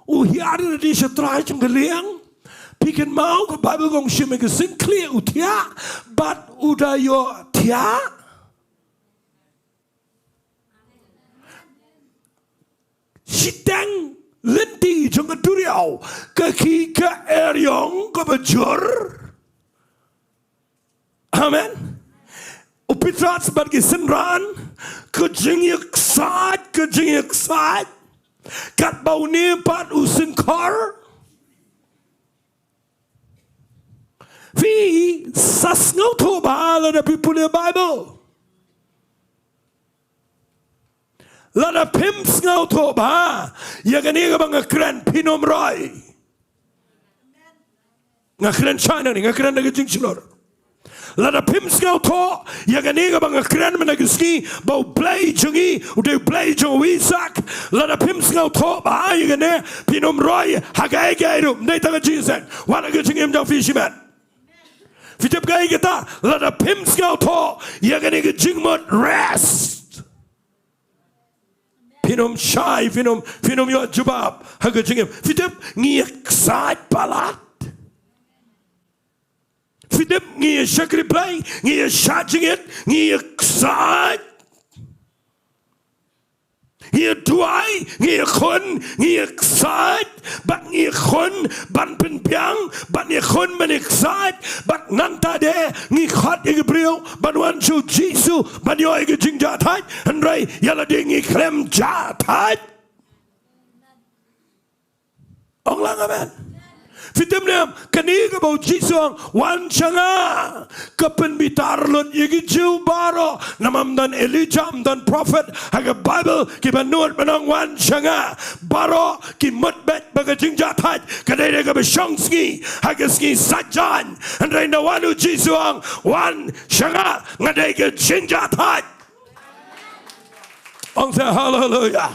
u hiar ïa lade sha trai jong ka lieng. Phi kynmaw, ka Baibl ka ong shim ïa ka singkhlieh u thiah, bad u da ïoh ïa shiteng lynti jong ka duriaw, ka khih ka eriong kaba jur. Amen. U Petros bad ki synran, ka jingïaksaid, ka jingïaksaid. Katba une pat u syngkhor. Phi sa sngewthuh bha lada phi pule Bible. Lada phim sngewthuh bha ïa kane kaba nga kren, phin ym roi. Nga kren shai nangne, nga kren da ka jingshlur. Lada phim sngewthuh ïa kane kaba nga kren mynta ka sngi, ba U Blei jong ngi u dei U Blei jong u Isaak. Lada phim sngewthuh bha ïa kane, phin ym roi ha kaei kaei ruh. Ym dei tang ka jingïaseng, wat ha ka jingim jong phi shimet. Phi tip kaei kata? Lada phim sngewthuh ïa kane ka jingmut, rest, phin ym shai, phin ym, phin ym ïoh jubab ha ka jingim. Phi tip, ngi ïaksaid palat. Phi tip, ngi ïa shakri Blei, ngi ïa shah jingit, ngi ïaksaid. Ngi ïa duwai, ngi ïakhun, ngi ïaksaid, bad ngi ïakhun ban pynbiang, bad ngi ïakhun ban ïaksaid, bad nangta de ngi khot ïa ki briew ban wan sha U Jisu ban ïoh ïa ka jingjahthait, hynrei ïa lade ngi khlem jahthait. Ong lang amen. Phi tip ne em, kane kaba U Jisu u ong, wan sha nga, ka pynbitar lut ïa ki Jiw baroh. Namar ym don Elijah, ym don prophet ha ka Bible kiba nud ban ong wan sha nga. Baroh ki mut beit ba ka jingjahthait ka dei da kaba shong sngi ha ka sngi Saitjaiñ. Hynrei ynda wan U Jisu u ong, wan sha nga, nga dei ka jingjahthait. Ong sa haleluya.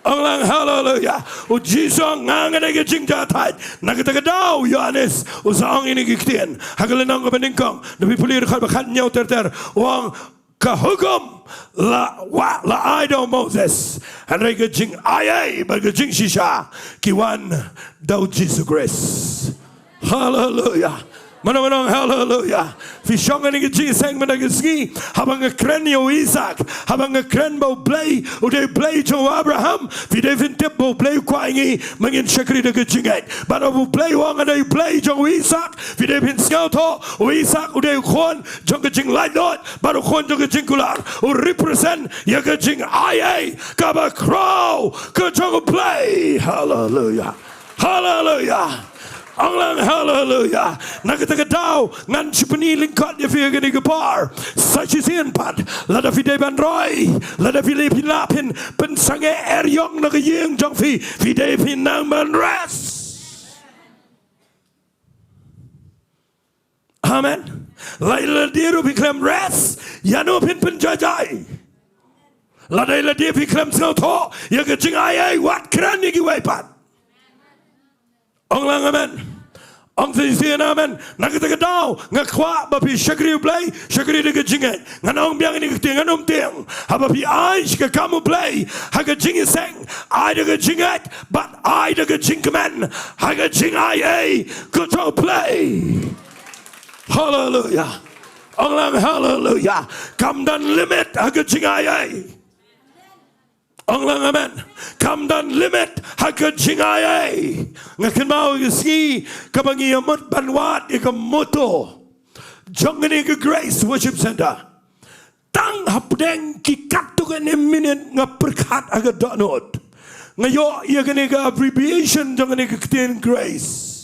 Ong lang haleluya. U Jisu u ong, nga nga dei ka jingjahthait. Na kata ka daw u Ïoannis u sa ong ïa kine ki ktien ha ka lynnong kaba nyngkong. Lada phi pule dkhot ba khathynñiew ter ter, u ong, ka hukum la wah, la ai da u Moses, hynrei ka jingaiei bad ka jingshisha ki wan da U Jisu Khrist. Haleluya. Mano mano ong haleluya. Phi shong ha kane ka jingïaseng mynta ka sngi, haba nga kren ïa u Isaak, haba nga kren ba U Blei u dei U Blei jong u Abraham, phi dei phin tip ba U Blei u kwah ïa ngi ba ngin shakri da ka jingngeit. Bad haba U Blei u ong nga dei U Blei jong u Isaak, phi dei phin sngewthuh, u Isaak u dei u khun jong ka jinglaitluid bad u khun jong ka jingkular. U represent ïa ka jingaiei kaba khraw ka jong U Blei. Haleluya. Haleluya. Ong lang haleluya. Na kata ka daw ngan shu pyni lyngkot ïa phi ha kane ka por. Sa shisien pat, lada phi dei ban roi, lada phi dei phi lah phin pynsangeh eriong na ka ïing jong phi, phi dei phin nang ban rest. Amen. Lada ïa lade ruh phi khlem rest, ïano phin pynjah jai? Lada ïa lade phi khlem sngewthuh ïa ka jingaiei, wat kren ïa kiwei pat. Ong lang amen. Ong sa shisien amen. Na kata ka daw nga kwah ba phi shakri U Blei, shakri da ka jingngeit. Ngan ong biang ïa kane ka ktien, ngan ym tieng. Haba phi ai sha ka kam U Blei ha ka jingïaseng, ai da ka jingngeit bad ai da ka jingkmen ha ka jingaiei ka jong U Blei. Haleluya. Ong lang haleluya. Kam don limit ha ka jingaiei. Ong lang amen. Kam don limit ha ka jingaiei. Nga kynmaw ïa ka sngi kaba ngi ïa mut ban wad ïa ka motto jong kane ka Grace Worship Centre. Tang hapdeng ki katto katne minit nga pyrkhat ha ka dohnud, nga ïoh ïa kane ka abbreviation jong kane ka ktien Grace.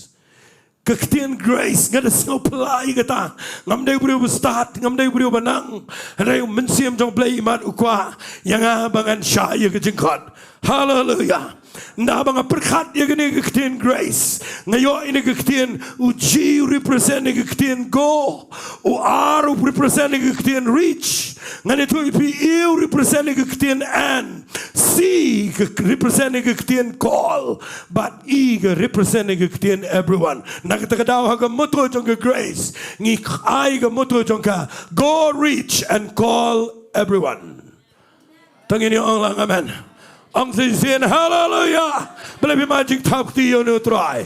Ka ktien Grace, nga da sngewphylla ïa kata. Ngam dei u briew ba stad, ngam dei u briew ba nang. Hynrei u Mynsiem jong U Blei imat u kwah ïa nga ba ngan shah ïa ka jingkhot. Haleluya. Ynda ba nga pyrkhat ïa kane ka ktien Grace, nga ïoh ïa kane ka ktien, u G u represent ïa ka ktien go, u R u represent ïa ka ktien reach, ngan ïathuh ïa phi, E u represent ïa ka ktien and, C ka represent ïa ka ktien call, bad E ka represent ïa ka ktien everyone. Na kata ka daw ha ka motto jong ka Grace ngi ai ka motto jong ka, go, reach and call everyone. To ngin ïa ong lang amen. Ong shisien haleluya. Balei phim ai jingthap kti ïa une u Trai?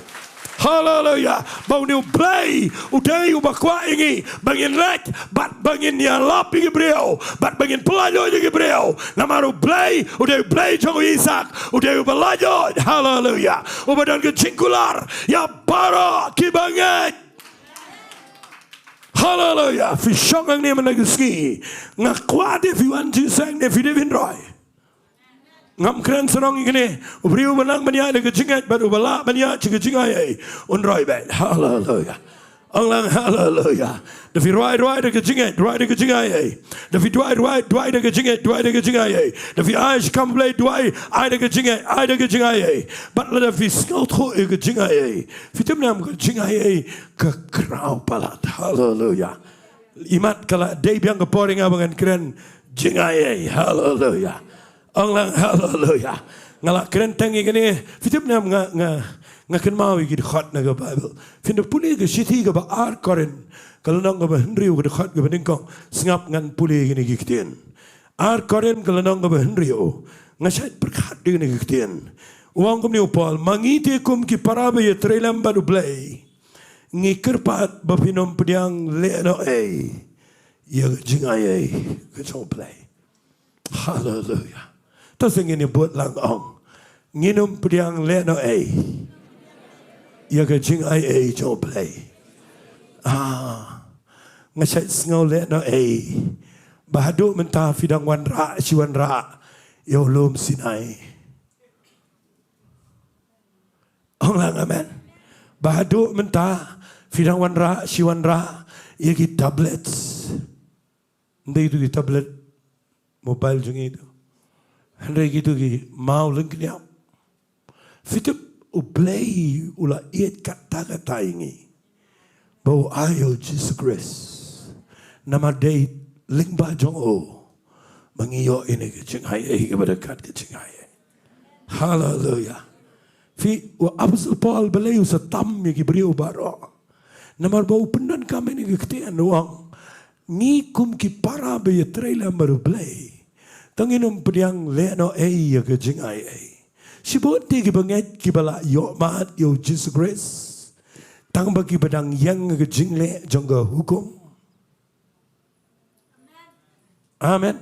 Haleluya. Ba une U Blei u dei uba kwah ïa ngi ba ngin leit bad ba ngin ïalap ïa ki briew bad ba ngin pyllait ïa ki briew. Namar U Blei u dei U Blei jong u Isaak, u dei uba laitluid. Haleluya. Uba don ka jingkular ïa baroh kiba ngeit. Haleluya. Phi shong hangne mynta ka sngi, nga kwah de phi wan jingseng ne phi dei phin roi. Ngam kren sarong ïa kane. U briew uba nang ban ïaid da ka jingngeit bad uba lah ban ïaid da ka jingaiei, un roi beit. Haleluya. Ong lang haleluya. Da phi roi, roi da ka jingngeit, roi da ka jingaiei. Da phi duwai, roi, duwai da ka jingngeit, duwai da ka jingaiei. Da phi ai sha ka kam U Blei, duwai, ai da ka jingngeit, ai da ka jingaiei. Bad lada phi sngewthuh ïa ka jingaiei, phi tip ne em, ka jingaiei ka khraw palat. Haleluya. Imat ka la dei biang ka por ïa nga ba ngan kren jingaiei. Haleluya. Ong lang haleluya. Nga la kren tang ïa kane, phi tip ne em, nga, nga, nga kynmaw ïa ki dkhot na ka Baibl. Phin da pule ka shithi kaba ar Korinth, ka lynnong kaba hynriew, ka dkhot kaba nyngkong. Sngap ngan pule ïa kine ki ktien. Ar Korinth ka lynnong kaba hynriew. Nga shait pyrkhat ïa kine ki ktien. U ong kumne u Paul, ma ngi te kum ki para ba ïatreilang bad U Blei, ngi kyrpad ba phin ym pdiang lehnohei ïa ka jingaiei ka jong U Blei. Haleluya. To sngewbha ngin ïa bud lang, ong, ngin ym pdiang lehnohei ïa ka jingaiei jong U Blei. Ah, nga shait sngew lehnohei ba haduh mynta phi dang wanrah shi wanrah ïa u lum Sinai. Ong lang amen. Ba haduh mynta phi dang wanrah shi wanrah ïa ki tablets. Ym dei tu ki tablet mobile jong ngi tu, hynrei kitu ki maw lyngkniap. Phi tip, U Blei u la ïeit katta katta ïa ngi ba u ai ïa u Jisu Khrist. Namar dei lyngba jong u ba ngi ïoh ïa kane ka jingaiei kaba ryngkat ka jingaiei. Haleluya. Phi, u Apostol Paul balei u sa tam ïa ki briew baroh? Namar ba u pyndonkam ïa kane ka ktien, u ong, ngi kum ki para ba ïatreilang bad U Blei, to ngin ym pdiang lehnohei ïa ka jingaiei. Shibun te ki bangeit kiba la ïoh mad ïa u Jisu Khrist, tang ba kiba dang ïeng ha ka jingleh jong ka hukum. Amen.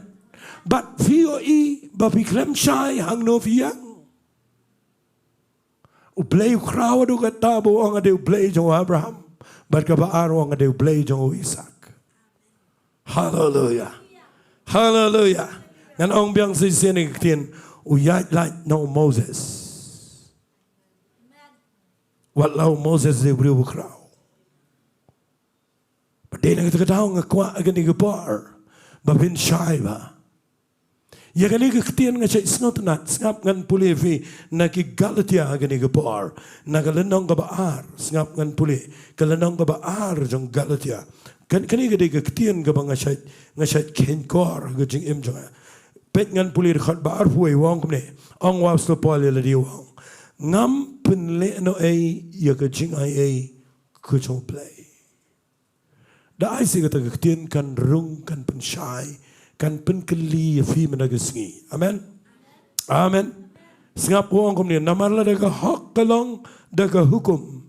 Bad phi ïohi ba phi khlem shai hangno phi ïeng. U Blei u khraw haduh katta ba u ong nga dei U Blei jong u Abraham, bad kaba ar u ong nga dei U Blei jong u Isaak. Haleluya. Haleluya. Ngan ong biang shisien ïa ka ktien, u ïaid lait na u Moses. Wat la u Moses dei u briew bakhraw. Bad dei na kata ka daw nga kwah ha kane ka por ba phin shai bha ïa kane ka ktien. Nga shait sngewtynnat, sngap ngan pule ïa phi na ki Galatia ha kane ka por, na ka lynnong kaba ar, sngap ngan pule ka lynnong kaba ar jong Galatia. Kan, kane ka dei ka ktien kaba nga shait, nga shait kheiñ kor ha ka jingim jong nga. Peit ngan pule dkhot ba arphew wei, u ong kumne, ong u Apostol Paul ïa lade, u ong, ngam pynlehnohei ïa ka jingaiei ka jong U Blei. Da ai shi kata ka ktien kan rung, kan pynshai, kan pynkylli ïa phi mynta ka sngi. Amen. Amen. Sngap, u ong kumne, namar lada ka hok ka long da ka hukum,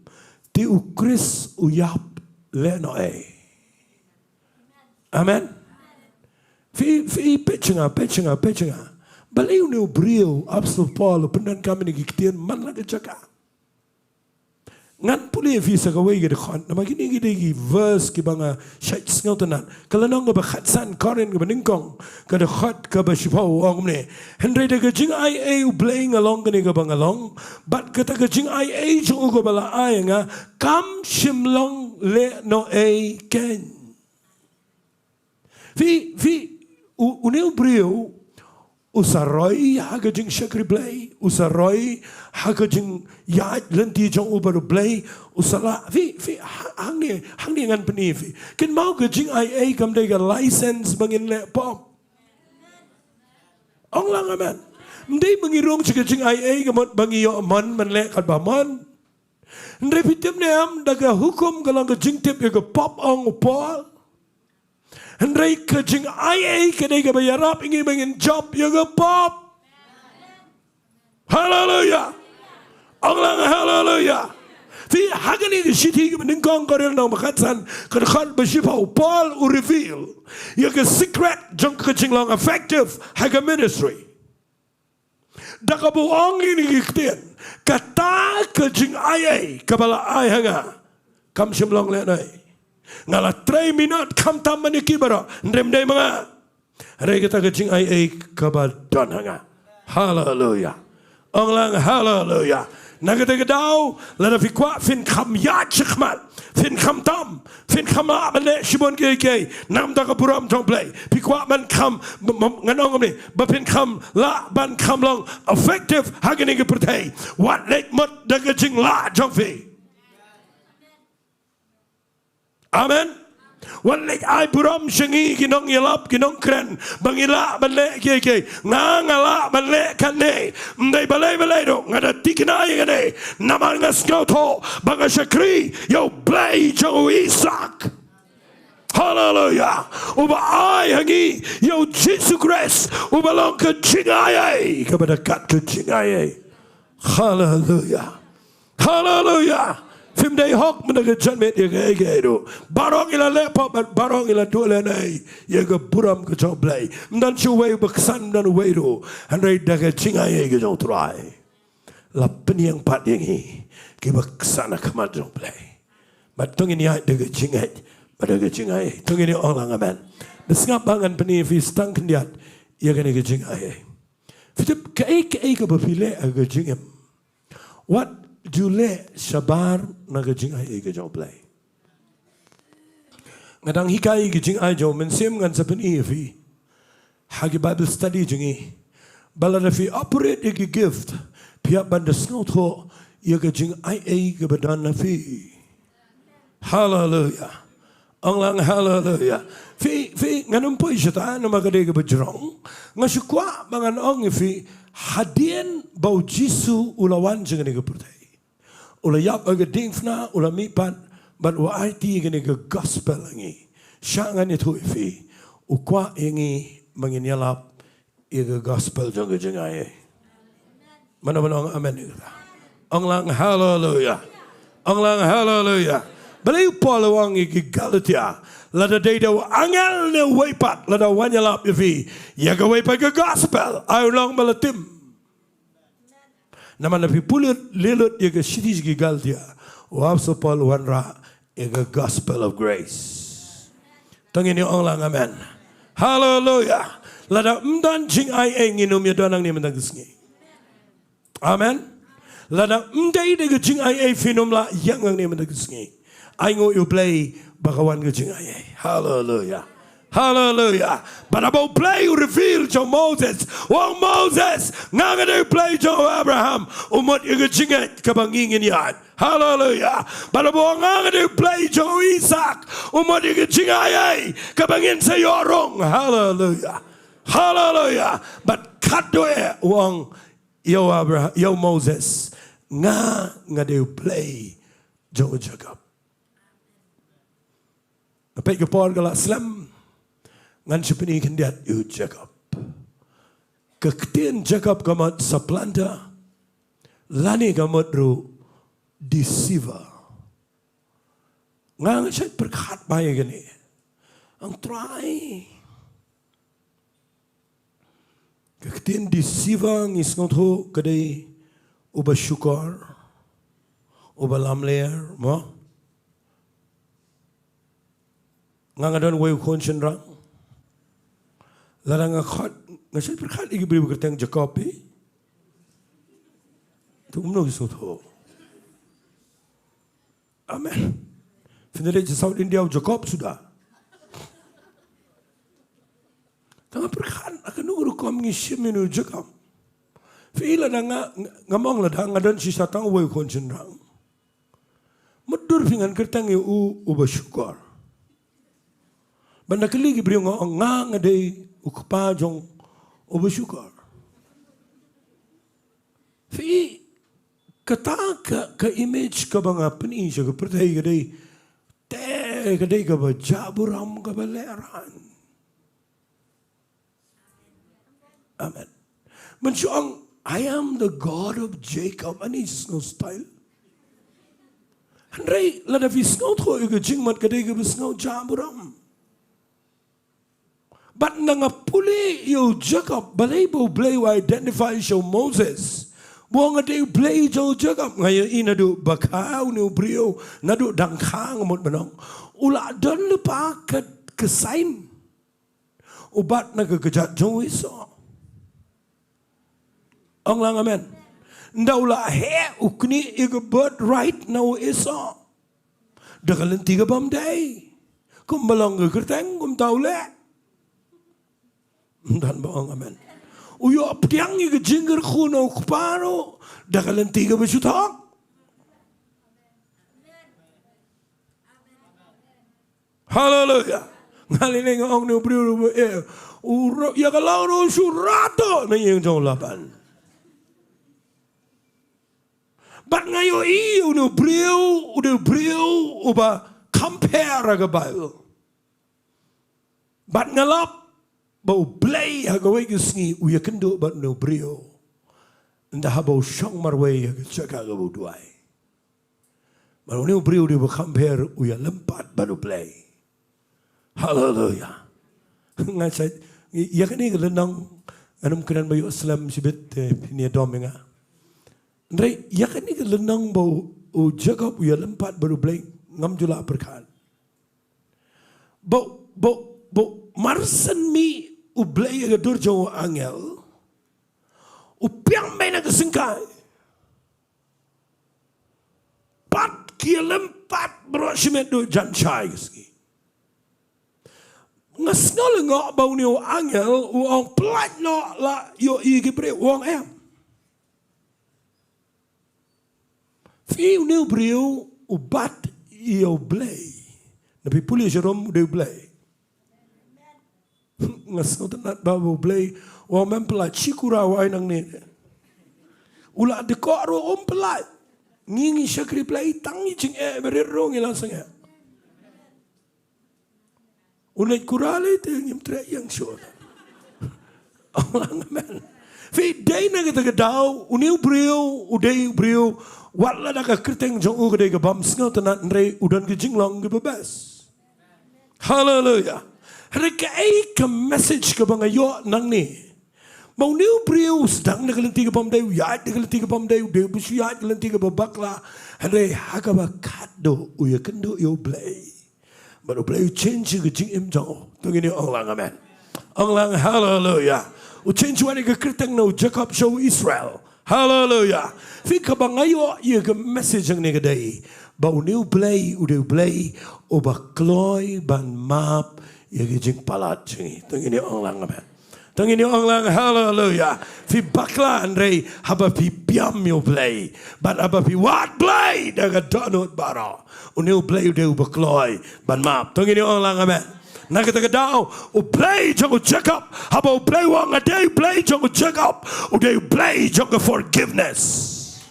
te u Khrist u ïap lehnohei. Amen. Phi, phi peit sha nga, peit sha nga, peit sha nga. Balei une u briew, Apostol Paul, u pyndonkam ïa kine ki ktien man la ka jaka? Ngan pule ïa phi sa kawei ka dkhot, namar kine ki dei ki verse kiba nga shait sngewtynnat. Ka lynnong kaba khatsan Korinth kaba nyngkong, ka dkhot kaba shiphew, u ong kumne, hynrei da ka jingaiei U Blei nga long kane kaba nga long, bad kata ka jingaiei jong u kaba la ai ïa nga kam shym long lehnohei keiñ. Phi, phi, u, une u briew u sa roi ha ka jingshakri Blei, u sa roi ha ka jingïaid lynti jong u bad U Blei, u sa lah, phi, phi, ha-, hangne, hangne ngan pyni ïa phi. Kynmaw, ka jingaiei kam dei ka license ba ngin leh pop. Ong lang amen. Ym dei ba ngi rung sha ka jingaiei ka mut ba ngi ïoh mon ban leh katba mon. Hynrei phi tip ne em, da ka hukum ka long ka jingtip ïa ka pop, ong u Paul. Hynrei ka jingaiei ka dei kaba ïarap ïa ngi ba ngin jop ïa ka pop. Haleluya. Ong lang haleluya. Phi, ha kane ka shithi kaba nyngkong Korinth lynnong ba khatsan, ka dkhot ba shiphew, Paul u reveal ïa ka secret jong ka jinglong effective ha ka ministry. Da kaba u ong ïa kine ki ktien, kata ka jingai ei kaba la ai ha nga kam shym long lehnoh. Nga la trei minot khamtam ban ïa ki baroh, hynrei ym dei ma nga. Hynrei kata ka jingai ei kaba don ha nga. Haleluia. Ong lang haleluia. Na kata ka daw, lada phi kwah phin kham ïaid shakhmat, phin kham tam, phin kham lah ban leh shibun kiei kiei namar ka burom jong U Blei. Phi kwah ban kham, m-, m-, ngan ong kumne, ba phin kham lah ban kham long effective ha kane ka pyrthei. Wat leit mut da ka jinglah jong phi. Amen. Wat leit ai burom sha ngi ki nongïalap, ki nongkren, ba ngi lah ban leh kiei kiei. Nga, nga lah ban leh kane. Ym dei balei balei ruh, nga da thikna ïa kane. Namar nga sngewthuh ba nga shakri ïa U Blei jong u Isak. Haleluia. Uba ai ha ngi ïa U Jisu Khrist, uba long ka jingai ei kaba da kat ka jingai ei. Haleluia. Haleluia. Phim dei hok mynta ka janmiet ïa kaei kaei ruh. Baroh ngi la leh pop bad baroh ngi la duh lehnoh ïa ka burom ka jong U Blei. Ym don shuh uwei uba ksan, ym don uwei ruh. Hynrei da ka jingai ei ka jong U Trai la pynïeng pat ïa ngi kiba ksan ha khmat jong U Blei. Bad to ngin ïaid da ka jingngeit bad da ka jingai ei. To ngin ong lang amen. Bad sngap ba ngan pyni ïa phi sa tang khyndiat ïa kane ka jingai ei. Phi tip kaei kaei kaba phi leh ha ka jingim, wat ju leh shabar na ka jingai ei ka jong U Blei. Nga dang hikai ka jingai jong U Mynsiem, ngan sa pyni ïa phi ha ki Bible study jong ngi ba lada phi operate ïa ki gift, phi hap ban da sngewthuh ïa ka jingai ei kaba don ha phi. Haleluia. Ong lang haleluia. Phi, phi, ngan ym poi shata namar ka dei kaba jrong. Nga shu kwah ba ngan ong ïa phi, hadien ba U Jisu u la wan sha kane ka pyrthei, u la ïap ha ka diengphna, u la mihpat bad u aiti ïa kane ka gospel ha ngi. Shah ngan ïathuh ïa phi, u kwah ïa ngi ba ngin ïalap ïa ka gospel jong ka jingai ei. Mano mano ong amen ïa kata? Ong lang haleluia. Ong lang haleluia. Balei u Paul u ong ïa ki Galatia, lada dei da u angel ne uwei pat, lada wan ïalap ïa phi ïa kawei pat ka gospel, ai u long ba la tim. Namar lada phi pule lut ïa ka shithi ki Galatia, u Apostol Paul u wanrah ïa ka gospel of grace. To ngin ong lang amen. Haleluia. Lada ym don jingai ei ngin ym ïadon hangne mynta ka sngi. Amen. Lada ym dei da ka jingai ei phin ym lah ïeng hangne mynta ka sngi. Ai nguh ïa U Blei ba ka wan ka jingai ei. Haleluia. Haleluia. Bad haba U Blei u reveal jong Moses, u ong, Moses, nga nga dei U Blei jong u Abraham, u mut ïa ka jingngeit kaba ngi ngin ïaid. Haleluia. Bad haba u ong, nga nga dei U Blei jong u Isak, u mut ïa ka jingai ei kaba ngin sa ïoh rung. Haleluia. Haleluia. Bad katto eh u ong ïa u Abraham, ïa u Moses, nga nga dei U Blei jong u Jakob. Nga peit ka por ka la slem, ngan shu pyni khyndiat ïa u Jakob. Ka ktien Jakob ka mut supplanter, lane ka mut ruh deceiver. Nga nga shait pyrkhat bha ïa kane. Ong Trai. Ka ktien deceiver ngi sngewthuh ka dei uba shukor, uba lamler, mo? Nga nga don uwei u khun shynrang. Lada nga khot, nga shait pyrkhat ïa ki briew ba kyrteng Jakob, eh? To kumno ki sngewthuh. Amen. Phin da leit sha South India u Jakob suda. Tang pyrkhat, ha kano ka rukom ngi shim ïa u Jakob. Phi, lada nga, nga, nga ong lada nga don shisha tang uwei u khun shynrang, mutdur phi ngan kyrteng ïa u uba shukor. Ban da kylli ki briew nga ong nga nga dei u kpa jong uba shukor. Phi, kata ka, ka image kaba nga pyni sha ka pyrthei ka dei, te ka dei kaba jah burom, kaba lehraiñ. Amen. Ban shu ong, I am the God of Jacob, ani jingsngew style. Hynrei lada phi sngewthuh ïa ka jingmut ka dei kaba sngew jam burom. Bad nga pule ïa u Jacob, balei ba U Blei u identify sha u Moses ba u nga dei U Blei jong u Jacob? Nga ïohi naduh ba kha une u briew, naduh dang kha nga mut ban ong, u la don lypa ka, ka sign. U bat na ka kjat jong u Esau. Ong lang amen. Ynda u la heh u knieh ïa ka birthright na u Esau da ka lynti ka bym dei. Kumba long ka kyrteng kumta u leh. Ym don ba ong amen. U ïoh pdiang ïa ka jingkyrkhu na u kpa ruh da ka lynti kaba shu thok. Haleluya. Nga lei lei nga ong, une u briew ruh, eh, u ro-, ïa ka long ruh shu rato na ïing jong u Laban. Bad nga ïohi une u briew u dei u briew uba compare ha ka Baibl. Bad nga lap ba U Blei ha kawei ka sngi u ïakynduh bad une u briew. Ynda haba u shong marwei ha ka jaka kaba u duwai. Bad une u briew u dei uba compare, u ïalympat bad U Blei. Haleluya. Nga sa, ïa kane ka lynnong, ngan ym kren ba ïoh slem shibit, eh, phin ïa dom ïa nga. Hynrei ïa kane ka lynnong ba u, u Jacob u ïalympat bad U Blei, ngam ju lah pyrkhat. Ba, ba, ba marshen mih U Blei ha ka dur jong u angel, u pdiang beit na ka syngkai. Pat ki ïalympat baroh shimet, duh jan shai ka sngi. Nga sngew lyngngoh ba une u angel u ong, pyllait noh, la ïohi ki briew, u ong em. Phi, une u briew u bat ïa U Blei. Naba pule sharum u dei U Blei. Nga sngewtynnat ba U Blei u ong mem pyllait, shi kura u ai nangne. U la dkoh ruh um pyllait. Ngi, ngi shakri Blei tang ïa jingeh ba rit ruh ngi la sangeh. U leit kura lei te ngim treh ïeng shuh. Ong lang amen. Phi, dei na kata ka daw une u briew u dei u briew, wat lada ka kyrteng jong u ka dei ka bym sngewtynnat, hynrei u don ka jinglong kaba best. Haleluya. Hynrei kaei ka message kaba nga ïoh nangne? Ba une u briew u sdang da ka lynti ka bym dei, u ïaid da ka lynti ka bym dei, u dei uba shu ïaid ka lynti kaba bakla. Hynrei ha kaba khatduh u ïakynduh ïa U Blei. Bad U Blei u change ïa ka jingim jong u. To ngin ong lang amen. Ong lang haleluya. U change wat ïa ka kyrteng na u Jacob sha u Israel. Haleluya. Phi, kaba nga ïoh ïa ka message hangne ka dei ba une U Blei u dei U Blei uba kloi ban map ïa ka jingpalat jong ngi. To ngin ong lang amen. To ngin ong lang haleluya. Phi, bakla hynrei haba phi biam ïa U Blei bad haba phi wad Blei da ka dohnud baroh, une U Blei u dei uba kloi ban map. To ngin ong lang amen. Na kata ka daw U Blei jong u Jacob, haba U Blei u ong nga dei U Blei jong u Jacob, u dei U Blei jong ka forgiveness.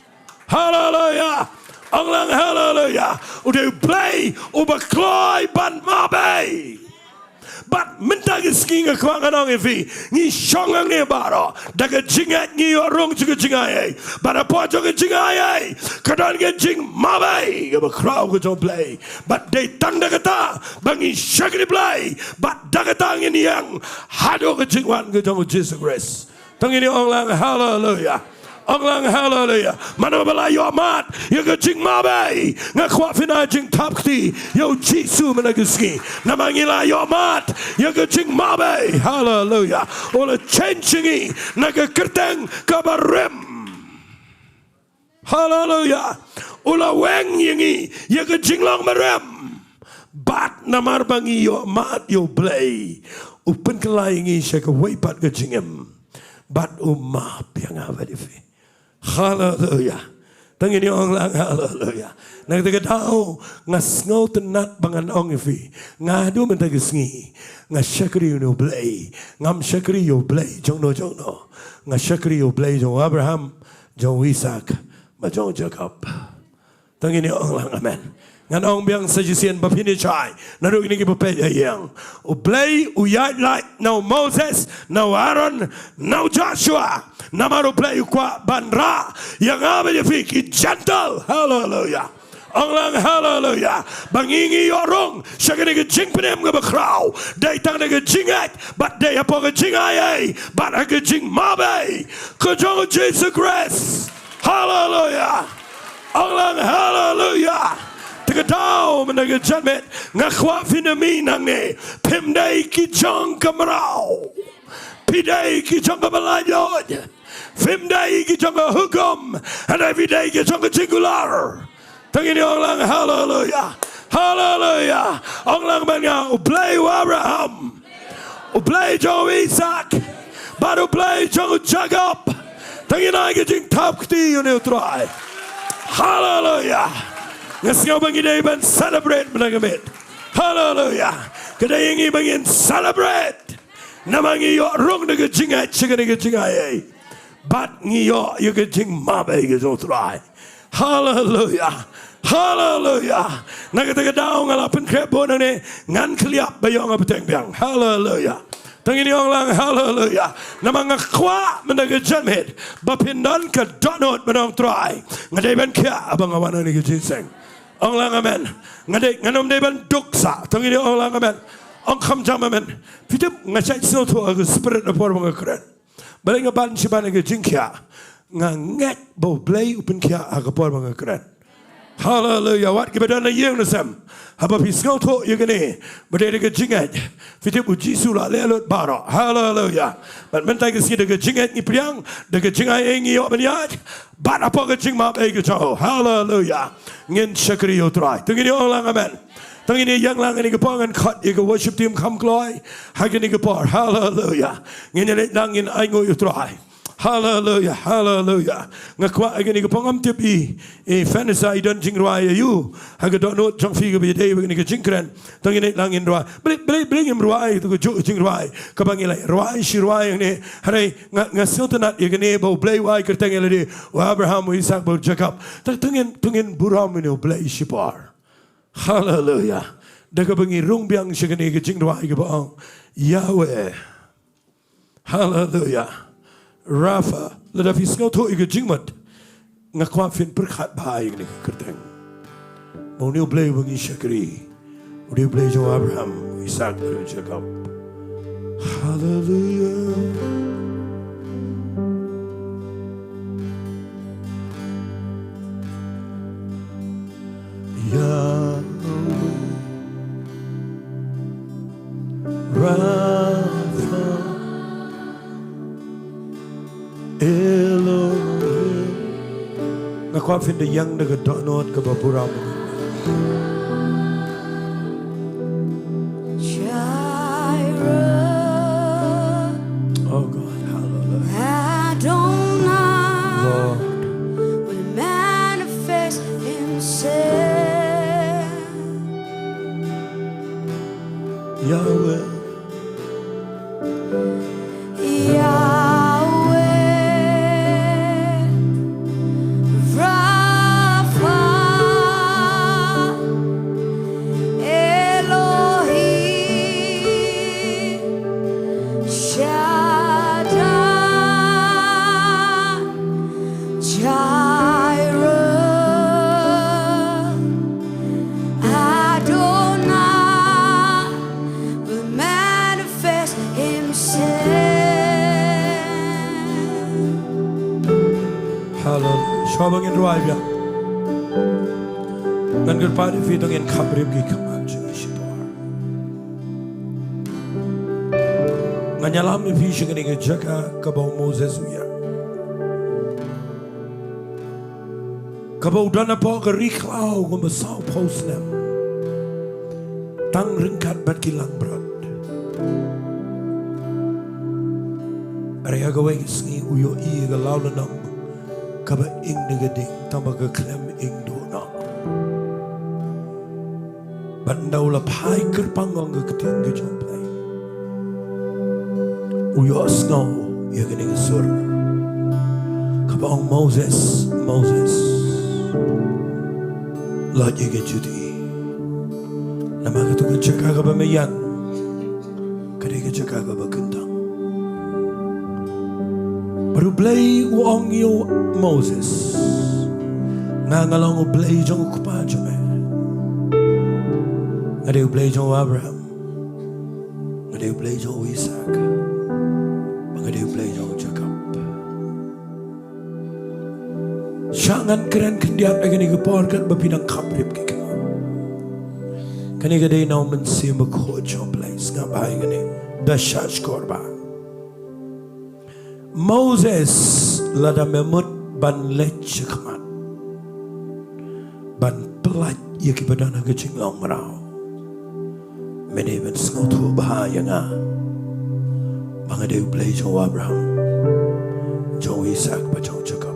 Haleluya. Ong lang haleluya. U dei U Blei uba kloi ban map ei. Bad mynta ka sngi nga kwah ngan ong ïa phi, ngi shong hangne baroh da ka jingngeit, ngi ïoh rung sha ka jingai ei. Bad hapoh jong ka jingai ei ka don ka jingmap ei kaba khraw ka jong U Blei. Bad dei tang da kata ba ngi shakri Blei, bad da kata ngin ïeng haduh ka jingwan ka jong u Jisu Khrist. To ngin ong lang haleluya. Ong lang haleluya. Mano ba la ïoh mad ïa ka jingmap ei, nga kwah phin ai jingthap kti ïa u Jisu mynta ka sngi. Namar ngi la ïoh mad ïa ka jingmap ei. Haleluya. U la change ïa ngi na ka kyrteng kaba rim. Haleluya. U la weng ïa ngi ïa ka jinglong ba rim. Bad namar ba ngi ïoh mad ïa U Blei, u pynkylla ïa ngi sha kawei pat ka jingim. Bad u map ïa nga bad ïa phi. Haleluya. To ngin ong lang haleluya. Na kata ka daw nga sngewtynnat ba ngan ong ïa phi, nga haduh mynta ka sngi nga shakri ïa une U Blei. Ngam shakri ïa U Blei jong no jong no. Nga shakri ïa U Blei jong u Abraham, jong u Isak bad jong u Jakob. To ngin ong lang amen. Ngan ong biang sa shisien ba phin ïa shai naduh kine kiba peit ha ïing. U Blei u ïaid lait na u Moses, na u Aaron, na u Joshua. Namar U Blei u kwah ban rah ïa nga bad ïa phi ki Gentile. Haleluya. Ong lang haleluya. Ba ngi ngi ïoh rung sha kane ka jingpynim kaba khraw, dei tang da ka jingngeit, bad dei hapoh ka jingaiei bad ha ka jingmap ei ka jong U Jisu Khrist. Haleluya. Ong lang haleluya. Te ka daw mynta ka janmiet nga kwah phin ïa mih nangne. Phim dei ki jong ka mraw, phi dei ki jong kaba laitluid. Phim dei ki jong ka hukum, hynrei phi dei ki jong ka jingkular. Te ngin ïa ong lang haleluya. Haleluya. Ong lang bad nga, U Blei u Abraham, U Blei jong u Isak, bad U Blei jong u Jakob. Te ngin ai ka jingthap kti ïa une U Trai. Haleluya. Nga sngew ba ngi dei ban celebrate mynta ka miet. Haleluya. Ka dei ïa ngi ba ngin celebrate. Namar ngi ïoh rung da ka jingngeit sha kane ka jingaiei, bad ngi ïoh ïa ka jingmap ei ka jong U Trai. Haleluya. Haleluya. Na kata ka daw nga la pynkhreh bun nangne, ngan khlem ïap ba ïoh nga bteng biang. Haleluya. Te ngin ïa ong lang haleluya. Namar nga kwah mynta ka janmiet ba phin don ka dohnud ban ong Trai, nga dei ban khiah haba nga wan ha kane ka jingïaseng. Ong lang amen. Nga dei, ngan ym dei ban duk sah. Te ngin ïa ong lang amen. Ong kham jam amen. Phi tip nga shait sngewthuh ha ka spirit ha ka por ba nga kren. Balei nga ban shi ban ha ka jingkhiah? Nga ngeit ba U Blei u pynkhiah ha ka por ba nga kren. Haleluya. Wat kiba don na ïing na sem, haba phi sngewthuh ïa kane, ba dei da ka jingngeit, phi tip U Jisu u la leh lut baroh. Haleluya. Bad mynta ka sngi da ka jingngeit ngi pdiang, da ka jingaiei ngi ïoh ban ïaid, bad hapoh ka jingmap ei ka jong u, haleluya, ngin shakri ïa U Trai. Te ngin ïa ong lang amen. Te ngin ïa ïeng lang, kane ka por ngan khot ïa ka worship team kham kloi ha kane ka por. Haleluya. Ngin ïa leit lang, ngin ainguh ïa U Trai. Haleluya, haleluya. Nga kwah ha kane ka por, ngam tip i, i Vanessa i don jingrwai ïa u ha ka dohnud jong phi kaba ïadei bad kane ka jingkren. Te ngin leit lang ngin rwai. Balei, balei, balei ngim rwai ïa kajuh ka jingrwai kaba ngi la rwai shi rwai hangne? Hynrei nga, nga sngewtynnat ïa kane ba U Blei u ai kyrteng ïa lade, U Abraham, U Isak bad U Jakob. Te, te ngin, te ngin burom ïa une U Blei shipor. Haleluya. Da kaba ngi rung biang sha kane ka jingrwai kaba ong Yahweh. Haleluya. Rapha, lada phi sngewthuh ïa ka jingmut, nga kwah phin pyrkhat bha ïa kane ka kyrteng. Ba une U Blei uba ngi shakri, u dei U Blei jong u Abraham, u Isak, bad u Jakob. Haleluya. Yahweh Rapha Elohim. Nga kwah phin da ïeng da ka dohnud kaba burom. Jireh. Oh God, hallelujah. Adonai. Lord. Will manifest himself. Yahweh. Yahweh Rapha Elohim Shaddai Jireh Adonai will manifest himself. Hallelujah. Shuwa ba ngin rwai biang, ngan kyrpad ïa phi to ngin khapbriew ki khmat jong ngi shipor. Ngan ïalam ïa phi sha kane ka jaka kaba u Moses u ïeng, kaba u don hapoh ka ri khlaw kumba sawphew snem, tang ryngkat bad ki langbrot. Hynrei ha kawei ka sngi u ïohi ïa ka lawlynnong kaba ing da ka ding, tangba ka khlem ing duh noh. Bad ynda u la phai kyrpang ong ka ktien ka jong U Blei, u ïohsngew ïa kane ka sur kaba ong, Moses, Moses, lait ïa ka juti. Namar katu ka jaka kaba me ïeng, ka dei ka jaka kaba kyntang. Bad U Blei u ong ïa u Moses, Nga nga long U Blei jong u kpa jong me. Nga dei U Blei jong u Abraham. Nga dei U Blei jong u Isak. Bad nga dei U Blei jong u Jakob. Sha ngan kren khyndiat ha kane ka por katba phi dang kham rip ki khmat. Kane ka dei na u Mynsiem Bakhuid jong u Blei. Sngap bha ïa kane. Da shah shkor bha. Moses, lada me mut ban leit shakhmat, ban pyllait ïa kiba don ha ka jinglong mraw, me dei ban sngewthuh bha ïa nga, ba nga dei U Blei jong u Abraham, jong u Isak bad jong u Jakob.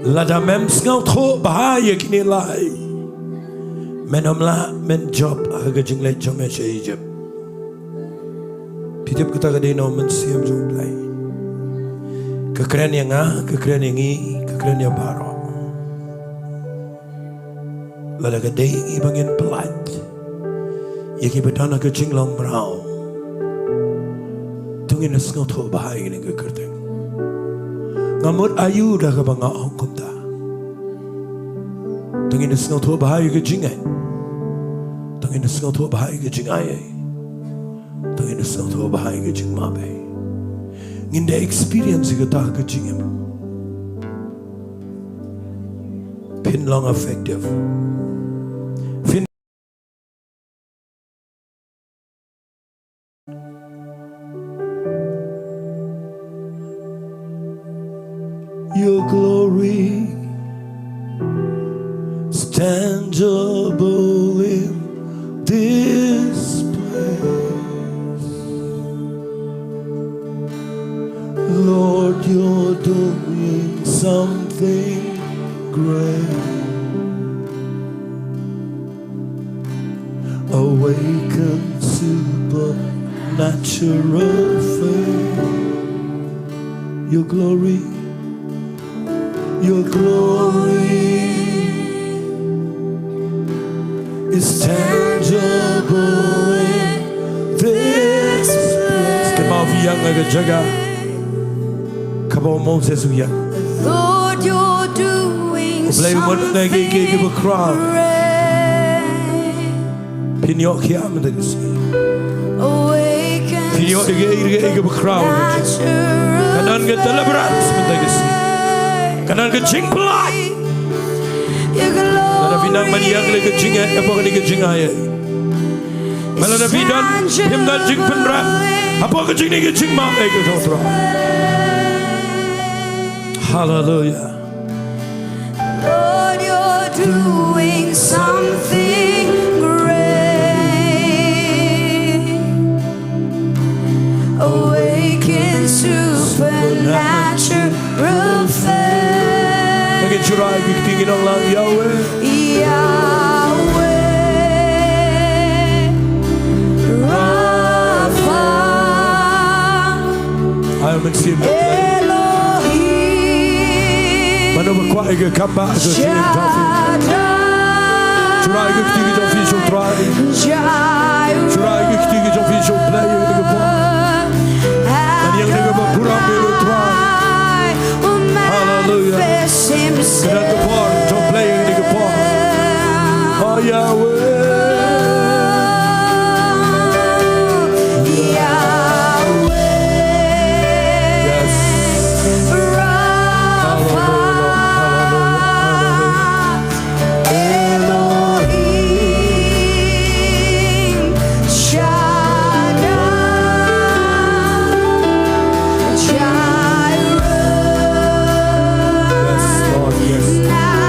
Lada mem sngewthuh bha ïa kine lai, men ym lah men jop ha ka jingleit jong me sha Egypt. Phi tip kata ka dei na u Mynsiem jong u Blei. Ka kren ïa nga, ka kren ïa ngi, ka kren ïa baroh. Lada ka dei ïa ngi ba ngin pyllait ïa kiba don ha ka jinglong mraw, to ngin ïa sngewthuh bha ïa kane ka kyrteng. Nga mut aïu da kaba nga ong kumta? To ngin ïa sngewthuh bha ïa ka jingngeit. To ngin ïa sngewthuh bha ïa ka jingai ei. To ngin ïa sngewthuh bha ïa ka jingmap ei. Ngin da experience ïa kata ka jingim. Phin long effective. Phin Your glory is tangible in this place. Lord, you're doing something great. Awaken supernatural faith. Your glory, your glory is tangible in this place. Kynmaw phi ïeng ha ka jaka kaba u Moses u ïeng. Lord, you're doing something great. U Blei u mut na kiei kiei kiba khraw. Phin ïoh khia mynta ka sngi. Phin ïoh ïa kiei kiei kiba khraw. Kan don ka deliverance mynta ka sngi. Kan don ka jingpyllait. Lada phi nang ban ïeng ha ka jingngeit hapoh kane ka jingai ei. Bad lada phi don, phim don jingpynrem hapoh ka jingngeit, ka jingmap ei ka jong u Trai. Haleluia. Lord, you're doing something great. Awaken supernatural faith. Ngi Trai, ngi kti, ngi ong lang Yahweh. Yahweh Rapha. Ai, Mynsiem Elohim. Mano ba kwah ïa ka kam ba ka jingim jong phi. Shaddai. Trai, ngi kti ki jong phi sha u Trai. Jireh. Trai, ngi kti ki jong phi sha u Blei ïa kane ka por. Ngan ïeng da kaba burom ïa u Trai. Haleluia. Ka don ka por jong u Blei ïa kane ka por. Oh Yahweh. Yahweh. Yes. Rapha. Hallelujah, hallelujah, hallelujah. Elohim Shaddai. Jireh. Yes, Lord, yes.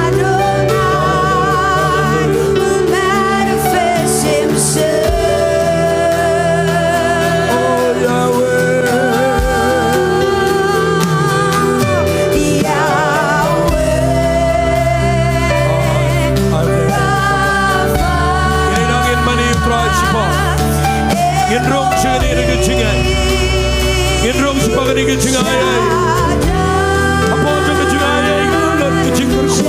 Adonai, hallelujah, hallelujah, will manifest himself. Oh, Yahweh. Yahweh. Ngin ïa nang ngin mane ïa u Trai shaphang. Ngin rung sha kane ka jingngeit. Ngin rung shaphang kane ka jingngeit. Hapoh jong ka jingngeit ngin don ka jingkyrkhu.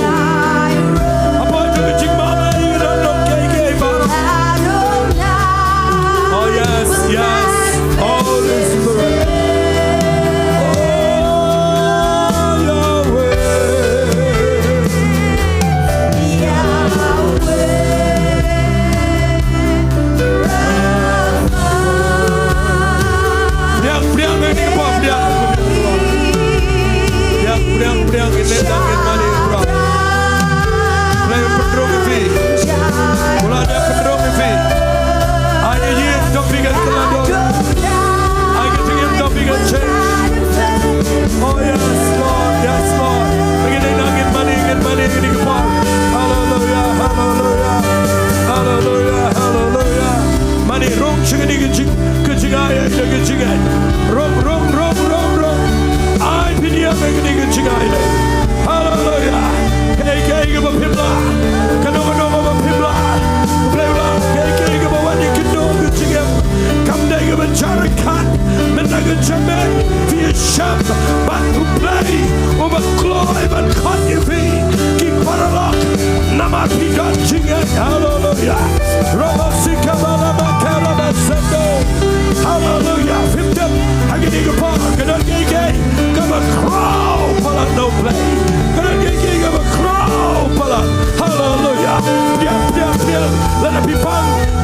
Hapoh jong ka jingmane ngin don kiei kiei baroh. Oh yes, yes. Holy Spirit. Oh Yahweh.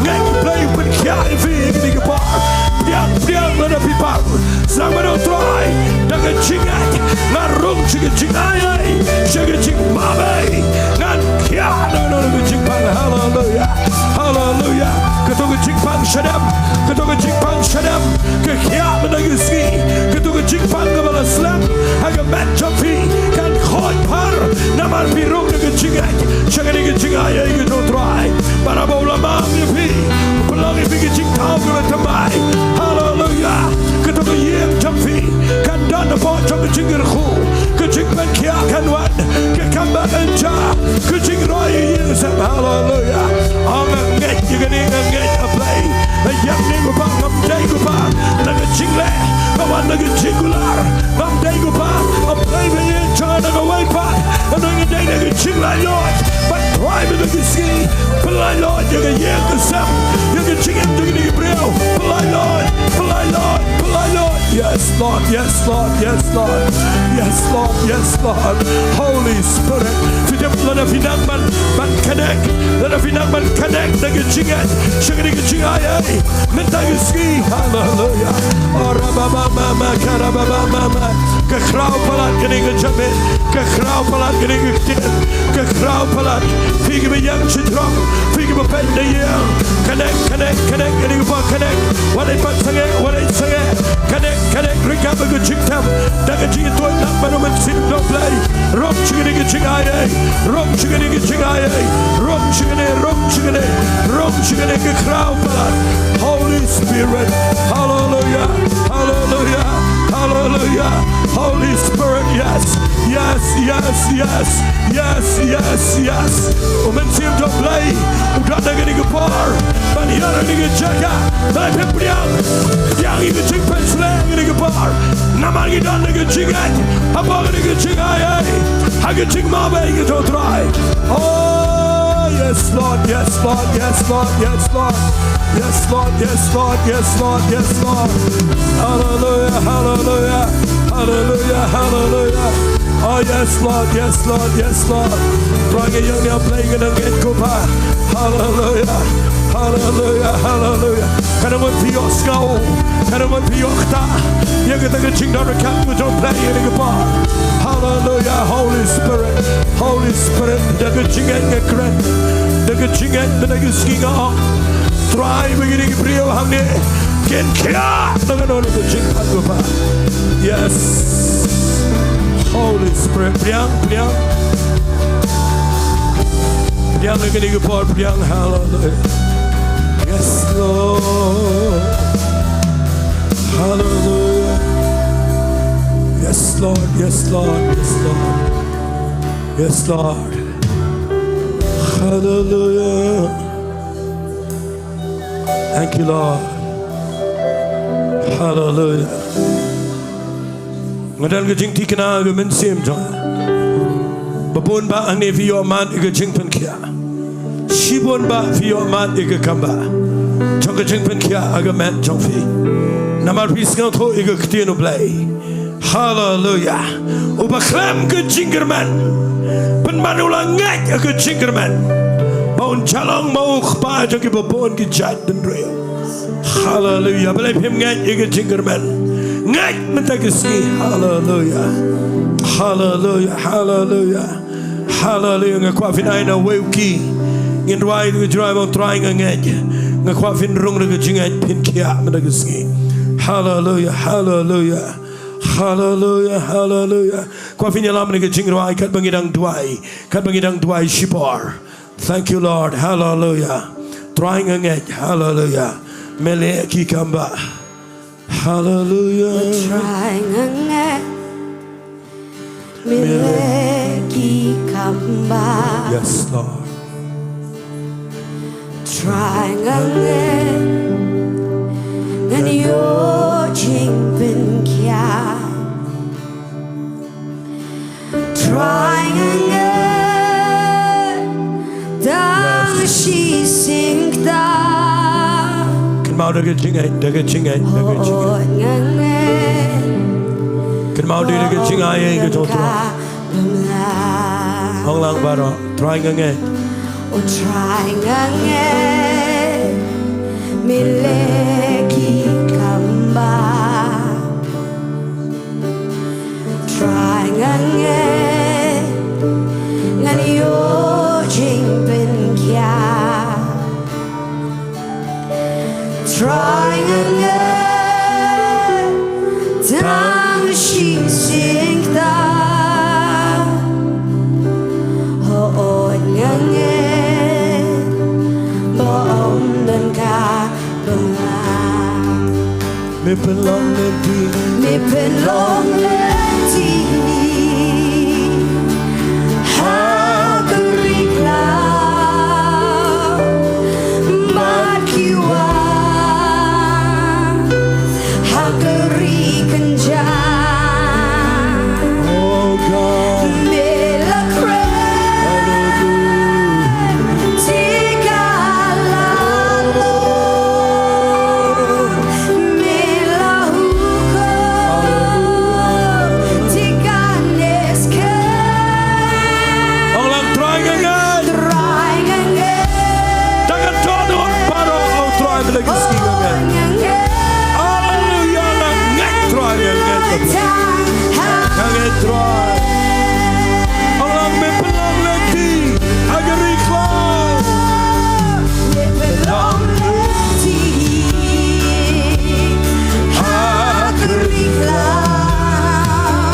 Ngeit Blei u pynkhiah ïa phi ha kane ka por. Pdiang, pdiang lada phi pang. Sdang ban ong Trai, da ka jingngeit nga rung sha ka jingai ei, sha ka jingmabei. Ngan khiah na ka jingpang. Haleluia. Haleluia. Kato ka jingpang shadem, kato ka jingpang shadem ka khiah mynta ka sngi. Kato ka jingpang kaba la slem ha ka met jong phi kan khuid phar namar phi rung da ka jingngeit sha kane ka jingai ei ka jong U Trai. Barabor u la map ïa phi, u pynlong ïa phi ka jingthaw kaba thymmai. Haleluia. Kato ka ïing jong phi kan don hapoh jong ka jingkyrkhu, ka jingpynkhiah kan wan, ka kam ba kan jia, ka jingroi ïing sem. Haleluia. Ong nga ngeit ïa kane, nga ngeit, A Blei. Ïa kane ko Pa ngam dei ko Pa na ka jingleh, nga wan na ka jingkular. Ngam dei ko Pa, A Blei ba ïeit jong nga na kawei pat. Nga dei na ka jinglaitluid. Bad Trai mynta ka sngi, pynlaitluid ïa ka ïing ka sem, ïa ka jingim jong kine ki briew. Pynlaitluid, pynlaitluid, pynlaitluid. Yes, Lord, yes, Lord, yes, Lord. Yes, Lord, yes, Lord. Holy Spirit. Phi tip lada phi nang ban, ban connect, lada phi nang ban connect da ka jingngeit sha kane ka jingai ei mynta ka sngi. Haleluia. Ora ba ba ma ma ka ra ba ba ma ma. Ka khraw palat kane ka jabieng, ka khraw palat kane ka ktien, ka khraw palat. Phi kiba ïeng shajrong, phi kiba peit na ïing. Connect, connect, connect, kane ka ba connect. Wat ïa pat sangeh, wat ïa sangeh. Connect, connect, ryngkat bad ka jingtem, da ka jingïathuh na U Mynsiem jong U Blei. Rung sha kane ka jingai ei, rung sha kane ka jingai ei, rung sha kane, rung sha kane, rung sha kane ka khraw palat. Holy Spirit, hallelujah, hallelujah, hallelujah. Holy Spirit, yes, yes, yes, yes. Yes, yes, yes. U Mynsiem jong U Blei u don ha kane ka por ban hiar ïa kane ka jaka. Blei, pdiang, pdiang ïa ka jingpynshlur ha kane ka por. Namar ngi don ha ka jingngeit hapoh kane ka jingai ei, ha ka jingmabei ka jong U Trai. Oh, yes, Lord, yes, Lord, yes, Lord, yes, Lord. Yes, Lord, yes, Lord, yes, Lord, yes, Lord. Hallelujah, hallelujah, hallelujah, hallelujah. Oh, yes, Lord, yes, Lord, yes, Lord. Trai, nga ïeng ïa U Blei, nga ngeit ko Pa. Hallelujah, hallelujah, hallelujah. Kan wan phi ïohsngew, kan wan phi ïoh ktah ïa kata ka jingdonkam ka jong U Blei ha kane ka por. Hallelujah, Holy Spirit, Holy Spirit, da ka jingngeit nga kren, da ka jingngeit mynta ka sngi nga ong. Trai, ba kine ki briew hangne kin khiah na ka dohnud ka jingpang ko Pa. Yes. Holy Spirit, pdiang, pdiang. Pdiang ha kane ka por, pdiang, hallelujah. Yes, Lord. Hallelujah. Yes, Lord, yes, Lord, yes, Lord. Yes, Lord. Hallelujah. Thank you, Lord. Hallelujah. Nga don ka jingthikna ha ka mynsiem jong nga ba bun bah hangne phi ïoh mad ïa ka jingpynkhiah. Shibun bah phi ïoh mad ïa ka kam bah jong ka jingpynkhiah ha ka met jong phi. Namar phi sngewthuh ïa ka ktien U Blei. Hallelujah. Uba khlem ka jingkyrmen, pynban u la ngeit ïa ka jingkyrmen, ba un ïalam ma u kpa jong kiba bun ki jait bynriew. Hallelujah. Balei phim ngeit ïa ka jingkyrmen? Ngeit mynta ka sngi. Hallelujah. Hallelujah. Hallelujah. Hallelujah. Nga kwah phin ai na uwei u ki. Ngin rwai, ngin rwai, ba ong Trai nga ngeit. Nga kwah phin rung da ka jingngeit, phin khiah mynta ka sngi. Hallelujah. Hallelujah. Hallelujah. Hallelujah. Kwah phin ïalam na ka jingrwai katba ngi dang duwai. Katba ngi dang duwai shipor. Thank you, Lord. Hallelujah. Trai nga ngeit. Hallelujah. Me leh ki kam bah. Hallelujah. Trai nga ngeit. Me leh ki kam bah. Yes, Lord. Trai nga ngeit. Ngan ïoh jingpynkhiah. Trai nga ngeit, tang shi sien ktah. Kynmaw da ka jingngeit, da ka jingngeit, da ka jingngeit. Hooid nga ngeit. Kynmaw da ka jingai ei ka jong U Trai. Ong lang baroh, Trai nga ngeit. O Trai nga ngeit. Trai nga ngeit tang shisien ktah. Hooid nga ngeit ba ym don kaba Me pynlong lynti. Me pynlong lynti. Ha ka ri khlaw bad ki wah. Ha ka ri kynjah. Oh God. Me la kren. Hallelujah. Te ka la long. Me la hukum. Hallelujah. Te ka neh skhem. Ong lang, Trai nga ngeit. Trai nga ngeit. Tang ka dohnud baroh, oh Trai, ba la ka sngi nga ngeit. Hallelujah, nga ngeit Trai, nga ngeit. Nga ngeit Trai. Ong lang, me pynlong lynti ha ka ri khlaw. Me pynlong lynti ha ka ri khlaw.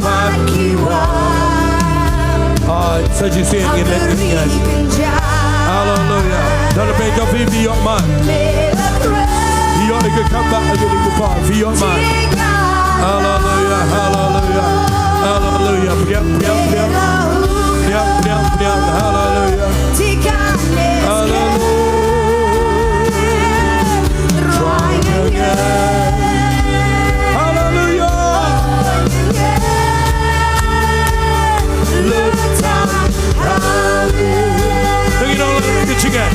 Bad ki wah. Sa shisien ngin leh, ngin ïaid. Hallelujah. Don phi, don phi, phi ïoh man. Phi ïoh ïa ka comeback, ïa ka comeback. Phi ïoh man. Hallelujah, hallelujah, hallelujah. Priang, priang, priang. Priang, priang, priang. Hallelujah. Hallelujah. Hallelujah. Ngi ong lang ka jingngeit.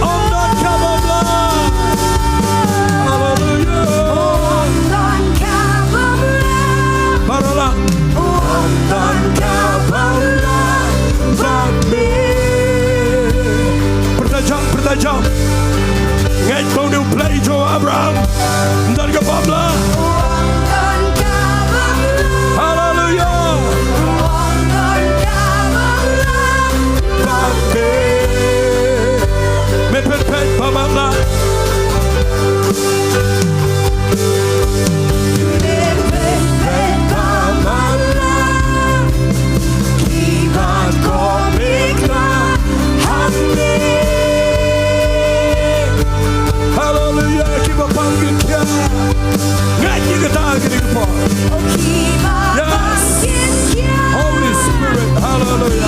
Ym don kaba blah. Hallelujah. Ym don kaba blah. Baroh lang. Ym don kaba blah bad me. Pyrta jam, pyrta jam. Ngeit ba une U Blei jong u Abraham. Ym don kaba blah. Haleluya. Me peit, peit ba blah. Haleluya, kiba pang ki khiah. Ngeit ïa kata kane ka por. Yes. Holy Spirit, haleluya.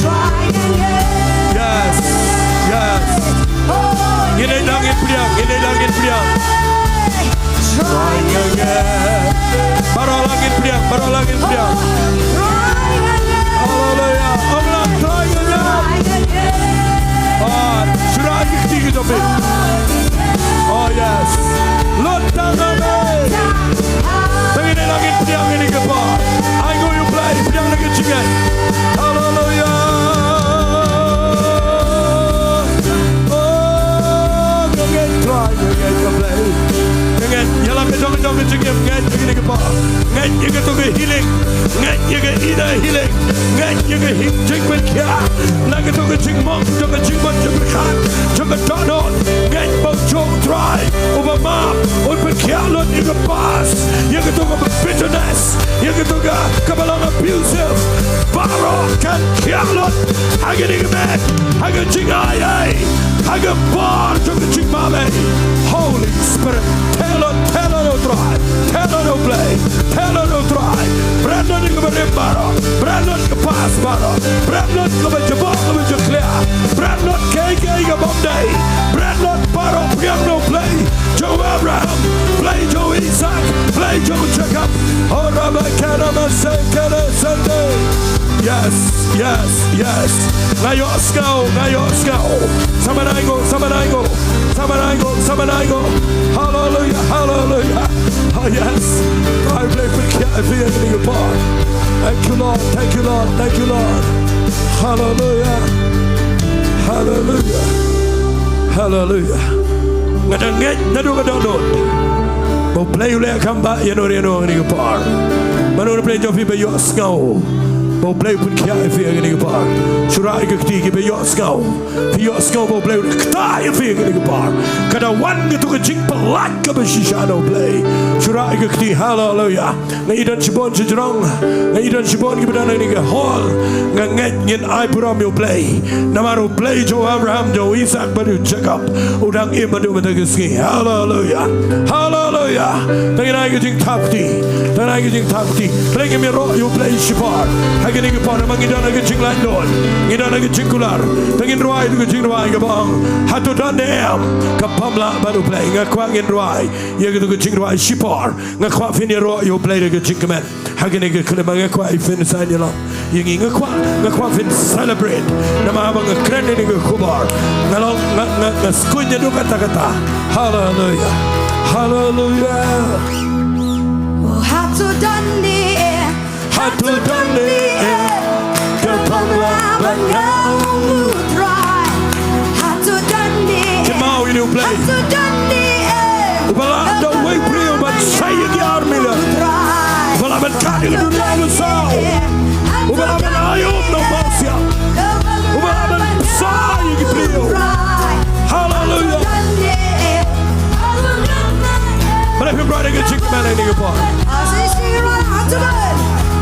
Try again. Yes, yes. Ngin ïa nang ngin pdiang, ngin ïa nang ngin pdiang. Baroh lang ngin pdiang, baroh lang ngin pdiang. Haleluya. Ong lang, try again. Ah, shu rah ïa ki kti ki jong phi. Oh yes. Lut tang ha me. Tang ngin ïa nang ngin pdiang ïa kane ka por. Ai nguh ïa U Blei, pdiang na ka jingngeit. Haleluya. Oh, nga ngeit Trai, nga ngeit ka Blei. Nga ngeit ïa la ka jong ka jong ka jingim, ngeit ïa kane ka por. Ngeit ïa kato ka healing. Ngeit ïa ka inner healing. Ngeit ïa ka hi-, jingpynkhiah na kato ka jingmong jong ka jingmut jingpyrkhat jong ka dohnud. Ngeit ba u jong Trai uba map un pynkhiah lut ïa ka past, ïa kato ka bitterness, ïa kato ka, kaba long abusive. Baroh kan khiah lut ha kane ka met, ha ka jingai ei, ha ka bor jong ka jingmap ei. Holy Spirit, theh lut, theh lut, oh Trai, theh lut, oh Blei, theh lut, oh Trai. Bret lut ïa kaba rim baroh, bret lut ka past baroh, bret lut kaba jaboh kaba jakhlia, bret lut kaei kaei kabym dei, bret lut baroh, pdiang na U Blei jong u Abraham, Blei jong u Isaak, Blei jong u Jakob. Oh, Rabakana Masekele Sende. Yes, yes, yes. Nga ïohsngew, nga ïohsngew. Sa ban ai nguh, sa ban ai nguh. Sa ban ai nguh, sa ban ai nguh. Haleluya, haleluya. Oh yes. Ai Blei pynkhiah ïa phi ha kane ka por. Thank you Lord, thank you Lord, thank you Lord. Haleluya. Haleluya. Haleluya. Nga dang ngeit naduh ka dohnud. Ba U Blei u leh kam ba ïano ïano ha kane ka por. Mano na pdeng jong phi ba ïohsngew ba U Blei u pynkhiah ïa phi ha kane ka por? Shu rah ïa ka kti, kiba ïohsngew. Phi ïohsngew ba U Blei u ktah ïa phi ha kane ka por. Ka da wan katu ka jingpyllait kaba shisha na U Blei. Shu rah ïa ka kti. Haleluya. Nga i don shibun shajrong, nga i don shibun kiba don ha kane ka hall. Nga ngeit ngin ai burom ïa U Blei. Namar U Blei jong u Abraham, jong u Isak bad u Jakob u dang im haduh mynta ka sngi. Haleluya. Haleluya. To ngin ai ka jingthap kti. To ngin ai ka jingthap kti. Pyrshang ngin ïaroh ïa U Blei shipor ha kane ka por, namar ngi don ha ka jinglaitluid, ngi don ha ka jingkular. To ngin rwai ïa ka jingrwai kaba ong, hato don ne em ka bym lah bad U Blei. Nga kwah ngin rwai ïa katu ka jingrwai shipor. Nga kwah phin ïaroh ïa U Blei da ka jingkmen ha kane ka khyllipmat. Nga kwah phin sa ïalong ïa ngi. Nga kwah, nga kwah phin celebrate. Namar haba nga kren ïa kane ka khubor, nga long, nga, nga, nga skuiñ ïa u katta katta. Haleluya. Haleluya. Oh, hato don ne em, hato don ne em ka bym lah ban ngam, U Trai? Hato don ne em, kynmaw ïa U Blei, hato don ne em uba lah da uwei u briew ban shai ïa ki army leh, uba lah ban kat ïa ka dunia ba saw, uba lah ban aiti ïa u nongpynïaid, uba lah ban shai ïa ki briew. Haleluya. Balei phim rwai da ka jingkmen ha kane ka por?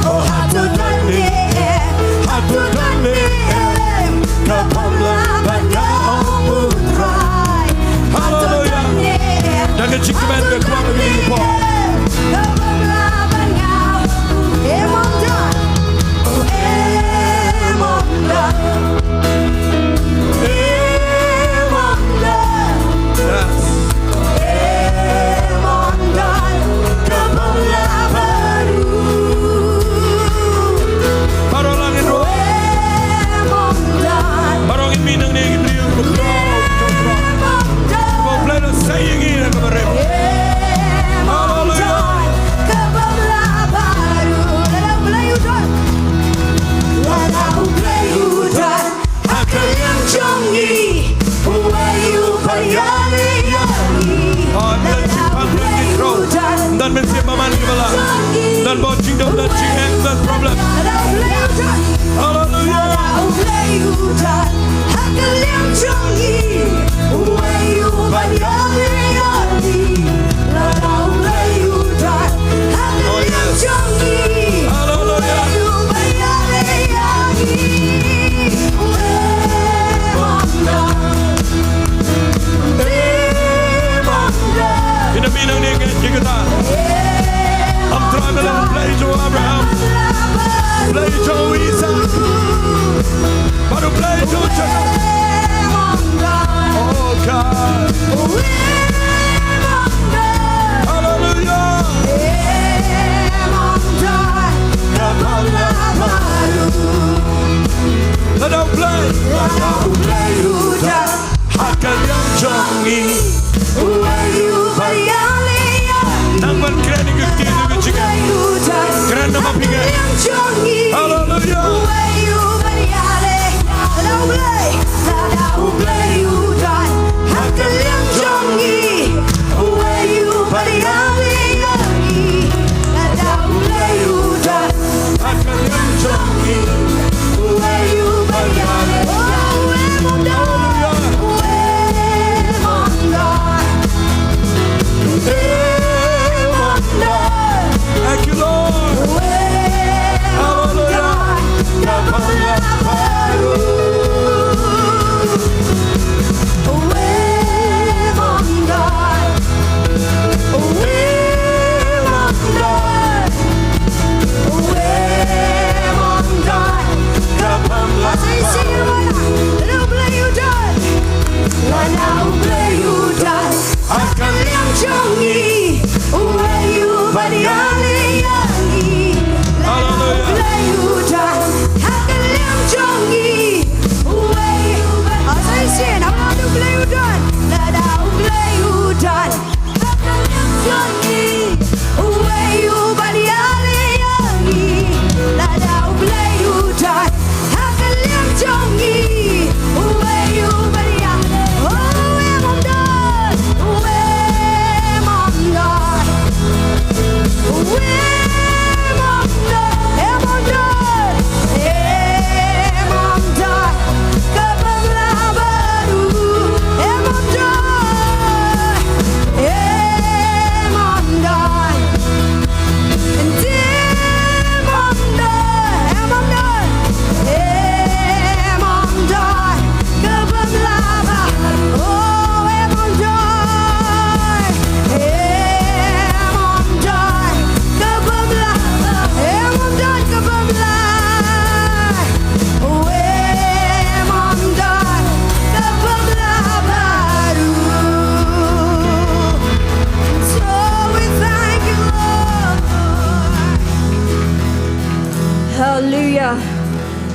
Oh, hato don ne em, hato don ne em ka bym lah ban ngam, U Trai? Haleluya. Da ka jingkmen nga kwah ban ïa ka por. Yes. Baroh lah ngin rwai. Baroh ngin mih nangne, ki briew kiba khraw, kiba khraw. Ba U Blei u la sei ïa ngi na kaba rim. Haleluya. Ha ka liang jong ngi uwei uba ïarap ïa ngi. Ah, ngi don jingpang, ngi don jingkhraw. Ngi don mynsiem bymman kiba lah. Ngi don bun jingdom, ngi don jingeh, ngi don problem. Haleluya. Ha ka liang jong ngi uwei uba ïarap ïa ngi. Haleluya. Ïa ngi nangne ngeit ïa kata. Ym trai ba la U Blei jong u Abraham, Blei jong u Isak, bad u Blei jong u Jakob. Oh God.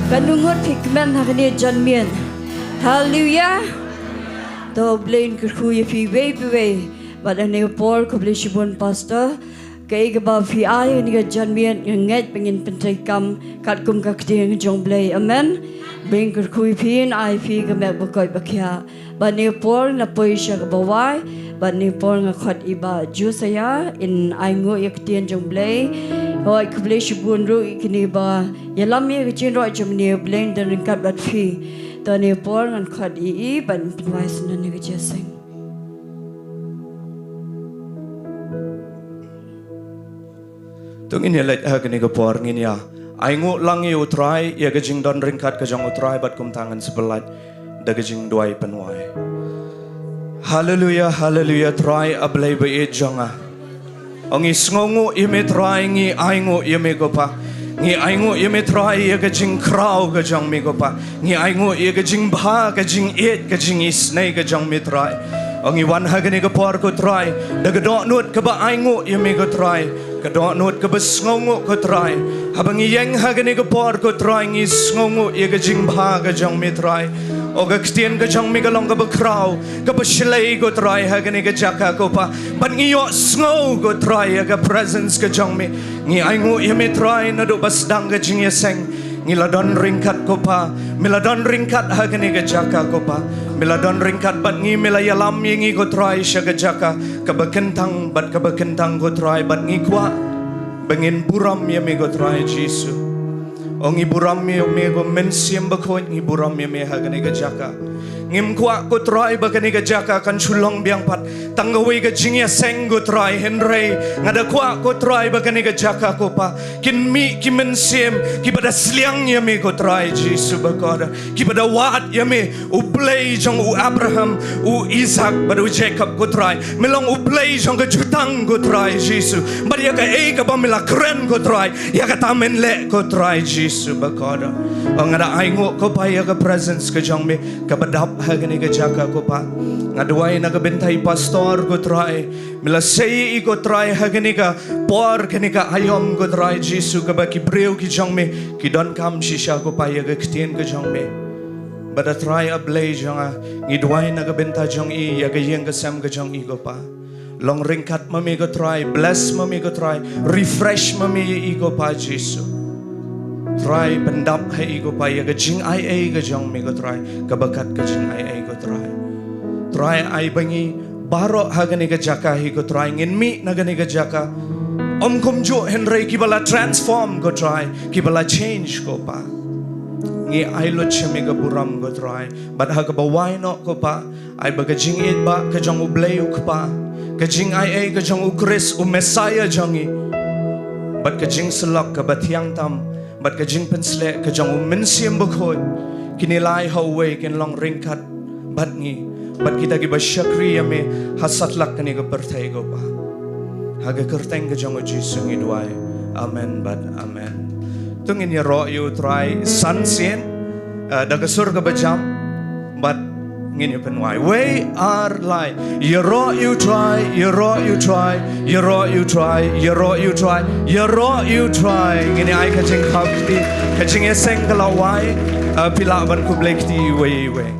Katno ngut phi kmen ha kane ka janmiet? Haleluia. To, U Blei un kyrkhu ïa phi iwei pa iwei. Bad ha kane ka por khublei shibun Pastor. Kaei kaba phi ai ha kane ka janmiet nga ngeit ba ngin pyntreikam katkum ka ktien jong U Blei. Amen. Blei un kyrkhu ïa phi, un ai ïa phi ka met ba koit ba khiah. Bad ha kane ka por nga poi sha kaba wai, bad ha kane ka por nga khot ïa i Bah Josiah in ai nguh ïa ka ktien jong U Blei. Hooid, khublei shibun ruh ïa kine ba ïalam ïa ka jingïaroh jong ngi, U Blei un don ryngkat bad phi. To ha kane ka por ngan khot ïa i bad pynwai sngewbha ïa ka jingïaseng. To ngin ïa leit ha kane ka por, ngin ïa ainguh lang ïa U Trai, ïa ka jingdon ryngkat ka jong U Trai, bad kumta ngan sa pynlait da ka jingduwai pynwai. Haleluia, haleluia, Trai A Blei ba ïeit jong nga. O ngi sngewnguh ïa me Trai, ngi ainguh ïa me ko Pa. Ngi ainguh ïa me Trai ïa ka jingkhraw ka jong me ko Pa. Ngi ainguh ïa ka jingbha, ka jingïeit, ka jingisynei ka jong me Trai. O ngi wan ha kane ka por ko Trai da ka dohnud kaba ainguh ïa me ko Trai. Ka dohnud kaba sngewnguh ko Trai. Haba ngi ïeng ha kane ka por ko Trai ngi sngewnguh ïa ka jingbha ka jong me Trai. O ka ktien ka jong me ka long kaba khraw, kaba shlei ko Trai ha kane ka jaka ko Pa. Bad ngi ïohsngew ko Trai ïa ka presence ka jong me. Ngi ainguh ïa me Trai naduh ba sdang ka jingïaseng. Ngi la don ryngkat ko Pa, me la don ryngkat ha kane ka jaka ko Pa. Me la don ryngkat bad ngi, me la ïalam ïa ngi ko Trai sha ka jaka kaba kyntang bad kaba kyntang ko Trai, bad ngi kwah ba ngin burom ïa me ko Trai Jisu. O ngi burom ïa me ko Mynsiem Bakhuid, ngi burom ïa me ha kane ka jaka. Ngim kwah ko Trai ba kane ka jaka kan shu long biang pat tang kawei ka jingïaseng ko Trai, hynrei nga da kwah ko Trai ba kane ka jaka ko Pa kin mih ki mynsiem kiba da sliang ïa me ko Trai Jisu bakordor, kiba da wad ïa me, U Blei jong u Abraham, u Isaac bad u Jacob ko Trai. Me long U Blei jong ka jutang ko Trai Jisu. Bad ïa kaei kaba me la kren ko Trai, ïa kata men leh ko Trai Jisu bakordor. O nga da ainguh ko Pa ïa ka presence ka jong me kaba dap ha kane ka jaka ko Pa. Nga duwai na ka bynta i pastor ko Trai. Me la sei i ko Trai ha kane ka por, kane ka aïom ko Trai Jisu, kaba ki briew ki jong me ki donkam shisha ko Pa ïa ka ktien ka jong me. Bad A Trai A Blei jong nga, ngi duwai na ka bynta jong i, ïa ka ïing ka sem ka jong i ko Pa. Long ryngkat ma me ko Trai, bless ma me ko Trai, refresh ma me ïa i ko Pa Jisu. Trai pyndap ha i ko Pa ïa ka jingaiei ka jong me ko Trai, kaba kat ka jingaiei ko Trai. Trai ai ba ngi baroh ha kane ka jaka hi ko Trai, ngin mih na kane ka jaka ym kumjuh hynrei kiba la transform ko Trai, kiba la change ko Pa. Ngi ai lut sha me ka burom ko Trai, bad ha kaba wai noh ko Pa, ai ba ka jingïeit ba ka jong U Blei U Kpa, ka jingaiei ka jong U Khrist U Messiah jong ngi, bad ka jingsyllok kaba thiang tam, bad ka jingpynsleh ka jong U Mynsiem Bakhuid, kine lai ha uwei kin long ryngkat bad ngi, bad kita kiba shakri ïa me ha satlak kane ka pyrthei ko Pa. Ha ka kyrteng ka jong U Jisu ngi duwai. Amen bad amen. To ngin ïaroh ïa U Trai san sien, eh, da ka sur kaba jam, bad ngin ïa pynwai. Wei ar lai. Ïaroh ïa U Trai, ïaroh ïa U Trai, ïaroh ïa U Trai, ïaroh ïa U Trai, ïaroh ïa U Trai. Ngin ïa ai ka jingkhaw kti, ka jingïaseng ka la wai, eh, phi lah ban khublei kti iwei iwei.